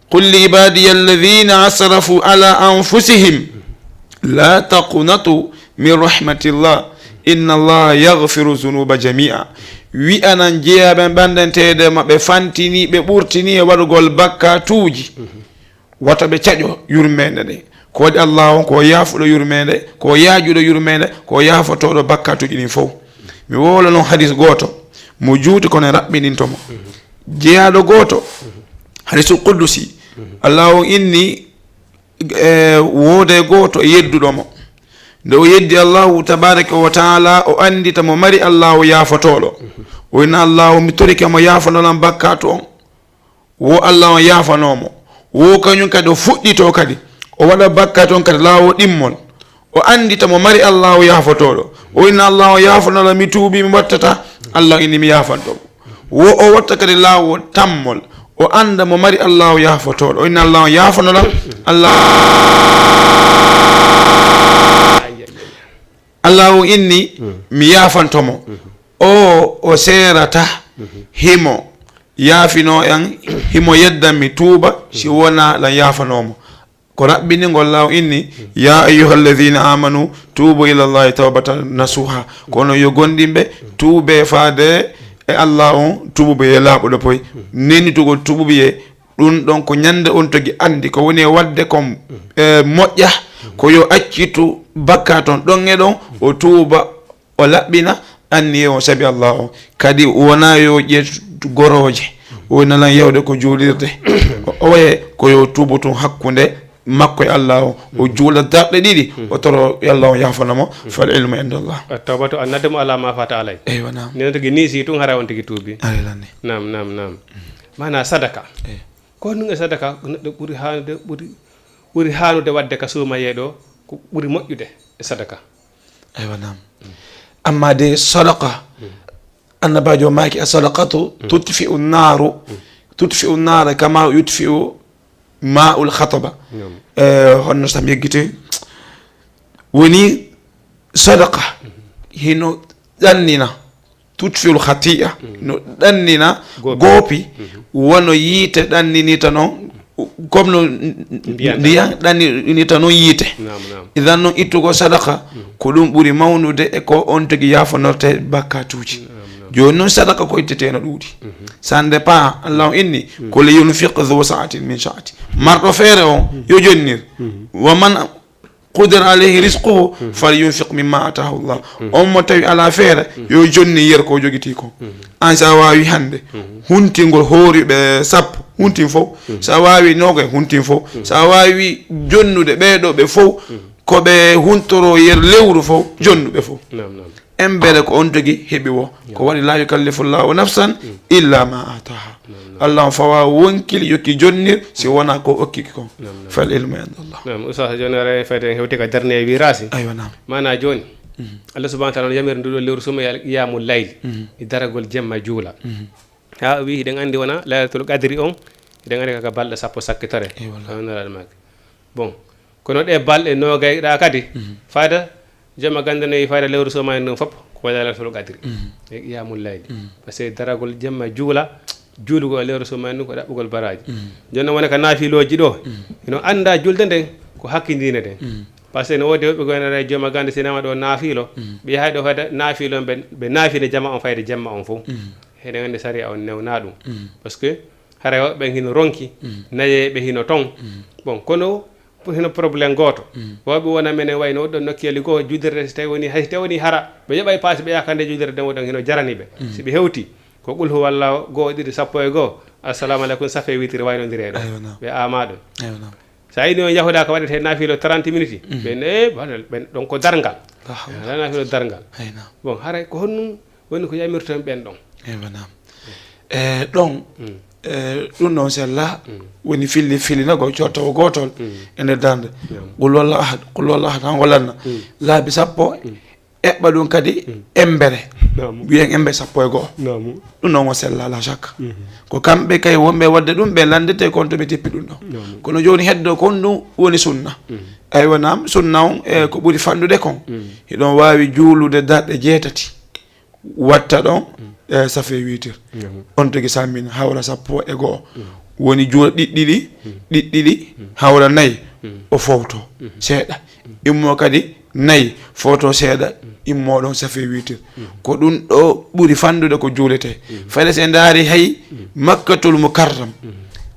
"Qul li ibadiya alladhina asrafu ala anfusihim la taqnatu min rahmatillah, inna Allaha yaghfiru dhunuba jami'a." Wi'anan jeyaaɓe am ɓanndanteede maɓɓe fantini, ɓe ɓurtini e waɗugol bakkaatuuji. Mhm. Wata ɓe caƴo yurmeende nde. Ko waɗi Allah on ko yaafuɗo yurmeende, ko yaajuɗo yurmeende, ko yaafotooɗo bakkaatuuji ɗin fow. Mi wowla non hadis gooto, mo juuti kono e raɓɓininto mo. Jeyaaɗo gooto, hadisul quddusi, Allah on inni, e, woode gooto e yedduɗo mo. Nde o yeddi Allahu tabaraka wa taala, o anndita mo mari Allahu yaafotooɗo. O inna, "Allahu, mi torike mo yaafonolan bakkaatu on." Wo Allah on yaafanoo mo. Wo kañum kadi o fuɗɗitoo kadi. O waɗa bakkaat on kadi laawol ɗimmol. O anndita mo mari Allah o yaafotooɗo. O inna Allah o yaafanoo mi tuubi, mi wattata. Allah inni mi yaafanto mo. Wo o watta kadi laawol tammol. O annda mo mari Allah o yaafotooɗo. O inna Allah o yaafanoo Allah. Allah o inni mi yaafanto mo. O, o seerata himo yaafinoo en, himo yeddan mi tuuba, si wonaa lan yaafanoo mo. Ko raɓɓiningol law inni, "Ya ayyuha alladhina amanu, tuubu ila Allahi tawbatan nasuha." Kono yo gondimɓe tuube faade e Allah on, tuubu ye laaɓuɗo poy. Nenitugol tuubu ye ɗum ɗon ko ñande on togi anndi ko woni e waɗde kon, e, moƴƴa, ko yo accitu bakkaat on ɗon e ɗon, o tuuba, o laɓɓina anniye on sabi Allah on. Kadi wona yo ƴeetu gorooje, o nalan yawde ko juulirde. O, o waye ko yo tuubu tun hakkunde makko e Allah on. O juula darɗe ɗiɗi, o toro Allah on yaafana mo. Fal ilmu inda Allah. At-tawbatu an-nadamu ala ma fata alay. Eywa, naam. Nden tigi ni si tun hara on tigi tuubi. Ari lanni. Naam, naam, naam. Maana sadaka. Eh. Ko ɗum e sadaka, ko neɗɗo ɓuri haanude, ɓuri, ɓuri haanude waɗde ka suumayee ɗo, ko ɓuri moƴƴude e sadaka. Eywa, naam. Amma de sadaka, annabaajo maaki, "As-sadaqatu tutfi'u naaru, tutfi'u naara kama yutfi'u ma'ul khataba." Naam. Eh, honno sam yeggiti? Woni sadaka, hino ɗannina. Tutfiul khati'a, no ɗannina goopi, wano yiite ɗanninita non, comme no ndiyan ɗanninita non yiite. Naam, naam. Idan non ittugo sadaka, ko ɗum ɓuri mawnude e ko on tigi yaafanorte bakkatuuji. Naam, naam. Jooni noon, sadaka ko ittetee no ɗuuɗi. Ça dépend, Allah on inni, ko li yunfiq dhu sa'atin min sa'ati. Marɗo feere on, yo jonnir. Wa man qudira alayhi rizquhu, fal yunfiq mimma atahu Allah. On mo tawi alaa feere, yo jonni yer ko jogitii kon. An, so a waawi hannde huntingol hooriɓe sappo, huntin fof. So a waawi noogay, huntin fof. So a waawi jonnude ɓee ɗoo ɓe fof, ko ɓe huntoro yer lewru fof, jonnu ɓe fof. Naam, naam. Embere ko on tigi heɓi wo. Ko waɗi, la yukallifu llahu nafsan illa ma ataha. Naam, naam. Allah on fawa wonkil yokki jonnir si wona ko okkiki kon. Naam, naam. Fal ilmu indallah. Naam, Oustaz, jooni ara fayde en hewti ka darne e wirasi. Aywa, naam. Maana jooni, Allah subhanahu wa taala no yamiri ndu ɗo lewru suma ya-, yaamu layli. E daragol jemma juula. Ha o wi hiɗen andi wona laylatul qadri on, hiɗen andi kaka balɗe sappo sakkitore. Eywa. Hono nelaɗo maaki. Bon, kono ɗe balɗe noogay ɗa kadi, fayda, jomma ganda no wi fayda lewru soma en ɗum fop, ko laylatul qadri. E qiyamul layli. Parce que daragol jemma juula, juulugol e lewru soma en ɗum ko ɗaɓɓugol baraji. Jooni noon wona ka naafilooji ɗo, hino anda julde nden ko hakkindinde nden. Parce que no woodi woɓɓe gonɗo e jomma ganda sinama ɗo naafilo, ɓe yahay ɗo fayda naafilo, ɓe, ɓe naafina jama on fayda jemma on fof. Heɗen andi sariya on newna ɗum. Parce que haray woɓɓe ɓen hino ronki, nayeeɓe hino ton. Bon, kono pour hino problème gooto. Woɓɓe wona menen wayno ɗon nokkeeli goo, juulirde so tawi woni, hay so tawi woni hara, ɓe yoɓay paasi ɓe yaha ka nde juulirde nden, woɗon hino jarani ɓe. Si ɓe hewti, ko qul huwallahu goo, ɗiɗi, sappo e goo, assalamu aleykum, safe witiri waynondire ɗo. Aywa, naam. Ɓe ama ɗum. Aywa, naam. Sa yini on yahuɗa ko waɗete naafilo trente minutes, ɓe ne, ɓen ɗon ko darngal. Alaa naafilo darngal. Aywa, naam. Bon, haray ko honɗum woni ko yamirten ɓen ɗon? Eywa, naam. E ɗon, e ɗum ɗon sella, woni filli, fillinagol cootowo gootol e nder darnde. Naam. Qul huwallahu ahad, qul huwallahu ahad, tan wallanna. Laabi sappo, eɓɓa ɗum kadi embere. Naam. Mbiyen embere sappo e go'o. Naam. Ɗum ɗon o sella, la shakka. Ko kamɓe kay wonɓe waɗde ɗum, ɓe lanndete kon to ɓe tippi ɗum ɗon. Naam. Kono jooni heddo kon ɗum woni sunna. Aywa, naam, sunna on, e ko ɓuri fanɗude kon. Hiɗon waawi juulude darɗe jeetati. Watta ɗon, e, safe witir. On tigi salmina hawra sappo e go'o. Woni juula ɗiɗɗiɗi, ɗiɗɗiɗi, hawra nayi, o fowto seeɗa. Immo kadi nayi, fowto seeɗa, immo ɗon safe witir. Ko ɗum ɗo ɓuri fanɗude ko juulete. Fayde se ndaari hay Makkatul Mukarram.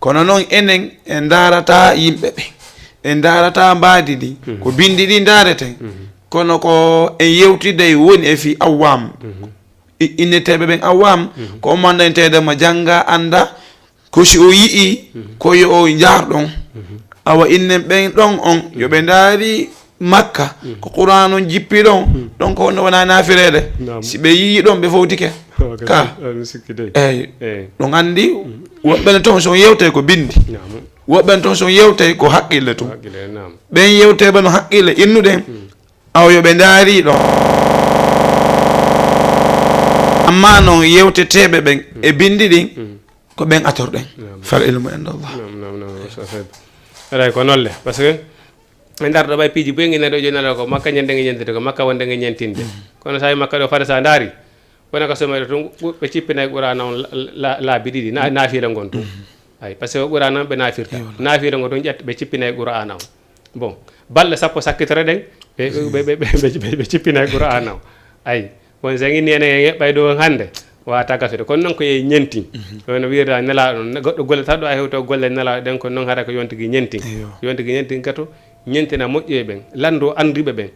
Kono noon enen en ndaarata yimɓe ɓe. En ndaarata mbaadi ndi. Ko bindi ɗi ndaareten. Kono ko en yewtiday woni e fii awam. I-, inneteeɓe ɓen awam, ko ummanɗo en tawde mo jannga annda, ko si o yi'i, ko yo o njaar ɗon. Awa innen ɓen ɗon on, yo ɓe ndaari Makka, ko Qur'an on jippi ɗon, ɗon ko honno wona naafireede. Naam. Si ɓe yi'i ɗon, ɓe fowtike. Ka. Eyi. Ɗon anndi, woɓɓe ne toon son yewtay ko bindi. Naam. Woɓɓe ne toon son yewtay ko haqqille tun. Haqqille, naam. Ɓen yewteeɓe no haqqille innuɗen. Awa yo ɓe ndaari ɗon. Amma noon yewteteeɓe ɓen e binndi ɗin, ko ɓen atorɗen. Naam. Fal ilmu inda Allah. Naam, naam, naam, Ustaz Saïd. Alay ko nolle, parce que en ndarɗo ɓay piiji buy ngi neɗɗo jooni ala ko Makka ñande ngi ñentinde, ko Makka wonde ngi ñentinde. Kono sa yi Makka ɗo fare sa ndaari, wona ka somere tun, ɓe cippinay Qur'aana on la-, la-, laabi ɗiɗi, na-, naafila ngon tun. Ay, parce que Qur'aana on ɓe naafirta. Naafila ngon tun ƴetta, ɓe cippinay Qur'aana on. Bon, balɗe sappo sakkitore ɗen, ɓe, ɓe, ɓe cippinay Qur'aana on. Ay, bon, so en inni enen en eɓɓay ɗo hannde, wata gasude. Kono noon ko e ñenti. Wano wiirda Nelaaɗo on, goɗɗo golle tan ɗo a hewto golle Nelaaɗo ɗen, kono noon hara ko yontigi ñenti. Yontigi ñenti gato, ñentina moƴƴuɓe ɓen, lanndo annduɓe ɓen.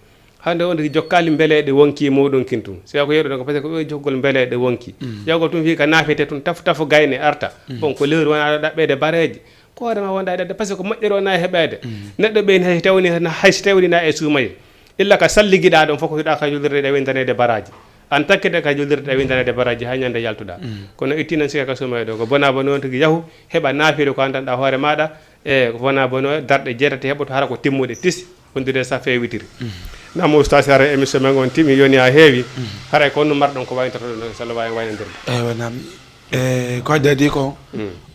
Hannde on tigi jokkaali mbeleeɗe wonki muɗum kin tun. Si ko yeru ɗon ko peut-être ko ɓe jokkol mbeleeɗe wonki. Ƴawgol tun fii ka naafete tun tafu tafu gayne arta. Bon, ko lewru wona aɗa ɗaɓɓeede bareeje. Ko hoore ma wonda e ɗaɓɓe, parce que ko moƴƴere wona e heɓeede. Neɗɗo ɓeyni hay si tawni, hay si tawni na e suumaye. Illa ka salligiɗa ɗon fof ko hiɗa ka juulirde ɗe windaneede baraaji. An takkete ka juulirde ɗe windaneede baraaji haa ñande yaltuɗa. Kono itti noon sika ka suumaye ɗo. Ko bona bona on tigi yahu, heɓa naafila ko anndanɗa hoore maaɗa, e ko wona bono darɗe jeetati heɓoto hara ko timmuɗe tisi, wondude safe witiri. Nam ustaas, hara émission men on timi, yoni ha heewi. Haray ko honno marɗon ko wayntotoɗon, so Allah waawi waynodirde? Eywa, nam. E, ko addi adii ko,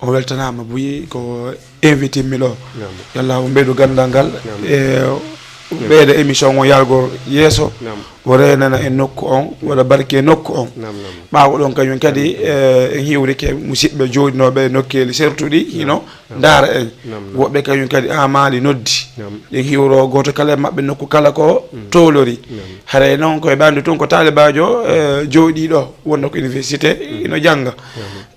o weltanaama buyi ko invité mi ɗo. Nam. Yo Allah o ɓeydu ganndal ngal. Nam. E, ɓeyda émission o yargol yeeso, o reenana e nokku on, waɗa barke e nokku on. Ɓaawo ɗon kañum kadi, eh, en hiwrike musidɓe jooɗinooɓe e nokkeeli sertuɗi hino ndaara en. Woɓɓe kañum kadi amaali noddi. Ɗen hiwro gooto kala e maɓɓe nokku kala ko tolori. Haray noon koye ɓe anndu tun ko taalibaajo, eh, jooɗiiɗo wonno ko université, ino jannga.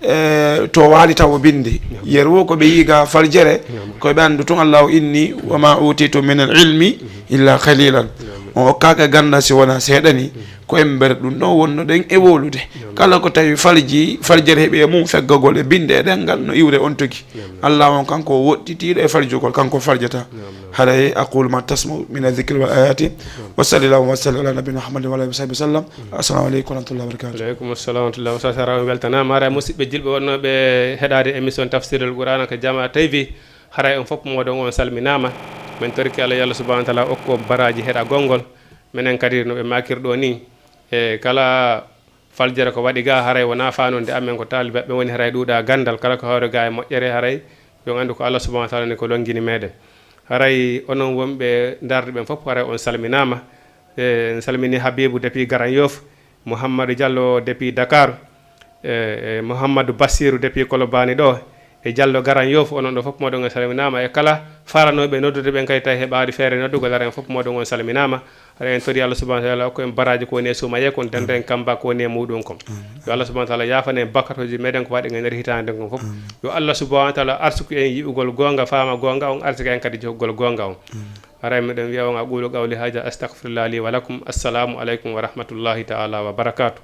Eh, to waali taw o binndi. Yeru ko ɓe yiga faljere, koye ɓe anndu tun Allahu inni, "Wa ma utitu min al ilmi illa qalilan." On okkaaka ganda si wona seeɗa ni. Ko en mber ɗum ɗon wonno ɗen e wowlude. Kala ko tawi falji, faljere heɓi e mum feggagol e binde e ɗengal no iwre on togi. Allah on kanko o woɗɗitiiɗo e faljugol, kanko faljata. Haray aqulu ma tasma'u min adh-dhikri wal ayati. Wa sallallahu wa sallam ala nabiyina Muhammadin wa ala alihi wa sahbihi wa sallam. Assalamu aleykum wa rahmatullahi wa barakatuh. Aleykum assalam wa rahmatullah. Oustaz Sara, on weltanaama. Haray musidɓe julɓe wonnooɓe heɗaade émission Tafsirul Qur'an ko Jama T V. Haray on fof mooɗon on salminaama. Min torki Allah, yo Allah subhanahu wa taala okku on baraaji heɗagol ngol. Minen kadi no ɓe maakiri ɗo ni, e kala faljere ko waɗi ga, haray wonaa faanonde amen ko taalibe ɓe woni, haray ɗuuɗa ganndal, kala ko hawre ga e moƴƴere, haray yo on anndu ko Allah subhanahu wa taala ni ko lonngini meɗen. Haray onon wonɓe ndaarde ɓen fof, haray on salminaama. E, en salmini Habibu depuis Grand Yoff, Mouhamadou Diallo depuis Dakar, e, e Mouhamadou Bassirou depuis Colobane ɗo, e Diallo Grand Yoff, onon ɗo fof mooɗon en salminaama, e kala faranooɓe noddude ɓen kadi tawi heɓaani feere noddugol, haray en fof mooɗon on salminaama. Haray en tori Allah subhanahu wa taala okku en baraaji ko woni e suumayee kon, danda en kamba ko woni e muɗum kon. Yo Allah subhanahu wa taala yaafan en bakkatooji meɗen ko waɗen e nder hitaande kon fof. Yo Allah subhanahu wa taala arsuku en yi'ugol goonga, faama goonga on, arsika en kadi jokugol goonga on. Haray miɗen wiya on, aqulu qawli haja, astaghfirullah li wa lakum. Assalamu aleykum wa rahmatullahi taala wa barakatuh.